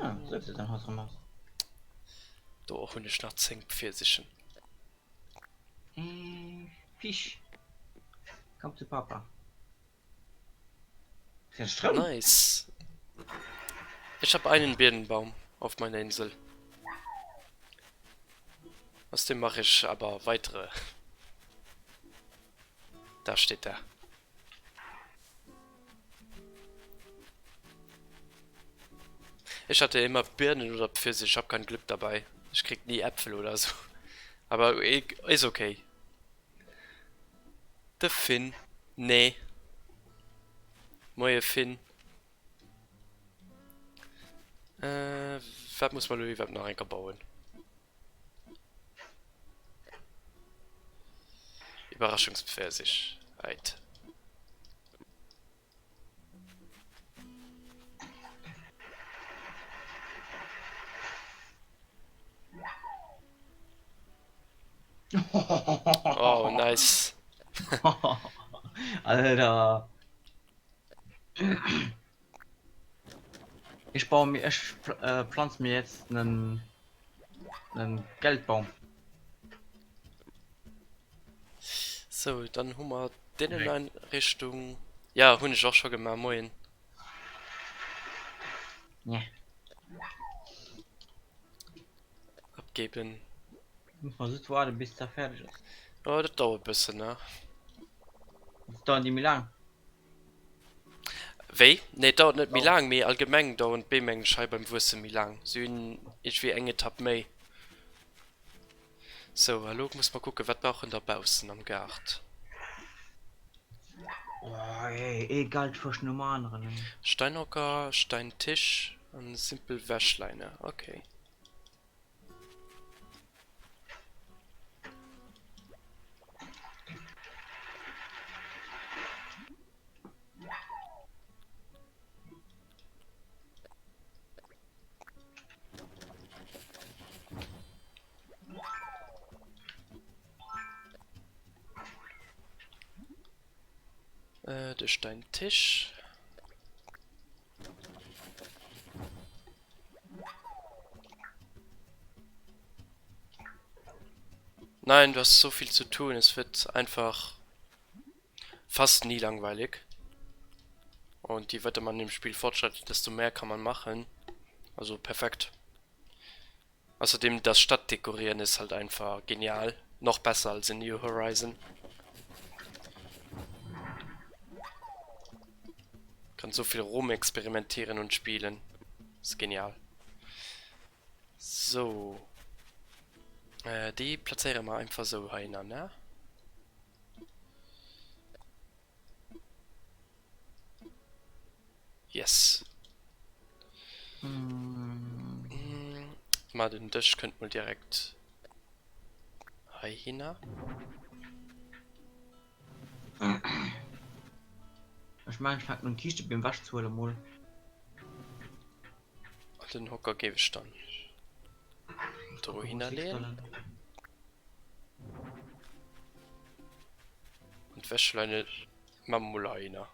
Ah, sou gesäit dein Haus erëm aus.
Do hunn ech nach 10 Pfirsichen.
Äh, Fisch. Komm zu Papa. Ist ja Stroum.
Nice. Ich habe einen Birnenbaum auf meiner Insel. Aus dem mache ich aber weitere. Da steht er. Ich hatte immer Birnen oder Pfirsich, ich habe kein Glück dabei. Ich krieg nie Äpfel oder so. Aber ist okay. De Finn. Nee. Moie Finn. Äh, wat muss mer elo iwwerhaapt nach enker bauen? Iwwerraschungspfirsich. Ait. Oh, nice.
Alter. Ich baue mir, ich äh, pflanze mir jetzt einen, einen Geldbaum.
So, dann hu mer d'Inneneinrichtung. Ja, hunn ech och scho gemaach. Moien.
Ja.
Abgeben.
Muss man just warten, bis der fertig ist.
Oh, dat dauert e bëssen, ne?
Das dauert nicht mehr lang.
Wéi? Nee, et dauert net méi laang, mee allgemeng daueren d'Beem mengen ech hei beim Wuesse méi laang. Si hunn iergendwéi eng Etapp méi. Sou, a lo muss mer kucken, wat brauch en da baussen am Gaart?
Oh ey, ee geilt Fësch nom aneren ey.
Steinhocker, Steintisch an simpel Wäschleine, okay. Äh, de Steintisch. Nein, du hast so viel zu tun. Es wird einfach fast nie langweilig. Und je weiter man im Spiel fortschreitet, desto mehr kann man machen. Also perfekt. Außerdem das Stadtdekorieren ist halt einfach genial. Noch besser als in New Horizon. Kann so viel rumexperimentieren und spielen. Ist genial. So. Äh, déi plazéiere mer einfach sou heihinner, ne? Yes. Mm. Ma den Dësch kënnt mol direkt heihinner.
Ech mengen ech fänken un Kiischtebeem wech ze huelen mol.
An den Hocker géif ech dann dohinner leeën. An d'Wäschleine maache mer mol heihinner.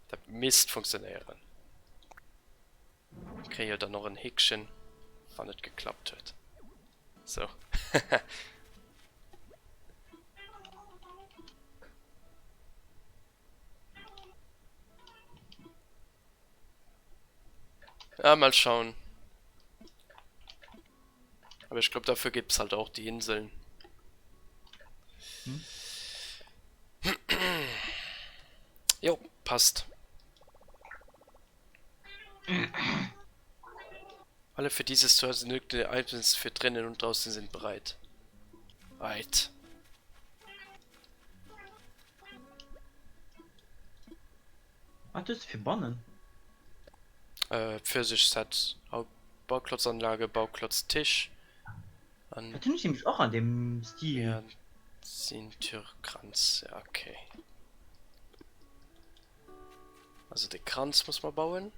Dat misst funktionéieren. Kréie jo dann och en Heekchen, wann et geklappt huet. Sou. Ja, mal schauen. Aber ich glaube, dafür gibt es halt auch die Inseln. Hm? Jo, passt. Alle für dieses Zuhause nötige Items für drinnen und draußen sind bereit. Right.
Wat hues de fir bannen?
Äh, Pfirsich-Set, Bauklotzanlage, Bauklotztisch
an. Dat hunn ech nämlech och an deem Stil.
Türkranz, ja okay. Also de Kranz muss mer bauen.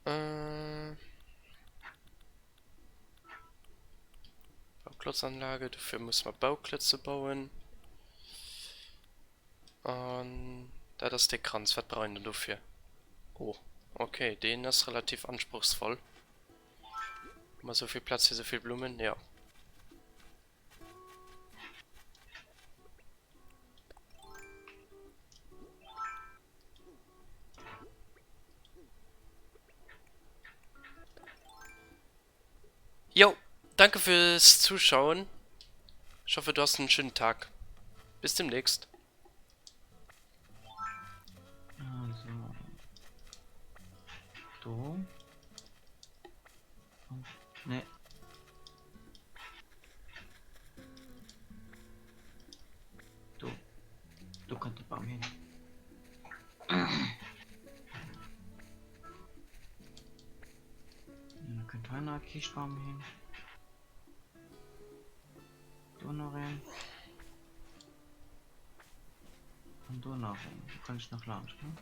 Äh. Bauklotzanlage, dofir musse mer Bauklötze bauen. An dat ass dee Kranz. Wat brauch een dann dofir? Oh, okay, deen ass relativ anspruchsvoll. Hu mer souvill Plaz fir souvill Blummen? Jo. Jo, danke fürs Zuschauen. Ich hoffe, du hast einen schönen Tag. Bis demnächst.
Also. Do. Nee. Do. Do kënnt de Bam hin. Da kënnt hei nach e Kiischtbam hin. Do nach een. An do nach een. Do kann ech nach laanscht, ne?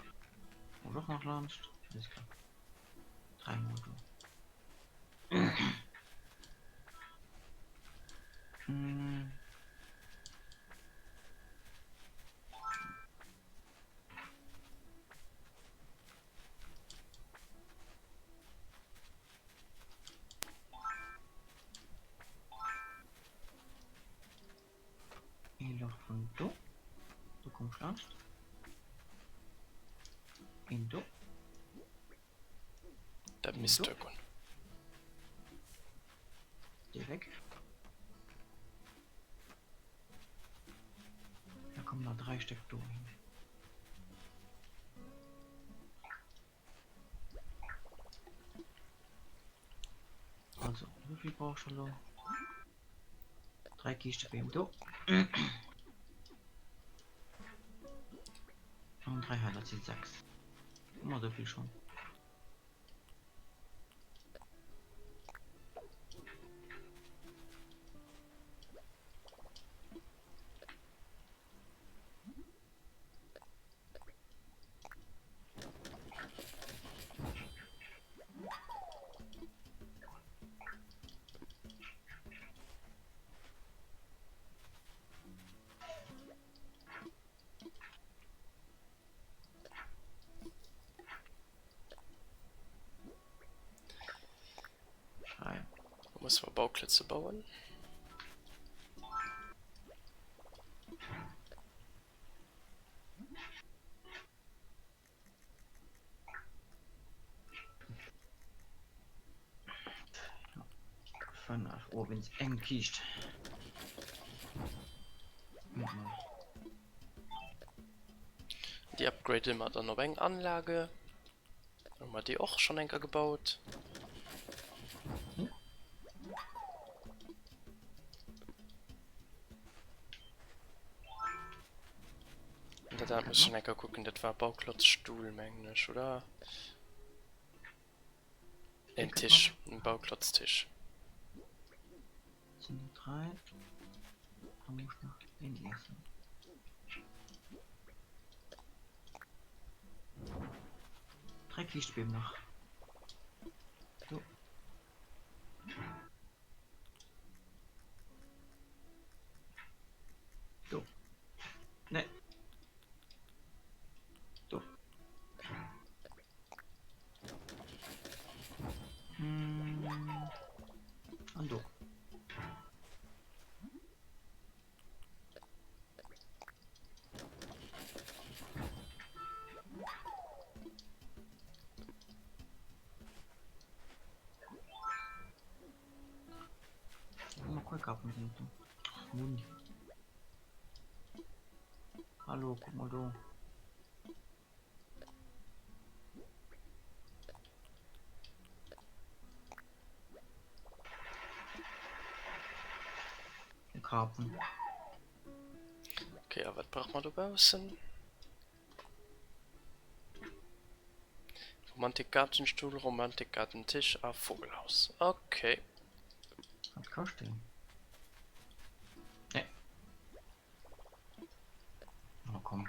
Oder och nach laanscht. Alles klar. Dräimol do. Mm. Een Loch vun do. Do komm ech laanscht. Een do.
Dat misst duer goen.
Direkt. Da kommen nach 3 Stück do hin. brauch ech elo? 3 Kiischtebeem do. An 3 hei, dat sinn 6. Hu mer esouvill schonn?
Wo musse mer Bauklötze bauen?
Fënnef, oh wéinst eng Kiischt.
Déi upgraden mer dann op eng Anlage. Hu mer déi och schonn enker gebaut. An dat anert muss ech enker kucken, dat war Bauklotzstuhl mengen ech, oder? En Tisch, en Bauklotztisch.
Sind die drei. Da muss ich noch den essen. Drei Kiischbeem nach. Do. Do. Nee. Do. Mm. An do. Hallo, guck mal do. Karpfen.
Okay, a wat brauch mer dobaussen? Romantik Gartenstuhl, Romantik Gartentisch a Vogelhaus. Okay.
Wat kascht deen? Nee. Oh, komm.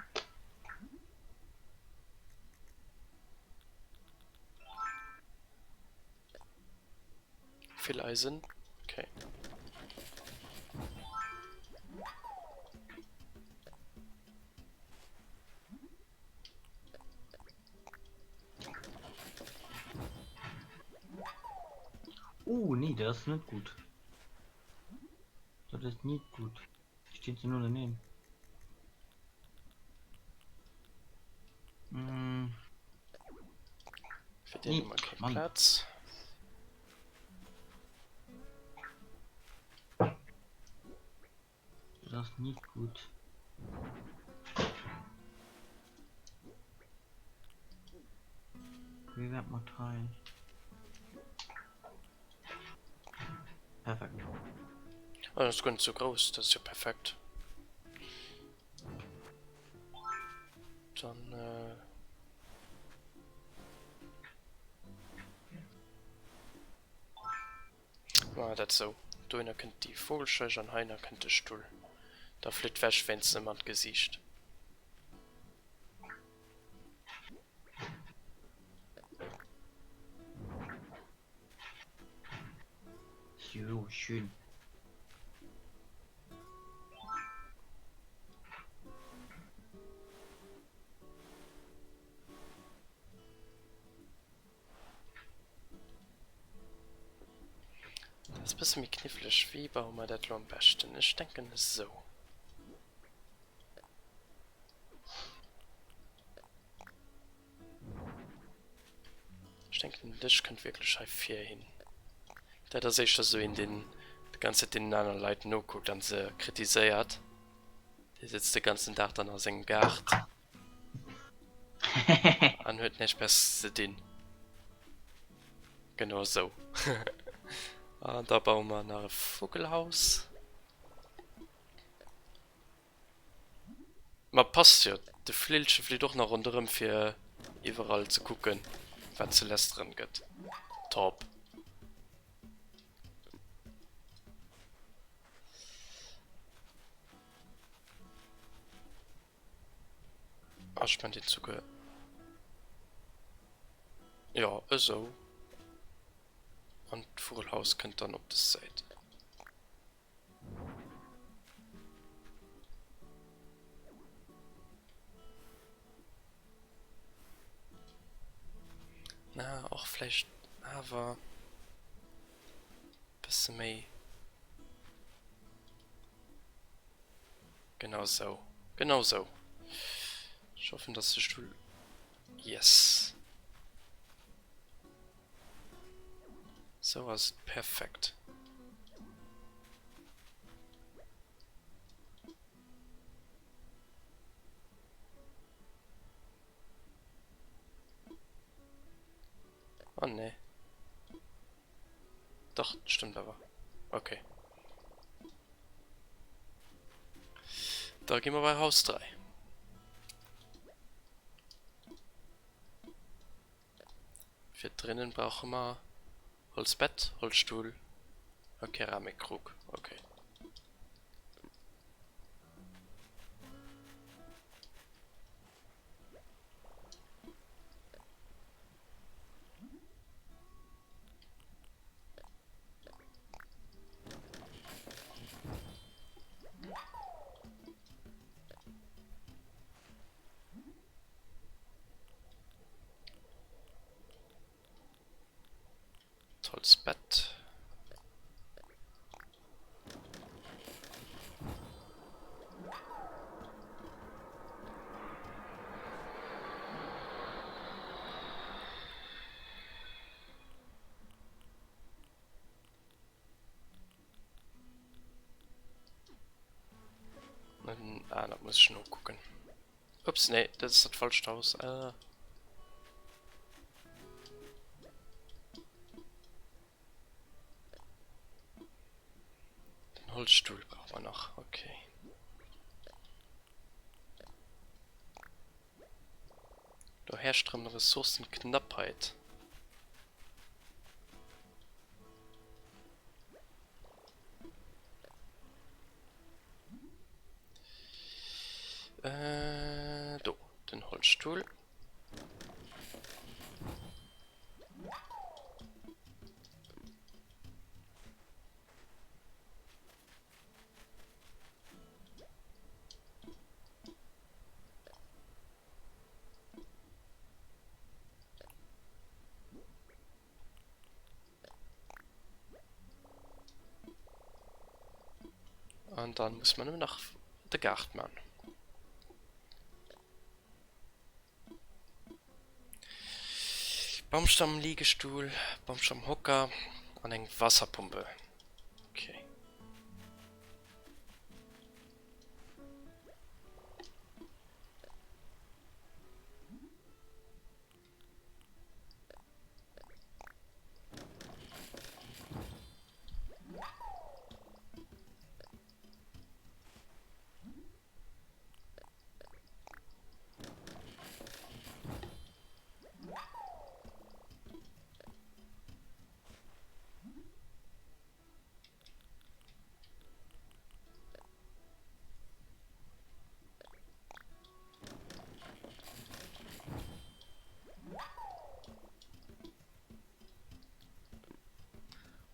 Vill Eisen. Okay.
Uh, nee, das ist nicht gut. Das ist nicht gut. Steht sie nur daneben. Mm.
Fir deen hu mer keng Plaz.
Das ass nit gutt. Wéi wäert mat hei? Perfekt.
Oh, das ist gar nicht so groß, das ist ja perfekt. Dann äh Maache mer dat sou. Dohinner kënnt déi Vogelscheuch an heihinner kënnt de Stull. Da flitt d'Wäsch wéinstens net an d'Gesiicht.
So schön.
Dat ass e bësse méi kniffleg. Wéi baue mer dat elo am beschten? Ech denken esou. Ech denken den Dësch kënnt wierklech hei vir hin. Dat ass éischter esou een deen déi ganz Zäit deenen anere Leit nokuckt an se kritiséiert. Dee sëtzt de ganzen Dag dann a sengem Gaart an huet näischt Besseres ze dinn. Genau esou. An da baue mer nach e Vuggelhaus. Ma passt jo, de Flillche flitt och nach ronderëm fir iwwerall ze kucken, wat ze lästeren gëtt. Top. Ah, ech man deen souguer. Jo, esou. An d'Vugelhaus kënnt dann op des Säit. Na, och vläicht awer bësse méi. Genau sou. Genau sou. Ech hoffen, dass de Stull... Yes! Sou ass et perfekt. Oh nee. Dach, stëmmt awer. Okay. Da gi mer bei Haus 3. Fir drinnen brauche mer Holzbett, Holzstuhl a Keramikkrug. Okay. Tolls Bett. Ah, dat muss ech nokucken. Ups, nee, dat ass dat falscht Haus. Ah. Den Holzstuhl brauchen wir nach. Okay. Do herrscht rëm Ressourcenknappheit. Äh, do, den Holzstuhl. An dann muss man nëmmen nach de Gaart man. Baumstamm-Liegestuhl, Baumstamm-Hocker an eng Wasserpumpe. Okay.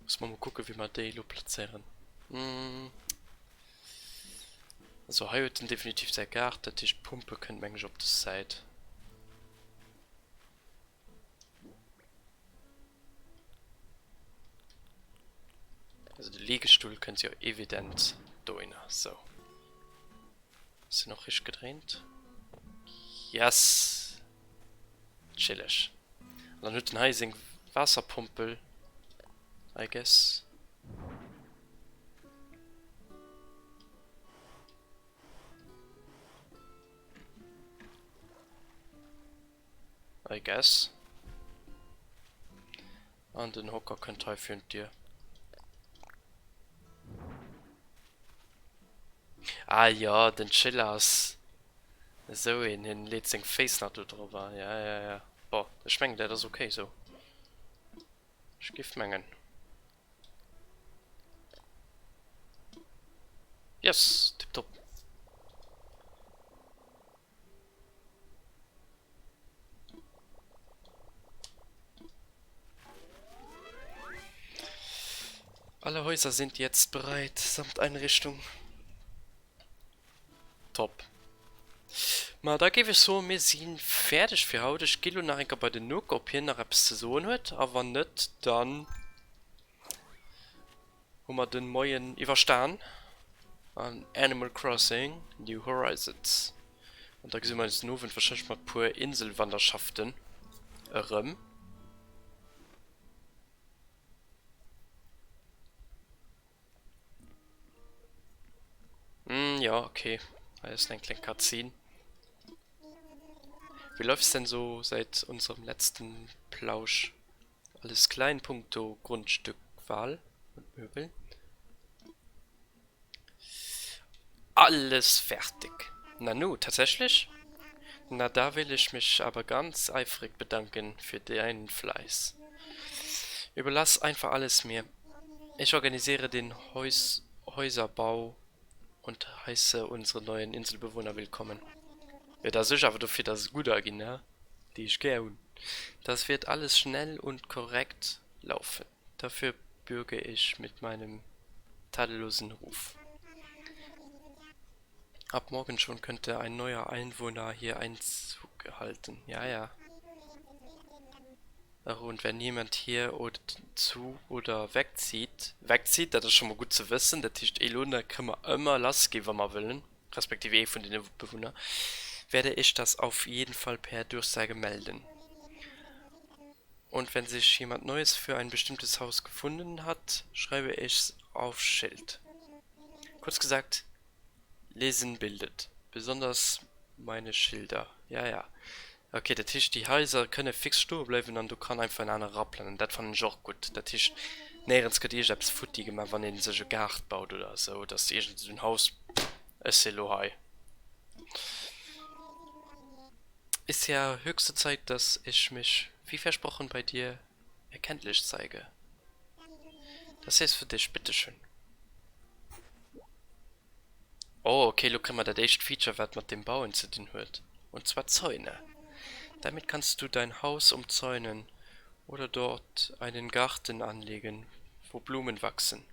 Muss mer mol kucken wéi mer déi elo plazéieren. Also hei huet en definitiv säi Gaart, dat heescht d'Pumpe kënnt meng ech op des Säit. Also de Liegestull kënnt jo evident dohinner. Sou. Ass en och richteg gedréint? Yes! Chilleg. An dann huet en hei seng Waasserpompel, I guess. I guess. An den Hocker kënnt hei virun d'Dier. Ah jo, den Chiller ass esou een, hien leet seng Féiss nach do drop. Ja, ja, ja. Bon, ech mengen dat ass ok esou. Ech giff mengen. Yes, tiptop. Alle Häuser sind jetzt bereit, samt Einrichtung. Top. Ma da géif ech soen, mir si fäerdeg fir haut. Ech gi lo nach eng Kéier bei den Nook, ob hien nach eppes ze soen huet. A wann net, dann hu mer den Moien iwwerstan an Animal Crossing New Horizons. An da gesi mer eis den Owend wahrscheinlech mat puer Inselwanderschaften erëm. Hm, jo, okay. Hei ass eng kleng Cutscene. Wie läuft's denn so seit unserem letzten Plausch? Alles klar in puncto Grundstückwahl und Möbel? Alles fertig. Nanu, tatsächlich? Na, da will ich mich aber ganz eifrig bedanken für deinen Fleiß. Überlass einfach alles mir. Ich organisiere den Häus Häuserbau und heiße unsere neuen Inselbewohner willkommen. Jo, da suerg awer dofir, dass et gudder ginn, ne? Déi ech gär hunn. Das wird alles schnell und korrekt laufen. Dafür bürge ich mit meinem tadellosen Ruf. Ab morgen schon könnte ein neuer Einwohner hier Einzug halten. Ja, ja. Und wenn jemand hier oder zu oder wegzieht, wegzieht, dat ass scho mol gutt ze wëssen, dat heescht elo kënne mer ëmmer lass ginn, wa mer wëllen, respektiv ee vun deene Bewunner, werde ich das auf jeden Fall per Durchsage melden. Und wenn sich jemand Neues für ein bestimmtes Haus gefunden hat, schreibe ich's auf Schild. Kurz gesagt, Lesen bildet. Besonders meine Schilder. Ja, ja. Ok, dat heescht déi Haiser kënne fix stoe bleiwen an do kann einfach en aner eraplanen. Dat fannen ech och gutt. Dat heescht néierens gëtt iergendeppes futti gemaach, wann ee sech e Gaart baut oder esou, dass iergend esou en Haus, ech si lo hei. Ist ja höchste Zeit, dass ich mich, wie versprochen, bei dir erkenntlich zeige. Das hier ist für dich, bitteschön. Oh, okay, lo kréie mer dat éischt Feature, wat mat dem Bauen ze dinn huet, und zwar Zäune. Damit kannst du dein Haus umzäunen oder dort einen Garten anlegen, wo Blumen wachsen.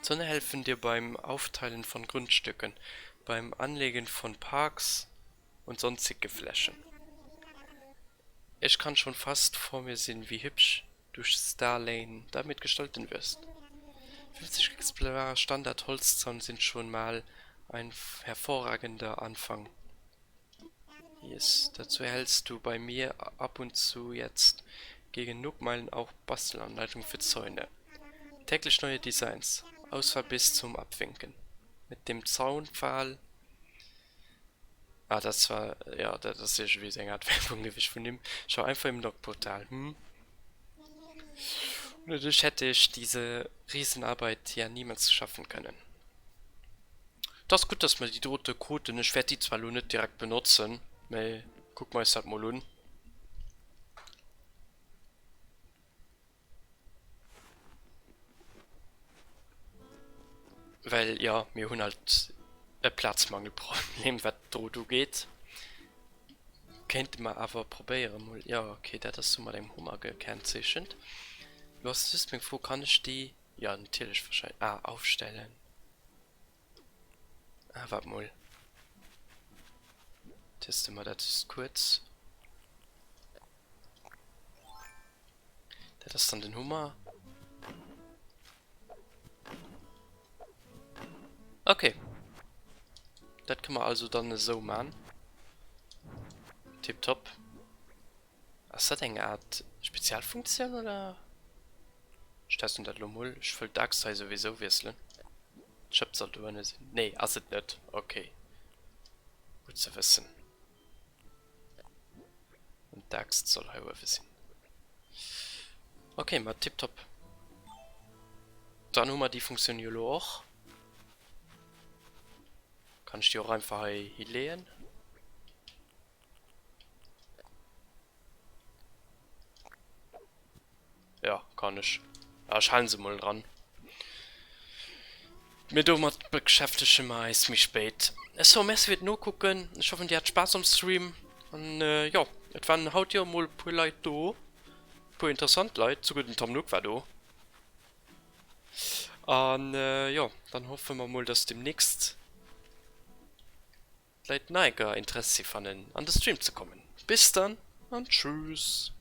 Zäune helfen dir beim Aufteilen von Grundstücken, beim Anlegen von Parks und sonstige Flächen. Ich kann schon fast vor mir sehen, wie hübsch du Star Lane damit gestalten wirst. 50 Exemplare Standard Holzzaun sind schon mal ein hervorragender Anfang. Yes, dazu erhältst du bei mir ab und zu jetzt gegen Nookmeilen auch Bastelanleitung für Zäune. Täglich neue Designs, Auswahl bis zum Abwinken. Mit dem Zaunpfahl Ah, dat war, jo, dat ass iergendwéi esou eng Art Werbung gewiescht vun him. Schau einfach im Logportal, hm? Ohne dich hätte ich diese Riesenarbeit ja niemals schaffen können. Et ass gutt, dass mer déi dote kruten. Ech wäert déi zwar elo net direkt benotzen, mä kucke mer eis dat mol un. Well jo, mir hunn halt e Plazmangelproblem, wat d'Drot ugeet. Kéinte mer awer probéiere mol. Jo, okay, dat ass sou mat engem Hummer gekennzeechent. Lo ass just meng Fro, kann ech déi, jo natierlech, wahrscheinlech, ah, aufstellen. Ah, waart mol. Teste mer dat just kuerz. Dat ass dann den Hummer. Okay. Dat kënne mer also dann esou man. Tipptopp. Ass dat eng Art Spezialfunktioun oder? Ech testen dat elo mol. Ech wëll d'Axt hei souwisou wiesselen. D'Schëpp soll do ënne sinn. Nee, ass et net. Okay. Gutt ze wëssen. An d'Axt soll hei uewe sinn. Ok, ma tiptop. Dann hu mer déi Funktioun jo elo och. Kann ech déi och einfach hei hileeën? Jo, kann ech. Ah, ech halen se mol dran. Mee domat beschäftege mer eis méi spéit. So, merci fir d'Nokucken. Ech hoffen dir hat Spaass am Stream. An jo, et waren haut jo mol e puer Leit do. E puer interessant Leit, souguer den Tom Nook war do. An jo, dann hoffe mer mol, dass demnächst d'Leit neiger Interessi fannen an de Stream ze kommen. Bis dann an tschüss!